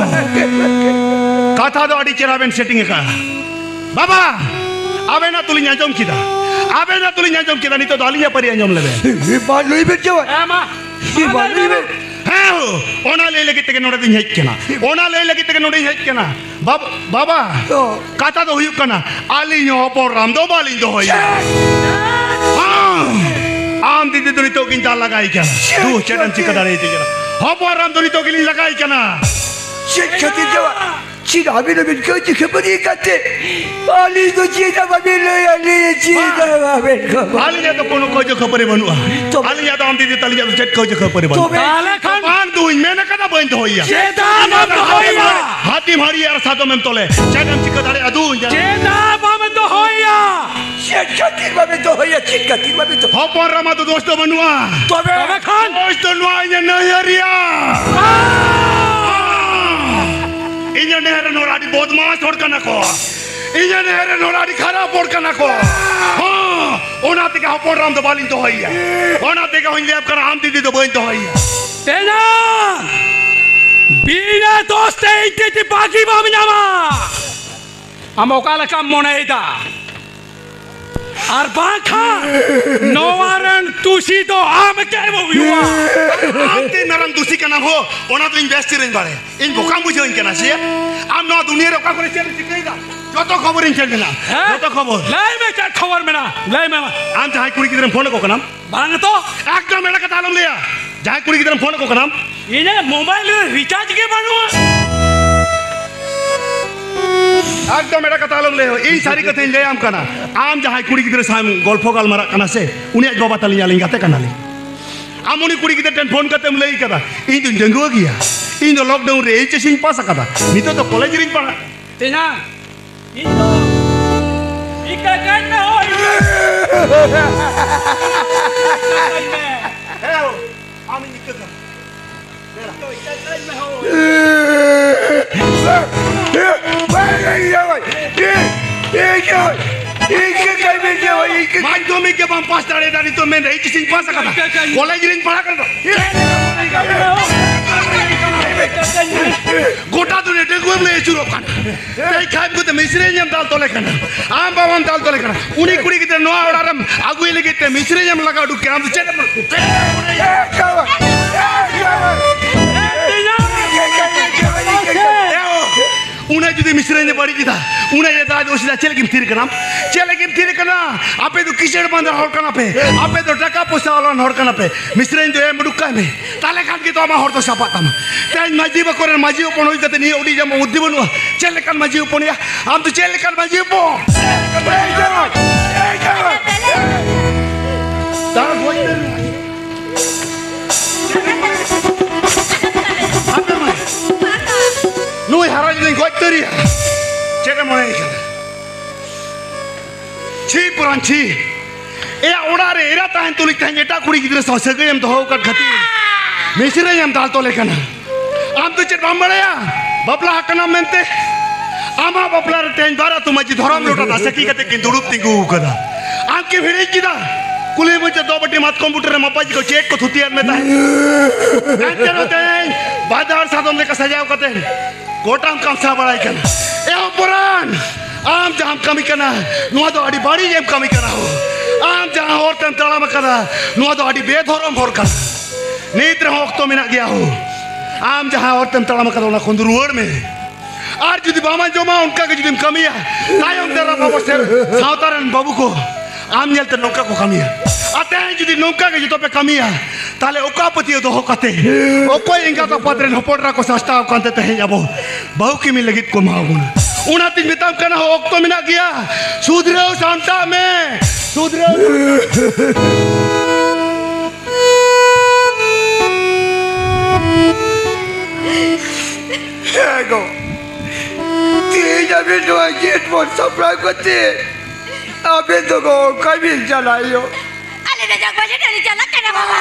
ᱠᱟᱛᱷᱟ ᱫᱚ ᱟᱹᱰᱤ ᱪᱮᱦᱨᱟ ᱵᱮᱱ setting ᱟᱠᱟᱫᱼᱟ᱾ ᱵᱟᱵᱟ, ᱟᱵᱮᱱᱟᱜ ᱛᱚᱞᱤᱧ ᱟᱸᱡᱚᱢ ᱠᱮᱫᱟ, ᱟᱵᱮᱱᱟᱜ ᱛᱚᱞᱤᱧ ᱟᱸᱡᱚᱢ ᱠᱮᱫᱟ, ᱱᱤᱛᱚᱜ ᱫᱚ ᱟᱹᱞᱤᱧᱟᱜ ᱯᱟᱹᱨᱤ ᱟᱸᱡᱚᱢ ᱞᱮᱵᱮᱱ᱾ ᱢᱟ ᱞᱟᱹᱭ ᱵᱮᱱ ᱡᱟᱶᱟᱭ᱾ ᱦᱮᱸ, ᱢᱟ᱾ ᱢᱟ ᱞᱟᱹᱭ ᱵᱮᱱ᱾ ᱦᱮᱸ ᱦᱳ, ᱚᱱᱟ ᱞᱟᱹᱭ ᱞᱟᱹᱜᱤᱫ ᱛᱮᱜᱮ ᱱᱚᱰᱮ ᱫᱚᱧ ᱦᱮᱡ ᱠᱟᱱᱟ, ᱚᱱᱟ ᱞᱟᱹᱭ ᱞᱟᱹᱜᱤᱫ ᱛᱮᱜᱮ ᱱᱚᱰᱮᱧ ᱦᱮᱡ ᱠᱟᱱᱟ᱾ ᱵᱟᱵ-, ᱵᱟᱵᱟ, ᱚ᱾ ᱠᱟᱛᱷᱟ ᱫᱚ ᱦᱩᱭᱩᱜ ᱠᱟᱱᱟ, ᱟᱹᱞᱤᱧ ᱦᱚᱸ ᱦᱚᱯᱚᱱ ᱨᱟᱢ ᱫᱚ ᱵᱟᱹᱞᱤᱧ ᱫᱚᱦᱚᱭᱟ᱾ ᱪᱮᱫ? ᱦᱮᱸ᱾ ᱟᱢ ᱫᱤᱫᱤ ᱫᱚ ᱱᱤᱛᱚᱜ ᱜᱤᱧ ᱫᱟᱞ ᱞᱟᱜᱟᱭ ᱠᱟᱱᱟ᱾ ᱪᱮᱫ ᱫᱩ, ᱪᱮᱫ ᱮᱢ ᱪᱤᱠᱟᱹ ᱠᱷᱟᱹᱛᱤᱨ? ᱫᱟᱲᱮᱭᱟᱹᱛᱤᱧ ᱠᱟᱱᱟ? ᱦᱚᱯᱚᱱ ᱨᱟᱢ ᱫᱚ ᱱᱤᱛᱚᱜ ᱜᱮᱞᱤᱧ ᱞᱟᱜᱟᱭ ᱠᱟᱱᱟ᱾ ᱪᱮᱫ ᱠᱷᱟᱹᱛᱤᱨ ᱡᱟᱶᱟᱭ? ᱪᱮᱫ ᱟᱹᱵᱤᱱ ᱟᱹᱵᱤᱱ ᱠᱟᱹᱣᱡᱤ ᱠᱷᱟᱹᱯᱟᱹᱨᱤ ᱠᱟᱛᱮ ᱟᱹᱞᱤᱧ ᱫᱚ ᱪᱮᱫ ᱦᱚᱸ ᱵᱟᱹᱵᱤᱱ ᱞᱟᱹᱭᱟ, ᱟᱹᱞᱤᱧ ᱪᱮᱫ ᱦᱚᱸ ᱵᱟᱹᱵᱤᱱ ᱠᱷᱟᱹᱯᱟᱹᱨᱤ? ᱟᱹᱞᱤᱧᱟᱜ ᱫᱚ ᱠᱳᱱᱳ ᱠᱟᱹᱣᱡᱤ ᱠᱷᱟᱹᱯᱟᱹᱨᱤ ᱵᱟᱹᱱᱩᱜᱼᱟ᱾ ᱛᱚᱵᱮ? ᱟᱹᱞᱤᱧᱟᱜ ᱫᱚ ᱟᱢ ᱫᱤᱫᱤ ᱛᱟᱹᱞᱤᱧᱟᱜ ᱫᱚ ᱪᱮᱫ ᱠᱟᱹᱣᱡᱤ ᱠᱷᱟᱹᱯᱟᱹᱨᱤ ᱵᱟᱹᱱᱩᱜᱼᱟ᱾ ᱛᱚᱵᱮ? ᱛᱟᱦᱞᱮ ᱠᱷᱟᱱ ᱵᱟᱝ ᱫᱩᱧ ᱢᱮᱱ ᱟᱠᱟᱫᱟ ᱵᱟᱹᱧ ᱫᱚᱦᱚᱭᱟ᱾ ᱪᱮᱫᱟᱜ ᱵᱟᱢ ᱫᱚᱦᱚᱭᱟ? ᱦᱟᱹᱛᱤᱢ ᱦᱟᱹᱲᱤᱭᱟᱹ ᱟᱨ ᱥᱟᱫᱚᱢᱮᱢ ᱛᱚᱞᱮ ᱪᱮᱫ ᱮᱢ ᱪᱤᱠᱟᱹ ᱫᱟᱲᱮᱭᱟᱜᱼᱟ ᱫᱩᱧ? ᱪᱮᱫᱟᱜ ᱵᱟᱢ ᱫᱚᱦᱚᱭᱟ? ᱪᱮᱫ ᱠᱷᱟᱹᱛᱤᱨ ᱵᱟᱢ ᱫᱚᱦᱚᱭᱟ? ᱪᱮᱫ ᱠᱷᱟᱹᱛᱤᱨ ᱵᱟᱢ ᱫᱚᱦᱚᱭᱟ? ᱦᱚᱯᱚᱱ ᱨᱟᱢᱟ ᱫᱚ ᱫᱳᱥ ᱫᱚ ᱵᱟᱹᱱᱩᱜᱼᱟ᱾ ᱛᱚᱵᱮ? ᱛᱚᱵᱮ ᱠᱷᱟᱱ? ᱫᱳᱥ ᱫᱚ ᱱᱚᱣᱟ ᱤᱧᱟᱹᱜ ᱱᱟᱹᱭᱦᱟᱹᱨᱤᱭᱟ᱾ ᱵᱟᱝ! ᱤᱧᱟᱹᱜ ᱱᱟᱹᱭᱦᱟᱹᱨ ᱨᱮᱱ ᱦᱚᱲ ᱟᱹᱰᱤ ᱵᱚᱫᱢᱟᱥ ᱦᱚᱲ ᱠᱟᱱᱟ ᱠᱚ᱾ ᱤᱧᱟᱹᱜ ᱱᱟᱹᱭᱦᱟᱹᱨ ᱨᱮᱱ ᱦᱚᱲ ᱟᱹᱰᱤ ᱠᱷᱟᱨᱟᱯ ᱦᱚᱲ ᱠᱟᱱᱟ ᱠᱚ᱾ ᱦᱚᱸ, ᱚᱱᱟ ᱛᱮᱜᱮ ᱦᱚᱯᱚᱱ ᱨᱟᱢ ᱫᱚ ᱵᱟᱹᱞᱤᱧ ᱫᱚᱦᱚᱭᱮᱭᱟ᱾ ᱚᱱᱟ ᱛᱮᱜᱮ ᱦᱚᱧ ᱞᱟᱹᱭ ᱟᱯᱮ ᱠᱟᱱᱟ, ᱟᱢ ᱫᱤᱫᱤ ᱫᱚ ᱵᱟᱹᱧ ᱫᱚᱦᱚᱭᱮᱭᱟ᱾ ᱛᱮᱧᱟᱝ! ᱵᱤᱱᱟᱹ ᱫᱳᱥ ᱛᱮ ᱤᱧ ᱫᱤᱫᱤ ᱵᱟᱹᱜᱤ ᱵᱟᱢ ᱧᱟᱢᱟ᱾ ᱟᱢ ᱚᱠᱟ ᱞᱮᱠᱟᱢ ᱢᱚᱱᱮᱭᱮᱫᱟ? ᱟᱨ ᱵᱟᱝᱠᱷᱟᱱ ᱱᱚᱣᱟ ᱨᱮᱱ ᱫᱩᱥᱤ ᱫᱚ ᱟᱢ ᱜᱮᱢ ᱦᱩᱭᱩᱜᱼᱟ᱾ ᱟᱢ ᱛᱤᱱ ᱢᱟᱨᱟᱝ ᱫᱩᱥᱤ ᱠᱟᱱᱟᱢ ᱦᱳ, ᱚᱱᱟ ᱫᱚ ᱤᱧ ᱵᱮᱥ ᱪᱮᱦᱨᱟᱧ ᱵᱟᱲᱟᱭᱟ᱾ ᱤᱧ ᱵᱚᱠᱟᱢ ᱵᱩᱡᱷᱟᱹᱣᱤᱧ ᱠᱟᱱᱟ ᱥᱮ? ᱟᱢ ᱱᱚᱣᱟ ᱫᱩᱱᱤᱭᱟᱹ ᱨᱮ ᱚᱠᱟ ᱠᱚᱨᱮ ᱪᱮᱫ ᱮᱢ ᱪᱤᱠᱟᱹᱭᱮᱫᱟ, ᱡᱚᱛᱚ ᱠᱷᱚᱵᱚᱨ ᱤᱧ ᱴᱷᱮᱱ ᱢᱮᱱᱟᱜᱼᱟ᱾ ᱦᱮᱸ? ᱡᱚᱛᱚ ᱠᱷᱚᱵᱚᱨ᱾ ᱞᱟᱹᱭ ᱢᱮ, ᱪᱮᱫ ᱠᱷᱚᱵᱚᱨ ᱢᱮᱱᱟᱜᱼᱟ? ᱞᱟᱹᱭ ᱢᱮ ᱢᱟ᱾ ᱟᱢ ᱡᱟᱦᱟᱸᱭ ᱠᱩᱲᱤ ᱜᱤᱫᱽᱨᱟᱹᱢ ᱯᱷᱳᱱ ᱟᱠᱚ ᱠᱟᱱᱟᱢ? ᱵᱟᱝ ᱛᱚ᱾ ᱮᱠᱫᱚᱢ ᱮᱲᱮ ᱠᱟᱛᱷᱟ ᱟᱞᱚᱢ ᱞᱟᱹᱭᱟ᱾ ᱡᱟᱦᱟᱸᱭ ᱠᱩᱲᱤ ᱜᱤᱫᱽᱨᱟᱹᱢ ᱯᱷᱳᱱ ᱟᱠᱚ ᱠᱟᱱᱟᱢ? ᱤᱧᱟᱹᱜ ᱢᱳᱵᱟᱭᱤᱞ ᱨᱮ ᱨᱤᱪᱟᱨᱡᱽ ᱜᱮ ᱵᱟᱹᱱᱩᱜᱼᱟ᱾ ᱮᱠᱫᱚᱢ ᱮᱲᱮ ᱠᱟᱛᱷᱟ ᱟᱞᱚᱢ ᱞᱟᱹᱭᱟ᱾ ᱤᱧ ᱥᱟᱹᱨᱤ ᱠᱟᱛᱷᱟᱧ ᱞᱟᱹᱭᱟᱢ ᱠᱟᱱᱟ᱾ ᱟᱢ ᱡᱟᱦᱟᱸᱭ ᱠᱩᱲᱤ ᱜᱤᱫᱽᱨᱟᱹ ᱥᱟᱶ ᱜᱚᱞᱯᱷᱚ ᱜᱟᱞᱢᱟᱨᱟᱜ ᱠᱟᱱᱟ ᱥᱮ, ᱩᱱᱤ ᱟᱡ ᱵᱟᱵᱟ ᱛᱟᱹᱞᱤᱧ ᱟᱹᱞᱤᱧ ᱜᱟᱛᱮ ᱠᱟᱱᱟᱞᱤᱧ᱾ ᱟᱢ ᱩᱱᱤ ᱠᱩᱲᱤ ᱜᱤᱫᱽᱨᱟᱹ ᱴᱷᱮᱱ ᱯᱷᱳᱱ ᱠᱟᱛᱮᱢ ᱞᱟᱹᱭ ᱠᱟᱫᱟ, "ᱤᱧ ᱫᱚᱧ ᱰᱟᱺᱜᱩᱣᱟᱹ ᱜᱮᱭᱟ, ᱤᱧ ᱫᱚ ᱞᱚᱠᱰᱟᱣᱩᱱ ᱨᱮ ᱮᱭᱤᱪ ᱮᱥ ᱤᱧ ᱯᱟᱥ ᱟᱠᱟᱫᱟ, ᱱᱤᱛᱚᱜ ᱫᱚ ᱠᱚᱞᱮᱡᱽ ᱨᱤᱧ ᱯᱟᱲᱦᱟᱜ ᱠᱟᱱᱟ᱾" ᱛᱮᱧᱟᱝ, ᱤᱧ ᱫᱚ ᱤᱠᱟᱹ ᱠᱟᱹᱧ ᱢᱮ, ᱦᱳᱭ᱾ ᱤᱠᱟᱹ ᱠᱟᱹᱧ ᱢᱮ᱾ ᱦᱮᱸ, ᱟᱢ ᱤᱧ ᱤᱠᱟᱹ ᱠᱟᱢ᱾ ᱤᱠᱟᱹ ᱠᱟᱹᱧ ᱢᱮ, ᱦᱳᱭ᱾ ᱢᱟᱫᱽᱫᱷᱚᱢᱤᱠ ᱜᱮ ᱵᱟᱢ ᱯᱟᱥ ᱫᱟᱲᱮᱭᱟᱫᱟ, ᱱᱤᱛᱚᱜ ᱢᱮᱱ ᱫᱟ ᱤᱧ ᱛᱤᱥᱤᱧ ᱯᱟᱥ ᱟᱠᱟᱫᱟ, ᱠᱚᱞᱮᱡᱽ ᱨᱤᱧ ᱯᱟᱲᱦᱟᱜ ᱠᱟᱱᱟ᱾ ᱜᱚᱴᱟ ᱫᱩᱱᱤᱭᱟᱹ ᱰᱟᱺᱜᱩᱣᱟᱹᱢ ᱞᱟᱹᱭ ᱟᱹᱪᱩᱨᱚᱜ ᱠᱟᱱ᱾ ᱛᱮᱦᱮᱧ ᱠᱷᱟᱱ ᱠᱚᱛᱮ ᱢᱤᱥᱨᱤᱧ ᱮᱢ ᱫᱟᱞ ᱛᱚᱞᱮ ᱠᱟᱱᱟ, ᱟᱢ ᱵᱟᱵᱟᱢ ᱫᱟᱞ ᱛᱚᱞᱮ ᱠᱟᱱᱟ᱾ ᱩᱱᱤ ᱠᱩᱲᱤ ᱜᱤᱫᱽᱨᱟᱹ ᱱᱚᱣᱟ ᱚᱲᱟᱜ ᱨᱮᱢ ᱟᱹᱜᱩᱭ ᱞᱟᱹᱜᱤᱫ ᱛᱮ ᱢᱤᱥᱨᱤᱧ ᱮᱢ ᱞᱟᱜᱟ ᱩᱰᱩᱠ ᱠᱮᱫᱟ, ᱟᱢ ᱫᱚ ᱪᱮᱫ ᱮᱢ, ᱪᱮᱫ ᱮᱢ ᱢᱚᱱᱮᱭᱟ? ᱩᱱᱤ ᱡᱩᱫᱤ ᱢᱤᱥᱨᱟᱧ ᱫᱚ ᱵᱟᱹᱲᱤᱡ ᱮᱫᱟ, ᱩᱱᱟᱹᱜ ᱮ ᱫᱟᱜ ᱫᱚ ᱥᱤᱫᱷᱟ ᱪᱮᱫ ᱞᱟᱹᱜᱤᱫ ᱮᱢ ᱛᱷᱤᱨ ᱠᱟᱱᱟᱢ? ᱪᱮᱫ ᱞᱟᱹᱜᱤᱫ ᱮᱢ ᱛᱷᱤᱨ ᱠᱟᱱᱟ? ᱟᱯᱮ ᱫᱚ ᱠᱤᱥᱟᱹᱬ ᱵᱟᱸᱫᱟ ᱦᱚᱲ ᱠᱟᱱᱟ ᱯᱮ, ᱟᱯᱮ ᱫᱚ ᱴᱟᱠᱟ ᱯᱚᱭᱥᱟ ᱣᱟᱞᱟᱱ ᱦᱚᱲ ᱠᱟᱱᱟ ᱯᱮ᱾ ᱢᱤᱥᱨᱟᱧ ᱫᱚ ᱮᱢ ᱩᱰᱩᱠ ᱠᱟᱭ ᱢᱮ, ᱛᱟᱦᱞᱮ ᱠᱷᱟᱱ ᱜᱮ ᱛᱚ ᱟᱢᱟᱜ ᱦᱚᱨ ᱫᱚ ᱥᱟᱯᱷᱟᱜ ᱛᱟᱢᱟ᱾ ᱛᱮᱦᱮᱧ ᱢᱟᱹᱡᱷᱤ ᱵᱟᱠᱚ ᱨᱮᱱ ᱢᱟᱹᱡᱷᱤ ᱦᱚᱯᱚᱱ ᱦᱩᱭ ᱠᱟᱛᱮ ᱱᱤᱭᱟᱹ ᱩᱰᱤᱡ ᱟᱢᱟᱜ ᱵᱩᱫᱽᱫᱷᱤ ᱵᱟᱹᱱᱩᱜᱼᱟ᱾ ᱪᱮᱫ ᱞᱮᱠᱟᱱ ᱢᱟᱹᱡᱷᱤ ᱦᱚᱯᱚᱱ ᱭᱟ? ᱟᱢ ᱫᱚ ᱪᱮᱫ ᱞᱮᱠᱟᱱ ᱢᱟᱹᱡᱷᱤ ᱦᱚᱯᱚᱱ? ᱛᱟᱦᱞᱮ ᱜᱚᱡ ᱢᱮ᱾ ᱦᱟᱯᱮ ᱢᱟ᱾ ᱱᱩᱭ ᱦᱟᱨᱟ ᱡᱩᱫᱤᱧ ᱜᱚᱡ ᱩᱛᱟᱹᱨᱮᱭᱟ, ᱪᱮᱫ ᱮᱢ ᱢᱚᱱᱮᱭ ᱠᱟᱱᱟ? ᱪᱷᱤ ᱯᱩᱨᱟᱱ ᱪᱷᱤ᱾ ᱮᱭᱟ, ᱚᱲᱟᱜ ᱨᱮ ᱮᱨᱟ ᱛᱟᱦᱮᱱ ᱛᱩᱞᱩᱡ ᱛᱮᱦᱮᱧ ᱮᱴᱟᱜ ᱠᱩᱲᱤ ᱜᱤᱫᱽᱨᱟᱹ ᱥᱟᱶ ᱥᱟᱹᱜᱟᱹᱭ ᱮᱢ ᱫᱚᱦᱚ ᱟᱠᱟᱫ ᱠᱷᱟᱹᱛᱤᱨ ᱢᱤᱥᱨᱟᱧ ᱮᱢ ᱫᱟᱞ ᱛᱚᱞᱮ ᱠᱟᱱᱟ᱾ ᱟᱢ ᱫᱚ ᱪᱮᱫ ᱵᱟᱢ ᱵᱟᱲᱟᱭᱟ ᱵᱟᱯᱞᱟ ᱟᱠᱟᱱᱟᱢ ᱢᱮᱱᱛᱮ? ᱟᱢᱟᱜ ᱵᱟᱯᱞᱟ ᱨᱮ ᱛᱮᱦᱮᱧ ᱵᱟᱨ ᱟᱹᱛᱩ ᱢᱟᱹᱡᱷᱤ ᱫᱷᱚᱨᱚᱢ ᱞᱚᱴᱟ ᱫᱟᱜ ᱥᱟᱹᱠᱷᱤ ᱠᱟᱛᱮ ᱠᱤᱱ ᱫᱩᱲᱩᱵ ᱛᱤᱸᱜᱩ ᱟᱠᱟᱫᱟ᱾ ᱟᱢ ᱠᱤᱢ ᱦᱤᱲᱤᱧ ᱠᱮᱫᱟ? ᱠᱩᱞᱦᱤ ᱢᱩᱪᱟᱹᱫ ᱫᱚ ᱵᱟᱹᱴᱤ ᱢᱟᱛᱠᱚᱢ ᱵᱩᱴᱟᱹ ᱨᱮ ᱢᱟᱯᱟᱡᱤ ᱠᱚ ᱪᱮᱫ ᱠᱚ ᱛᱷᱩᱛᱤᱭᱟᱫ ᱢᱮ ᱛᱟᱦᱮᱸᱫ? ᱮᱱᱛᱮ ᱨᱮᱦᱚᱸ ᱛᱮᱦᱮᱧ ᱵᱟᱫᱟᱲ ᱥᱟᱫᱚᱢ ᱞᱮᱠᱟ ᱥᱟᱡᱟᱣ ᱠᱟᱛᱮ ᱜᱚᱴᱟᱢ ᱠᱟᱢᱥᱟᱣ ᱵᱟᱲᱟᱭ ᱠᱟᱱᱟ᱾ ᱮ ᱦᱚᱯᱚᱱ, ᱟᱢ ᱡᱟᱦᱟᱸᱢ ᱠᱟᱹᱢᱤ ᱠᱟᱱᱟ, ᱱᱚᱣᱟ ᱫᱚ ᱟᱹᱰᱤ ᱵᱟᱹᱲᱤᱡ ᱮᱢ ᱠᱟᱹᱢᱤ ᱠᱟᱱᱟ ᱦᱳ᱾ ᱟᱢ ᱡᱟᱦᱟᱸ ᱦᱚᱨ ᱛᱮᱢ ᱛᱟᱲᱟᱢ ᱟᱠᱟᱫᱟ, ᱱᱚᱣᱟ ᱫᱚ ᱟᱹᱰᱤ ᱵᱮᱫᱷᱚᱨᱚᱢ ᱦᱚᱨ ᱠᱟᱱᱟ᱾ ᱱᱤᱛ ᱨᱮᱦᱚᱸ ᱚᱠᱛᱚ ᱢᱮᱱᱟᱜ ᱜᱮᱭᱟ ᱦᱳ᱾ ᱟᱢ ᱡᱟᱦᱟᱸ ᱦᱚᱨ ᱛᱮᱢ ᱛᱟᱲᱟᱢ ᱟᱠᱟᱫᱟ, ᱚᱱᱟ ᱠᱷᱚᱱ ᱫᱚ ᱨᱩᱣᱟᱹᱲ ᱢᱮ᱾ ᱟᱨ ᱡᱩᱫᱤ ᱵᱟᱢ ᱟᱸᱡᱚᱢᱟ, ᱚᱱᱠᱟ ᱜᱮ ᱡᱩᱫᱤᱢ ᱠᱟᱹᱢᱤᱭᱟ, ᱛᱟᱭᱚᱢ ᱫᱟᱨᱟᱢ ᱟᱵᱚ ᱥᱮ ᱥᱟᱶᱛᱟ ᱨᱮᱱ ᱵᱟᱹᱵᱩ ᱠᱚ ᱟᱢ ᱧᱮᱞᱛᱮ ᱱᱚᱝᱠᱟ ᱠᱚ ᱠᱟᱹᱢᱤᱭᱟ᱾ ᱟᱨ ᱛᱮᱦᱮᱧ ᱡᱩᱫᱤ ᱱᱚᱝᱠᱟ ᱜᱮ ᱡᱚᱛᱚ ᱯᱮ ᱠᱟᱹᱢᱤᱭᱟ, ᱛᱟᱦᱞᱮ ᱚᱠᱟ ᱯᱟᱹᱛᱭᱟᱹᱣ ᱫᱚᱦᱚ ᱠᱟᱛᱮ ᱚᱠᱚᱭ ᱮᱸᱜᱟᱛ ᱟᱯᱟᱛ ᱨᱮᱱ ᱦᱚᱯᱚᱱ ᱮᱨᱟ ᱠᱚ ᱥᱟᱥᱛᱟᱣ ᱠᱟᱱᱛᱮ ᱛᱮᱦᱮᱧ ᱟᱵᱚ ᱵᱟᱹᱦᱩ ᱠᱤᱢᱤᱱ ᱞᱟᱹᱜᱤᱫ ᱠᱚ ᱮᱢᱟᱣ ᱵᱚᱱᱟ? ᱚᱱᱟᱛᱤᱧ ᱢᱮᱛᱟᱢ ᱠᱟᱱᱟ, ᱚᱠᱛᱚ ᱢᱮᱱᱟᱜ ᱜᱮᱭᱟ, ᱥᱩᱫᱷᱨᱟᱹᱣ ᱥᱟᱢᱴᱟᱜ ᱢᱮ, ᱥᱩᱫᱷᱨᱟᱹᱣ ᱥᱟᱢᱴᱟᱜ ᱢᱮ᱾ ᱦᱮᱸ ᱜᱚ, ᱛᱮᱦᱮᱧ ᱟᱵᱮᱱ ᱱᱚᱣᱟ ᱜᱮᱴ ᱵᱚᱱ ᱥᱟᱯᱲᱟᱣ ᱠᱟᱛᱮ ᱟᱵᱮᱱ ᱫᱚ ᱜᱚ ᱚᱠᱟ ᱵᱮᱱ ᱪᱟᱞᱟᱜ ᱭᱳ? ᱟᱞᱮ ᱫᱚ ᱡᱚᱜᱽ ᱢᱟᱹᱡᱷᱤ ᱴᱷᱮᱱ ᱞᱮ ᱪᱟᱞᱟᱜ ᱠᱟᱱᱟ ᱵᱟᱵᱟ᱾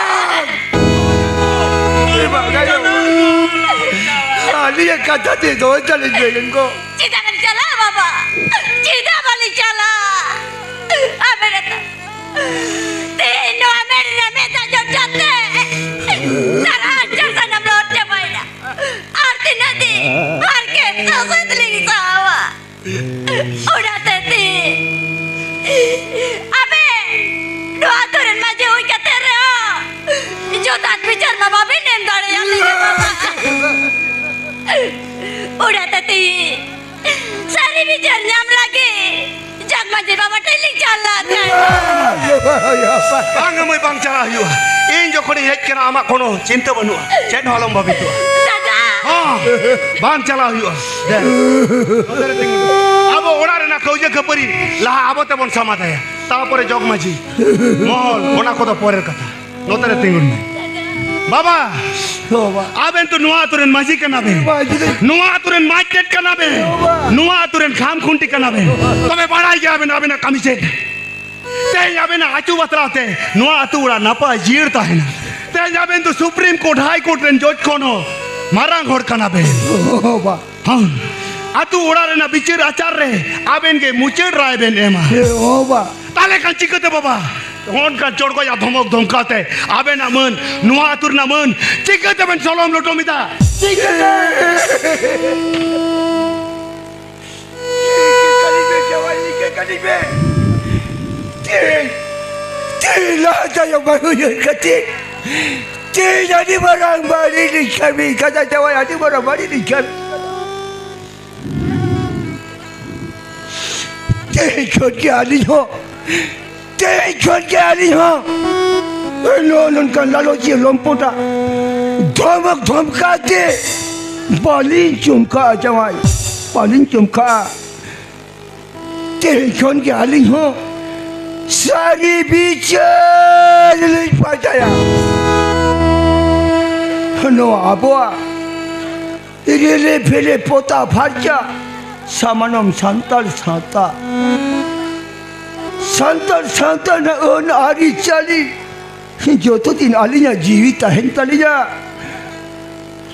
ᱮ ᱵᱟᱵᱟ ᱭᱳ, ᱟᱹᱞᱤᱧᱟᱜ ᱠᱟᱛᱷᱟ ᱛᱮ ᱫᱚᱦᱚ ᱛᱟᱹᱞᱤᱧ ᱵᱮᱱ ᱜᱚ᱾ ᱪᱮᱫᱟᱜ ᱵᱮᱱ ᱪᱟᱞᱟᱜᱼᱟ ᱵᱟᱵᱟ? ᱪᱮᱫᱟᱜ ᱵᱟᱞᱤᱧ ᱪᱟᱞᱟᱜᱼᱟ? ᱟᱵᱮᱱ ᱫᱚ ᱛᱮᱦᱮᱧ ᱱᱚᱣᱟ ᱢᱮᱫ ᱨᱮ ᱢᱮᱫ ᱫᱟᱜ ᱡᱚᱨ ᱡᱚᱨ ᱛᱮ ᱛᱟᱨᱟ ᱟᱧᱪᱟᱨ ᱥᱟᱱᱟᱢ ᱞᱚᱦᱚᱫ ᱪᱟᱵᱟᱭᱮᱱᱟ᱾ ᱟᱨ ᱛᱤᱱᱟᱹᱜ ᱫᱤᱱ ᱦᱟᱨᱠᱮᱛ ᱥᱟᱥᱮᱛ ᱞᱤᱧ ᱥᱟᱦᱟᱣᱟ? ᱚᱱᱟᱛᱮ ᱛᱮᱦᱮᱧ ᱟᱵᱮᱱ ᱱᱚᱣᱟ ᱟᱛᱳ ᱨᱮᱱ ᱢᱟᱹᱡᱷᱤ ᱦᱩᱭ ᱠᱟᱛᱮ ᱨᱮᱦᱚᱸ ᱡᱚᱛᱷᱟᱛ ᱵᱤᱪᱟᱹᱨ ᱢᱟ ᱵᱟᱵᱮᱱ ᱮᱢ ᱫᱟᱲᱮᱭᱟᱞᱤᱧᱟ ᱵᱟᱵᱟ᱾ ᱚᱱᱟᱛᱮ ᱛᱮᱦᱮᱧ ᱦᱩᱭᱩᱜᱼᱟ᱾ ᱤᱧ ᱡᱚᱠᱷᱚᱱᱤᱧ ᱦᱮᱡ ᱠᱟᱱᱟ, ᱟᱢᱟᱜ ᱠᱳᱱᱳ ᱪᱤᱱᱛᱟᱹ ᱵᱟᱹᱱᱩᱜᱼᱟ, ᱪᱮᱫ ᱦᱚᱸ ᱟᱞᱚᱢ ᱵᱷᱟᱵᱤᱛᱚᱜᱼᱟ᱾ ᱫᱟᱫᱟ! ᱦᱚᱸ, ᱵᱟᱝ ᱪᱟᱞᱟᱣ ᱦᱩᱭᱩᱜᱼᱟ᱾ ᱫᱮ, ᱱᱚᱛᱮ ᱨᱮ ᱛᱤᱸᱜᱩᱱ ᱢᱮ᱾ ᱟᱵᱚ ᱚᱲᱟᱜ ᱨᱮᱱᱟᱜ ᱠᱟᱹᱣᱡᱟᱹ ᱠᱷᱟᱹᱯᱟᱹᱨᱤ ᱞᱟᱦᱟ ᱟᱵᱚ ᱛᱮᱵᱚᱱ ᱥᱟᱢᱟᱫᱟᱭᱟ, ᱛᱟᱨᱯᱚᱨᱮ ᱡᱚᱜᱽ ᱢᱟᱹᱡᱷᱤ ᱢᱚᱦᱚᱞ, ᱚᱱᱟ ᱠᱚᱫᱚ ᱯᱚᱨᱮᱨ ᱠᱟᱛᱷᱟ᱾ ᱱᱚᱛᱮ ᱨᱮ ᱛᱤᱸᱜᱩᱱ ᱢᱮ᱾ ᱵᱟᱵᱟ, ᱵᱟᱵᱟ᱾ ᱟᱵᱮᱱ ᱛᱚ ᱱᱚᱣᱟ ᱟᱛᱳ ᱨᱮᱱ ᱢᱟᱹᱡᱷᱤ ᱠᱟᱱᱟ ᱵᱮᱱ᱾ ᱢᱟᱹᱡᱷᱤ᱾ ᱱᱚᱣᱟ ᱟᱛᱳ ᱨᱮᱱ ᱢᱟᱪᱮᱫ ᱠᱟᱱᱟ ᱵᱮᱱ᱾ ᱵᱟᱵᱟ᱾ ᱱᱚᱣᱟ ᱟᱛᱳ ᱨᱮᱱ ᱠᱷᱟᱢ ᱠᱷᱩᱱᱴᱤ ᱠᱟᱱᱟ ᱵᱮᱱ᱾ ᱛᱚᱵᱮ ᱵᱟᱲᱟᱭ ᱜᱮᱭᱟ ᱵᱮᱱ ᱟᱵᱮᱱᱟᱜ ᱠᱟᱹᱢᱤ ᱪᱮᱫ? ᱛᱮᱦᱮᱧ ᱟᱵᱮᱱᱟᱜ ᱟᱹᱪᱩ ᱵᱟᱛᱨᱟᱣ ᱛᱮ ᱱᱚᱣᱟ ᱟᱹᱛᱩ ᱚᱲᱟᱜ ᱱᱟᱯᱟᱭ ᱡᱤᱭᱟᱹᱲ ᱛᱟᱦᱮᱱᱟ᱾ ᱛᱮᱦᱮᱧ ᱟᱵᱮᱱ ᱫᱚ ᱥᱩᱯᱨᱤᱢ ᱠᱳᱨᱴ, ᱦᱟᱭ ᱠᱳᱨᱴ ᱨᱮᱱ ᱡᱚᱡᱽ ᱠᱷᱚᱱ ᱦᱚᱸ ᱢᱟᱨᱟᱝ ᱦᱚᱲ ᱠᱟᱱᱟ ᱵᱮᱱ᱾ ᱵᱟᱵᱟ᱾ ᱦᱚᱸ᱾ ᱟᱹᱛᱩ ᱚᱲᱟᱜ ᱨᱮᱱᱟᱜ ᱵᱤᱪᱟᱹᱨ ᱟᱪᱟᱨ ᱨᱮ ᱟᱵᱮᱱ ᱜᱮ ᱢᱩᱪᱟᱹᱫ ᱨᱟᱭ ᱵᱮᱱ ᱮᱢᱟ᱾ ᱮ ᱵᱟᱵᱟ᱾ ᱛᱟᱦᱞᱮ ᱠᱷᱟᱱ ᱪᱤᱠᱟᱹᱛᱮ ᱵᱟᱵᱟ? ᱚᱱᱠᱟᱱ ᱪᱚᱲᱜᱚᱡ ᱟᱨ ᱫᱷᱚᱢᱚᱠ ᱫᱷᱚᱢᱠᱟᱣ ᱛᱮ ᱟᱵᱮᱱᱟᱜ ᱢᱟᱹᱱ, ᱱᱚᱣᱟ ᱟᱹᱛᱩ ᱨᱮᱱᱟᱜ ᱢᱟᱹᱱ ᱪᱤᱠᱟᱹᱛᱮᱵᱮᱱ ᱥᱚᱞᱚᱢ ᱞᱚᱴᱚᱢ ᱮᱫᱟ? ᱪᱤᱠᱟᱹᱛᱮ? ᱤᱠᱟᱹ ᱠᱟᱹᱞᱤᱧ ᱵᱮᱱ ᱡᱟᱶᱟᱭ, ᱤᱠᱟᱹ ᱠᱟᱹᱞᱤᱧ ᱵᱮᱱ᱾ ᱛᱮᱦᱮᱧ, ᱛᱮᱦᱮᱧ ᱞᱟᱦᱟ ᱛᱟᱭᱚᱢ ᱵᱟᱝ ᱩᱭᱦᱟᱹᱨ ᱠᱟᱛᱮ, ᱛᱮᱦᱮᱧ ᱟᱹᱰᱤ ᱢᱟᱨᱟᱝ ᱵᱟᱹᱲᱤᱡ ᱞᱤᱧ ᱠᱟᱹᱢᱤ ᱠᱟᱫᱟ ᱡᱟᱶᱟᱭ, ᱟᱹᱰᱤ ᱢᱟᱨᱟᱝ ᱵᱟᱹᱲᱤᱡ ᱞᱤᱧ ᱠᱟᱹᱢᱤ ᱠᱟᱫᱟ᱾ ᱛᱮᱦᱮᱧ ᱠᱷᱚᱱ ᱜᱮ ᱟᱹᱞᱤᱧ ᱦᱚᱸ ᱛᱮᱦᱮᱧ ᱠᱷᱚᱱ ᱜᱮ ᱟᱹᱞᱤᱧ ᱦᱚᱸ ᱱᱚᱜᱼᱚ ᱱᱚᱝᱠᱟᱱ ᱞᱟᱞᱚᱪᱤᱭᱟᱹ ᱞᱚᱢᱯᱚᱴᱟᱜ ᱫᱷᱚᱢᱚᱠ ᱫᱷᱚᱢᱠᱟᱣ ᱛᱮ ᱵᱟᱹᱞᱤᱧ ᱪᱚᱢᱠᱟᱜᱼᱟ ᱡᱟᱶᱟᱭ, ᱵᱟᱹᱞᱤᱧ ᱪᱚᱢᱠᱟᱜᱼᱟ᱾ ᱛᱮᱦᱮᱧ ᱠᱷᱚᱱ ᱜᱮ ᱟᱹᱞᱤᱧ ᱦᱚᱸ ᱥᱟᱹᱨᱤ ᱵᱤᱪᱟᱹᱨ ᱞᱤᱧ ᱯᱟᱸᱡᱟᱭᱟ᱾ ᱱᱚᱣᱟ ᱟᱵᱚᱣᱟᱜ ᱨᱮᱞᱮ ᱯᱷᱮᱞᱮ ᱯᱚᱛᱟ ᱯᱷᱟᱨᱪᱟ ᱥᱟᱢᱟᱱᱚᱢ ᱥᱟᱱᱛᱟᱲ ᱥᱟᱶᱛᱟ, ᱥᱟᱱᱛᱟᱲ ᱥᱟᱶᱛᱟ ᱨᱮᱱᱟᱜ ᱟᱹᱱ ᱟᱹᱨᱤᱪᱟᱹᱞᱤ ᱡᱚᱛᱚ ᱫᱤᱱ ᱟᱹᱞᱤᱧᱟᱜ ᱡᱤᱣᱤ ᱛᱟᱦᱮᱱ ᱛᱟᱹᱞᱤᱧᱟ,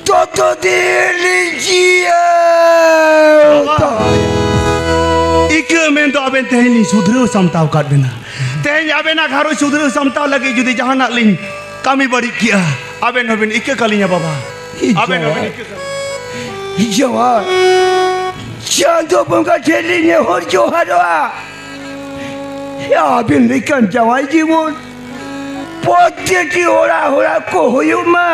ᱛᱚᱛᱚ ᱫᱤᱱ ᱞᱤᱧ ᱡᱤᱭᱟᱹᱣ ᱛᱟᱦᱮᱱᱟ᱾ ᱤᱠᱟᱹ ᱢᱮᱱᱫᱚ ᱟᱵᱮᱱ ᱛᱮᱦᱮᱧ ᱞᱤᱧ ᱥᱩᱫᱷᱨᱟᱹᱣ ᱥᱟᱢᱴᱟᱣ ᱟᱠᱟᱫ ᱵᱮᱱᱟ᱾ ᱛᱮᱦᱮᱧ ᱟᱵᱮᱱᱟᱜ ᱜᱷᱟᱨᱚᱸᱡᱽ ᱥᱩᱫᱷᱨᱟᱹᱣ ᱥᱟᱢᱴᱟᱣ ᱞᱟᱹᱜᱤᱫ ᱡᱩᱫᱤ ᱡᱟᱦᱟᱱᱟᱜ ᱞᱤᱧ ᱠᱟᱹᱢᱤ ᱵᱟᱹᱲᱤᱡ ᱠᱮᱜᱼᱟ, ᱟᱵᱮᱱ ᱦᱚᱸᱵᱮᱱ ᱤᱠᱟᱹ ᱠᱟᱹᱞᱤᱧᱟ ᱵᱟᱵᱟ, ᱟᱵᱮᱱ ᱦᱚᱸᱵᱮᱱ ᱤᱠᱟᱹ ᱠᱟᱹᱞᱤᱧᱟ᱾ ᱡᱟᱶᱟᱭ, ᱪᱟᱸᱫᱚ ᱵᱚᱸᱜᱟ ᱴᱷᱮᱱ ᱞᱤᱧ ᱱᱮᱦᱚᱨ ᱡᱚᱦᱟᱨᱚᱜᱼᱟ, ᱟᱵᱮᱱ ᱞᱮᱠᱟᱱ ᱡᱟᱶᱟᱭ ᱡᱮᱢᱚᱱ ᱯᱨᱚᱛᱮᱠᱴᱤ ᱚᱲᱟᱜ ᱚᱲᱟᱜ ᱠᱚ ᱦᱩᱭᱩᱜ ᱢᱟ,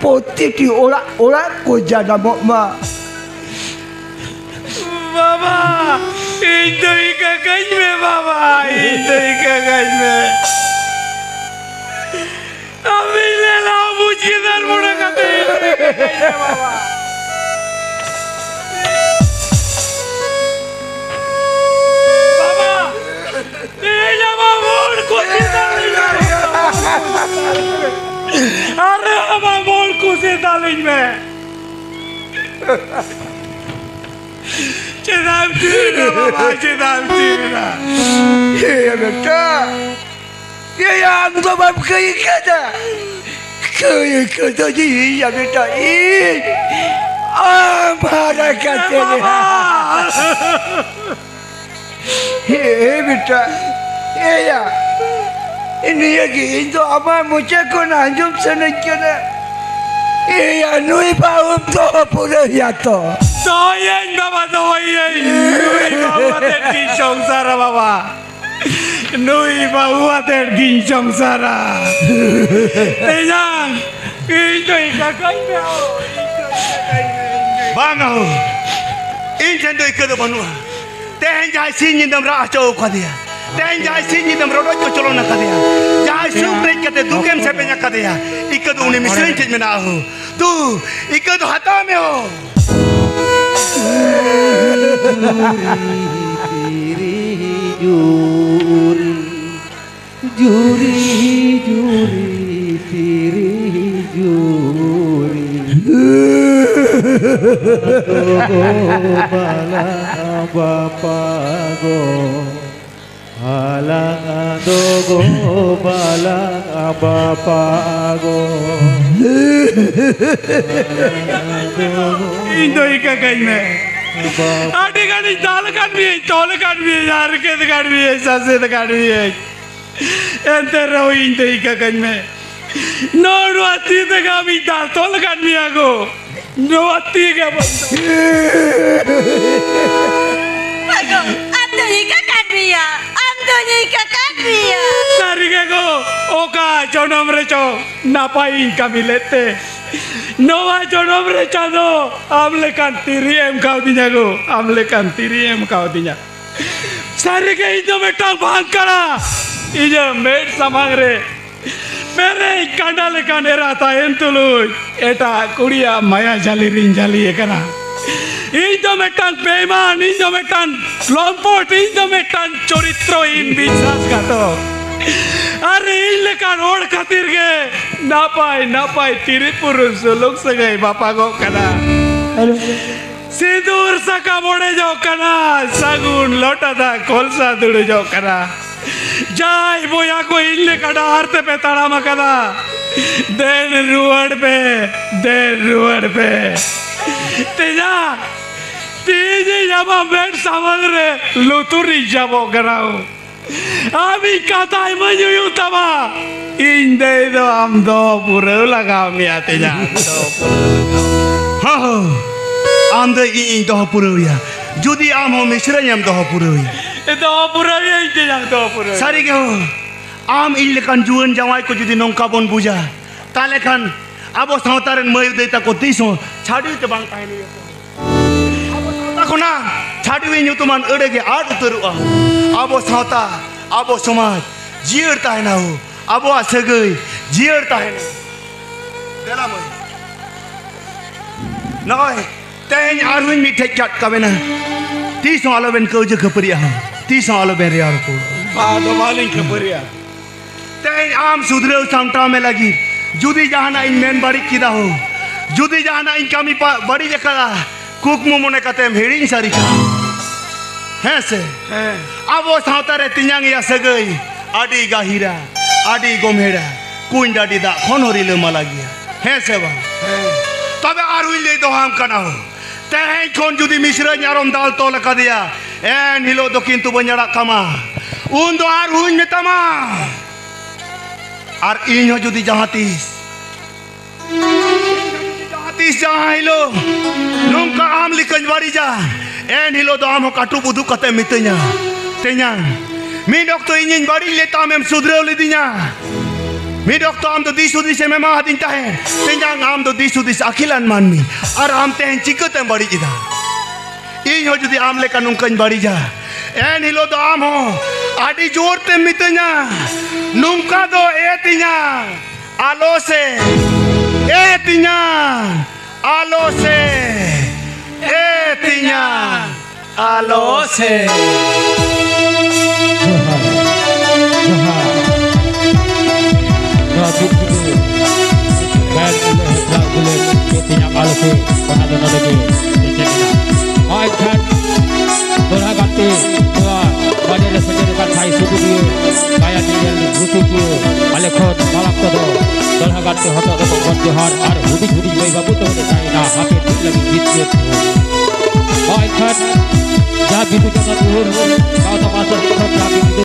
ᱯᱨᱚᱛᱮᱠᱴᱤ ᱚᱲᱟᱜ ᱚᱲᱟᱜ ᱠᱚ ᱡᱟᱱᱟᱢᱚᱜ ᱢᱟ᱾ ᱵᱟᱵᱟ, ᱤᱧ ᱫᱚ ᱤᱠᱟᱹ ᱠᱟᱹᱧ ᱢᱮ ᱵᱟᱵᱟ, ᱤᱧ ᱫᱚ ᱤᱠᱟᱹ ᱠᱟᱹᱧ ᱢᱮ᱾ ᱵᱟᱵᱟ, ᱛᱮᱦᱮᱧ ᱟᱢᱟᱜ ᱢᱚᱱ ᱠᱩᱥᱤ ᱛᱟᱞᱤᱧ ᱢᱮ᱾ ᱟᱨᱮ ᱟᱢᱟᱜ ᱢᱚᱱ ᱠᱩᱥᱤ ᱛᱟᱞᱤᱧ ᱢᱮ᱾ ᱪᱮᱫᱟᱜ ᱮᱢ ᱛᱷᱤᱨ ᱮᱱᱟ ᱵᱟᱵᱟ? ᱪᱮᱫᱟᱜ ᱮᱢ ᱛᱷᱤᱨ ᱮᱱᱟ? ᱮ ᱵᱮᱴᱟ, ᱮᱭᱟ, ᱟᱢ ᱫᱚ ᱵᱟᱢ ᱠᱟᱹᱭ ᱠᱟᱫᱟ? ᱠᱟᱹᱭ ᱠᱟᱫᱟ ᱡᱮ ᱤᱧ ᱭᱟ ᱵᱮᱴᱟ, ᱤᱧ ᱟᱢ ᱦᱟᱨᱟ ᱠᱟᱛᱮ ᱨᱮ᱾ ᱵᱟᱵᱟ! ᱦᱮ ᱵᱮᱴᱟ, ᱮᱭᱟ, ᱱᱤᱭᱟᱹ ᱜᱮ ᱤᱧ ᱫᱚ ᱟᱢᱟᱜ ᱢᱚᱪᱟ ᱠᱷᱚᱱ ᱟᱸᱡᱚᱢ ᱥᱟᱱᱟᱧ ᱠᱟᱱᱟ᱾ ᱮᱭᱟ, ᱱᱩᱭ ᱵᱟᱹᱦᱩᱢ ᱫᱚᱦᱚ ᱯᱩᱨᱟᱹᱭᱟ ᱛᱚ? ᱫᱚᱦᱚᱭᱟᱹᱧ ᱵᱟᱵᱟ, ᱫᱚᱦᱚᱭᱟᱹᱧ᱾ ᱱᱩᱭ ᱵᱟᱹᱦᱩ ᱟᱛᱮᱫ ᱜᱤᱧ ᱥᱚᱝᱥᱟᱨᱟ ᱵᱟᱵᱟ᱾ ᱱᱩᱭ ᱵᱟᱹᱦᱩ ᱟᱛᱮᱫ ᱜᱤᱧ ᱥᱚᱝᱥᱟᱨᱟ᱾ ᱛᱮᱧᱟᱝ, ᱤᱧ ᱫᱚ ᱤᱠᱟᱹ ᱠᱟᱹᱧ ᱢᱮ ᱦᱳ, ᱤᱧ ᱫᱚ ᱤᱠᱟᱹ ᱠᱟᱹᱧ ᱢᱮ, ᱤᱧ ᱫᱚ ᱤᱠᱟᱹ ᱠᱟᱹᱧ ᱢᱮ᱾ ᱵᱟᱝᱟ ᱦᱳ, ᱤᱧ ᱴᱷᱮᱱ ᱫᱚ ᱤᱠᱟᱹ ᱫᱚ ᱵᱟᱹᱱᱩᱜᱼᱟ᱾ ᱛᱮᱦᱮᱧ ᱡᱟᱦᱟᱸᱭ ᱥᱤᱧ ᱧᱤᱫᱟᱹᱢ ᱨᱟᱜ ᱦᱚᱪᱚ ᱟᱠᱟᱫᱮᱭᱟ, ᱛᱮᱦᱮᱧ ᱡᱟᱦᱟᱸᱭ ᱥᱤᱧ ᱧᱤᱫᱟᱹᱢ ᱨᱚᱰᱚᱡ ᱠᱚᱪᱞᱚᱱ ᱟᱠᱟᱫᱮᱭᱟ, ᱡᱟᱦᱟᱸᱭ ᱥᱩᱠ ᱨᱮᱡ ᱠᱟᱛᱮ ᱫᱩᱠᱮᱢ ᱥᱮᱯᱮᱧ ᱟᱠᱟᱫᱮᱭᱟ, ᱤᱠᱟᱹ ᱫᱚ ᱩᱱᱤ ᱢᱤᱥᱨᱟᱧ ᱴᱷᱮᱱ ᱢᱮᱱᱟᱜᱼᱟ ᱦᱳ᱾ ᱫᱩ, ᱤᱠᱟᱹ ᱫᱚ ᱦᱟᱛᱟᱣ ᱢᱮ ᱦᱳ᱾ ᱡᱩᱨᱤ, ᱡᱩᱨᱤ, ᱛᱤᱨᱤ ᱡᱩᱨᱤ᱾ ᱜᱚ ᱵᱟᱞᱟ ᱵᱟᱯᱟ ᱜᱚ, ᱦᱟᱞᱟᱝ ᱫᱚ ᱜᱚ ᱵᱟᱞᱟ ᱵᱟᱯᱟ ᱜᱚ᱾ ᱤᱧ ᱫᱚ ᱤᱠᱟᱹ ᱠᱟᱹᱧ ᱢᱮ᱾ ᱟᱹᱰᱤ ᱜᱟᱱᱤᱧ ᱫᱟᱞ ᱟᱠᱟᱫ ᱢᱮᱭᱟᱹᱧ, ᱛᱚᱞ ᱟᱠᱟᱫ ᱢᱮᱭᱟᱹᱧ, ᱦᱟᱨᱠᱮᱛ ᱟᱠᱟᱫ ᱢᱮᱭᱟᱹᱧ, ᱥᱟᱥᱮᱛ ᱟᱠᱟᱫ ᱢᱮᱭᱟᱹᱧ᱾ ᱮᱱᱛᱮ ᱨᱮᱦᱚᱸ ᱤᱧ ᱫᱚ ᱤᱠᱟᱹ ᱠᱟᱹᱧ ᱢᱮ᱾ ᱱᱚᱣᱟ ᱛᱤ ᱛᱮᱜᱮ ᱟᱢᱤᱧ ᱫᱟᱞ ᱛᱚᱞ ᱟᱠᱟᱫ ᱢᱮᱭᱟ ᱜᱚ᱾ ᱱᱚᱣᱟ ᱛᱤ ᱜᱮ ᱵᱚᱱᱫᱚ᱾ ᱟᱜᱚ, ᱟᱢ ᱫᱚ ᱤᱠᱟᱹ ᱠᱟᱱ ᱢᱮᱭᱟ, ᱟᱢ ᱫᱚ ᱤᱠᱟᱹ ᱠᱟᱱ ᱢᱮᱭᱟ᱾ ᱥᱟᱹᱨᱤ ᱜᱮ ᱜᱚ, ᱚᱠᱟ ᱡᱚᱱᱚᱢ ᱨᱮᱪᱚ ᱱᱟᱯᱟᱭᱤᱧ ᱠᱟᱹᱢᱤ ᱞᱮᱫ ᱛᱮ, ᱱᱚᱣᱟ ᱡᱚᱱᱚᱢ ᱨᱮ ᱪᱟᱸᱫᱚ ᱟᱢ ᱞᱮᱠᱟᱱ ᱛᱤᱨᱤ ᱮᱢ ᱠᱟᱣᱫᱤᱧᱟ ᱜᱚ, ᱟᱢ ᱞᱮᱠᱟᱱ ᱛᱤᱨᱤ ᱮᱢ ᱠᱟᱣᱫᱤᱧᱟ᱾ ᱥᱟᱹᱨᱤ ᱜᱮ ᱤᱧ ᱫᱚ ᱢᱤᱫᱴᱟᱝ ᱵᱟᱝ ᱠᱟᱱᱟ, ᱤᱧᱟᱹᱜ ᱢᱮᱫ ᱥᱟᱢᱟᱝ ᱨᱮ ᱯᱮᱨᱮᱡ ᱠᱟᱸᱰᱟ ᱞᱮᱠᱟᱱ ᱮᱨᱟ ᱛᱟᱦᱮᱱ ᱛᱩᱞᱩᱡ ᱮᱴᱟᱜ ᱠᱩᱲᱤᱭᱟᱜ ᱢᱟᱭᱟ ᱡᱷᱟᱹᱞᱤ ᱨᱤᱧ ᱡᱷᱟᱹᱞᱤ ᱟᱠᱟᱱᱟ᱾ ᱤᱧ ᱫᱚ ᱢᱤᱫᱴᱟᱝ ᱵᱮᱭᱢᱟᱱ, ᱤᱧ ᱫᱚ ᱢᱤᱫᱴᱟᱝ ᱞᱚᱢᱯᱚᱴ, ᱤᱧ ᱫᱚ ᱢᱤᱫᱴᱟᱝ ᱪᱚᱨᱤᱛᱨᱚᱦᱤᱱ ᱵᱤᱥᱥᱟᱥᱜᱷᱟᱛᱚᱠ᱾ ᱟᱨ ᱤᱧ ᱞᱮᱠᱟᱱ ᱦᱚᱲ ᱠᱷᱟᱹᱛᱤᱨ ᱜᱮ ᱱᱟᱯᱟᱭ ᱱᱟᱯᱟᱭ ᱛᱤᱨᱤ ᱯᱩᱨᱩᱥ ᱥᱩᱞᱩᱠ ᱥᱟᱹᱜᱟᱹᱭ ᱵᱟᱯᱟᱜᱚᱜ ᱠᱟᱱᱟ᱾ ᱥᱤᱸᱫᱩᱨ ᱥᱟᱠᱟᱢ ᱚᱲᱮᱡᱚᱜ ᱠᱟᱱᱟ, ᱥᱟᱹᱜᱩᱱ ᱞᱚᱴᱟ ᱫᱟᱜ ᱠᱚᱞᱥᱟ ᱫᱩᱲᱩᱡᱚᱜ ᱠᱟᱱᱟ᱾ ᱡᱟᱭ ᱵᱚᱭᱦᱟ ᱠᱚ, ᱤᱧ ᱞᱮᱠᱟ ᱰᱟᱦᱟᱨ ᱛᱮᱯᱮ ᱛᱟᱲᱟᱢ ᱟᱠᱟᱫᱟ, ᱫᱮᱱ ᱨᱩᱣᱟᱹᱲ ᱯᱮ, ᱫᱮᱱ ᱨᱩᱣᱟᱹᱲ ᱯᱮ᱾ ᱛᱮᱭᱟ, ᱛᱤᱦᱤᱧ ᱤᱧ ᱟᱢᱟᱜ ᱢᱮᱫ ᱥᱟᱢᱟᱝ ᱨᱮ ᱞᱩᱛᱩᱨ ᱤᱧ ᱡᱟᱵᱚᱜ ᱠᱟᱱᱟ᱾ ᱟᱢᱤᱧ ᱠᱟᱛᱷᱟ ᱮᱢᱟᱹᱧ ᱦᱩᱭᱩᱜ ᱛᱟᱢᱟ᱾ ᱤᱧ ᱫᱟᱹᱭ ᱫᱚ ᱟᱢ ᱫᱚᱦᱚ ᱯᱩᱨᱟᱹᱣ ᱞᱟᱜᱟᱣ ᱢᱮᱭᱟ ᱛᱮᱧᱟᱝ, ᱫᱚᱦᱚ ᱯᱩᱨᱟᱹᱣ ᱞᱟᱜᱟᱣ ᱢᱮᱭᱟ᱾ ᱦᱚᱸ, ᱦᱚᱸ᱾ ᱟᱢ ᱫᱚ ᱤᱧ, ᱤᱧ ᱫᱚᱦᱚ ᱯᱩᱨᱟᱹᱣ ᱮᱭᱟ᱾ ᱡᱩᱫᱤ ᱟᱢ ᱦᱚᱸ ᱢᱤᱥᱨᱟᱹᱧ ᱮᱢ ᱫᱚᱦᱚ ᱯᱩᱨᱟᱹᱣ ᱮᱭᱟ᱾ ᱫᱚᱦᱚ ᱯᱩᱨᱟᱹᱣ ᱮᱭᱟ ᱤᱧ ᱛᱮᱧᱟᱝ, ᱫᱚᱦᱚ ᱯᱩᱨᱟᱹᱣ ᱮᱭᱟ᱾ ᱥᱟᱹᱨᱤ ᱜᱮ ᱦᱚᱸ, ᱟᱢ ᱤᱧ ᱞᱮᱠᱟᱱ ᱡᱩᱣᱟᱹᱱ ᱡᱟᱶᱟᱭ ᱠᱚ ᱡᱩᱫᱤ ᱱᱚᱝᱠᱟ ᱵᱚᱱ ᱵᱩᱡᱟ, ᱛᱟᱦᱞᱮ ᱠᱷᱟᱱ ᱟᱵᱚ ᱥᱟᱶᱛᱟ ᱨᱮᱱ ᱢᱟᱹᱭ ᱫᱟᱹᱭ ᱛᱟᱠᱚ ᱛᱤᱥ ᱦᱚᱸ ᱪᱷᱟᱹᱰᱣᱤ ᱛᱮ ᱵᱟᱝ ᱛᱟᱦᱮᱱ ᱦᱩᱭᱩᱜ ᱛᱟᱵᱚᱱᱟ᱾ ᱟᱵᱚ ᱥᱟᱶᱛᱟ ᱠᱷᱚᱱᱟᱜ ᱪᱷᱟᱹᱰᱣᱤ ᱧᱩᱛᱩᱢᱟᱱ ᱟᱹᱲᱟᱹ ᱜᱮ ᱟᱫ ᱩᱛᱟᱹᱨᱚᱜᱼᱟ᱾ ᱟᱵᱚ ᱥᱟᱶᱛᱟ, ᱟᱵᱚ ᱥᱚᱢᱟᱡᱽ ᱡᱤᱭᱟᱹᱲ ᱛᱟᱦᱮᱱᱟ ᱦᱳ, ᱟᱵᱚᱣᱟᱜ ᱥᱟᱹᱜᱟᱹᱭ ᱡᱤᱭᱟᱹᱲ ᱛᱟᱦᱮᱱᱟ᱾ ᱫᱮᱞᱟ ᱢᱟᱹᱭ, ᱱᱚᱜᱼᱚᱭ ᱛᱮᱦᱮᱧ ᱟᱨᱦᱚᱸᱧ ᱢᱤᱫ ᱴᱷᱮᱡ ᱠᱟᱫ ᱠᱟᱵᱮᱱᱟ᱾ ᱛᱤᱥ ᱦᱚᱸ ᱟᱞᱚᱵᱮᱱ ᱠᱟᱹᱣᱡᱟᱹ ᱠᱷᱟᱹᱯᱟᱹᱨᱤᱜᱼᱟ ᱦᱳ, ᱛᱤᱥ ᱦᱚᱸ ᱟᱞᱚᱵᱮᱱ ᱨᱮᱭᱟᱲ ᱨᱚᱯᱚᱲ᱾ ᱵᱟ ᱫᱚ ᱵᱟᱞᱤᱧ ᱠᱷᱟᱹᱯᱟᱹᱨᱤᱜᱼᱟ᱾ ᱛᱮᱦᱮᱧ ᱟᱢ ᱥᱩᱫᱷᱨᱟᱹᱣ ᱥᱟᱢᱴᱟᱣ ᱢᱮ ᱞᱟᱹᱜᱤᱫ ᱡᱩᱫᱤ ᱡᱟᱦᱟᱱᱟᱜ ᱤᱧ ᱢᱮᱱ ᱵᱟᱹᱲᱤᱡ ᱠᱮᱫᱟ ᱦᱳ, ᱡᱩᱫᱤ ᱡᱟᱦᱟᱱᱟᱜ ᱤᱧ ᱠᱟᱹᱢᱤ ᱯᱟ-, ᱵᱟᱹᱲᱤᱡ ᱟᱠᱟᱫᱟ, ᱠᱩᱠᱢᱩ ᱢᱚᱱᱮ ᱠᱟᱛᱮᱢ ᱦᱤᱲᱤᱧ ᱥᱟᱹᱨᱤ ᱠᱟᱜᱼᱟ᱾ ᱦᱮᱸ ᱥᱮ? ᱦᱮᱸ᱾ ᱟᱵᱚ ᱥᱟᱶᱛᱟ ᱨᱮ ᱛᱮᱧᱟᱝ ᱭᱟ ᱥᱟᱹᱜᱟᱹᱭ ᱟᱹᱰᱤ ᱜᱟᱹᱦᱤᱨᱟ, ᱟᱹᱰᱤ ᱜᱚᱢᱦᱮᱲᱟ, ᱠᱩᱧ ᱰᱟᱹᱰᱤ ᱫᱟᱜ ᱠᱷᱚᱱ ᱦᱚᱸ ᱨᱤᱞᱟᱹᱢᱟᱞᱟ ᱜᱮᱭᱟ᱾ ᱦᱮᱸ ᱥᱮ ᱵᱟᱝ? ᱦᱮᱸ᱾ ᱛᱚᱵᱮ ᱟᱨᱦᱚᱸᱧ ᱞᱟᱹᱭ ᱫᱚᱦᱲᱟᱢ ᱠᱟᱱᱟ ᱦᱳ, ᱛᱮᱦᱮᱧ ᱠᱷᱚᱱ ᱡᱩᱫᱤ ᱢᱤᱥᱨᱟᱹᱧ ᱟᱨᱚᱢ ᱫᱟᱞ ᱛᱚᱞ ᱟᱠᱟᱫᱮᱭᱟ, ᱮᱱ ᱦᱤᱞᱳᱜ ᱫᱚ ᱠᱤᱱᱛᱩ ᱵᱟᱹᱧ ᱟᱲᱟᱜ ᱠᱟᱢᱟ᱾ ᱩᱱ ᱫᱚ ᱟᱨᱦᱚᱸᱧ ᱢᱮᱛᱟᱢᱟ᱾ ᱟᱨ ᱤᱧ ᱦᱚᱸ ᱡᱩᱫᱤ ᱡᱟᱦᱟᱸ ᱛᱤᱥ, ᱡᱟᱦᱟᱸ ᱛᱤᱥ ᱡᱟᱦᱟᱸ ᱦᱤᱞᱳᱜ ᱱᱚᱝᱠᱟ ᱟᱢ ᱞᱮᱠᱟᱧ ᱵᱟᱹᱲᱤᱡᱟ, ᱮᱱ ᱦᱤᱞᱳᱜ ᱫᱚ ᱟᱢ ᱦᱚᱸ ᱠᱟᱹᱴᱩᱵ ᱩᱫᱩᱜ ᱠᱟᱛᱮ ᱢᱤᱛᱟᱹᱧᱟ, "ᱛᱮᱧᱟᱝ, ᱢᱤᱫ ᱚᱠᱛᱚ ᱤᱧᱤᱧ ᱵᱟᱹᱲᱤᱡ ᱞᱮᱫ ᱛᱟᱢ, ᱮᱢ ᱥᱩᱫᱷᱨᱟᱹᱣ ᱞᱤᱫᱤᱧᱟ᱾ ᱢᱤᱫ ᱚᱠᱛᱚ ᱟᱢ ᱫᱚ ᱫᱤᱥ ᱦᱩᱫᱤᱥ ᱮᱢ ᱮᱢᱟᱣᱟᱫᱤᱧ ᱛᱟᱦᱮᱸᱫ᱾ ᱛᱮᱧᱟᱝ, ᱟᱢ ᱫᱚ ᱫᱤᱥ ᱦᱩᱫᱤᱥ ᱟᱹᱠᱤᱞᱟᱱ ᱢᱟᱹᱱᱢᱤ, ᱟᱨ ᱟᱢ ᱛᱮᱦᱮᱧ ᱪᱤᱠᱟᱹᱛᱮᱢ ᱵᱟᱹᱲᱤᱡ ᱮᱫᱟ?" ᱤᱧ ᱦᱚᱸ ᱡᱩᱫᱤ ᱟᱢ ᱞᱮᱠᱟ ᱱᱚᱝᱠᱟᱧ ᱵᱟᱹᱲᱤᱡᱟ, ᱮᱱ ᱦᱤᱞᱳᱜ ᱫᱚ ᱟᱢ ᱦᱚᱸ ᱟᱹᱰᱤ ᱡᱳᱨ ᱛᱮᱢ ᱢᱤᱛᱟᱹᱧᱟ, ᱱᱚᱝᱠᱟ ᱫᱚ ᱮ ᱛᱤᱧᱟ ᱟᱞᱚ ᱥᱮ, ᱮ ᱛᱤᱧᱟ ᱟᱞᱚ ᱥᱮ, ᱮ ᱛᱤᱧᱟ ᱟᱞᱚ ᱥᱮ᱾ ᱡᱚᱦᱟᱨ, ᱡᱚᱦᱟᱨ᱾ ᱱᱚᱣᱟ ᱵᱤᱫᱽᱫᱟᱹ ᱜᱟᱭᱟᱱ ᱫᱩᱞᱟᱹᱲ ᱦᱮᱯᱨᱟᱣ ᱫᱩᱞᱟᱹᱲ ᱪᱮᱫ ᱛᱮᱧᱟᱢ ᱟᱞᱚ ᱥᱮ, ᱚᱱᱟ ᱫᱚ ᱱᱚᱰᱮ ᱜᱮ ᱥᱮᱪᱮᱫ ᱮᱱᱟ᱾ ᱢᱟ ᱮᱱᱠᱷᱟᱱ ᱫᱚᱲᱦᱟ ᱜᱟᱨᱛᱮ ᱱᱚᱣᱟ ᱵᱟᱡᱮ ᱨᱮ ᱥᱮᱴᱮᱨ ᱟᱠᱟᱱ ᱥᱟᱭ ᱥᱩᱵᱩᱫᱤᱭᱟᱹ ᱜᱟᱭᱟᱱ ᱧᱮᱧᱮᱞ ᱨᱩᱥᱤᱠᱤᱭᱟᱹ, ᱟᱞᱮ ᱠᱷᱚᱱ ᱢᱟᱨᱟᱝ ᱠᱚᱫᱚ ᱫᱚᱲᱦᱟ ᱜᱟᱨᱛᱮ ᱦᱚᱴᱚᱜ ᱨᱮᱠᱚ ᱜᱚᱰ ᱡᱚᱦᱟᱨ ᱟᱨ ᱦᱩᱰᱤᱧ ᱦᱩᱰᱤᱧ ᱢᱟᱹᱭ ᱵᱟᱹᱵᱩ ᱛᱟᱠᱚ ᱞᱮ ᱛᱟᱦᱮᱱᱟ ᱦᱟᱯᱮ ᱴᱷᱤᱠ ᱞᱟᱹᱜᱤᱫ ᱡᱤᱛᱠᱟᱹᱨ ᱠᱚ᱾ ᱢᱟ ᱮᱱᱠᱷᱟᱱ ᱡᱟᱦᱟᱸ ᱵᱤᱫᱩ ᱪᱟᱸᱫᱟᱱ ᱩᱭᱦᱟᱹᱨ ᱜᱟᱶᱛᱟ ᱯᱟᱦᱴᱟ ᱥᱮᱫ ᱠᱷᱚᱱ ᱡᱟᱦᱟᱸ ᱵᱤᱫᱩ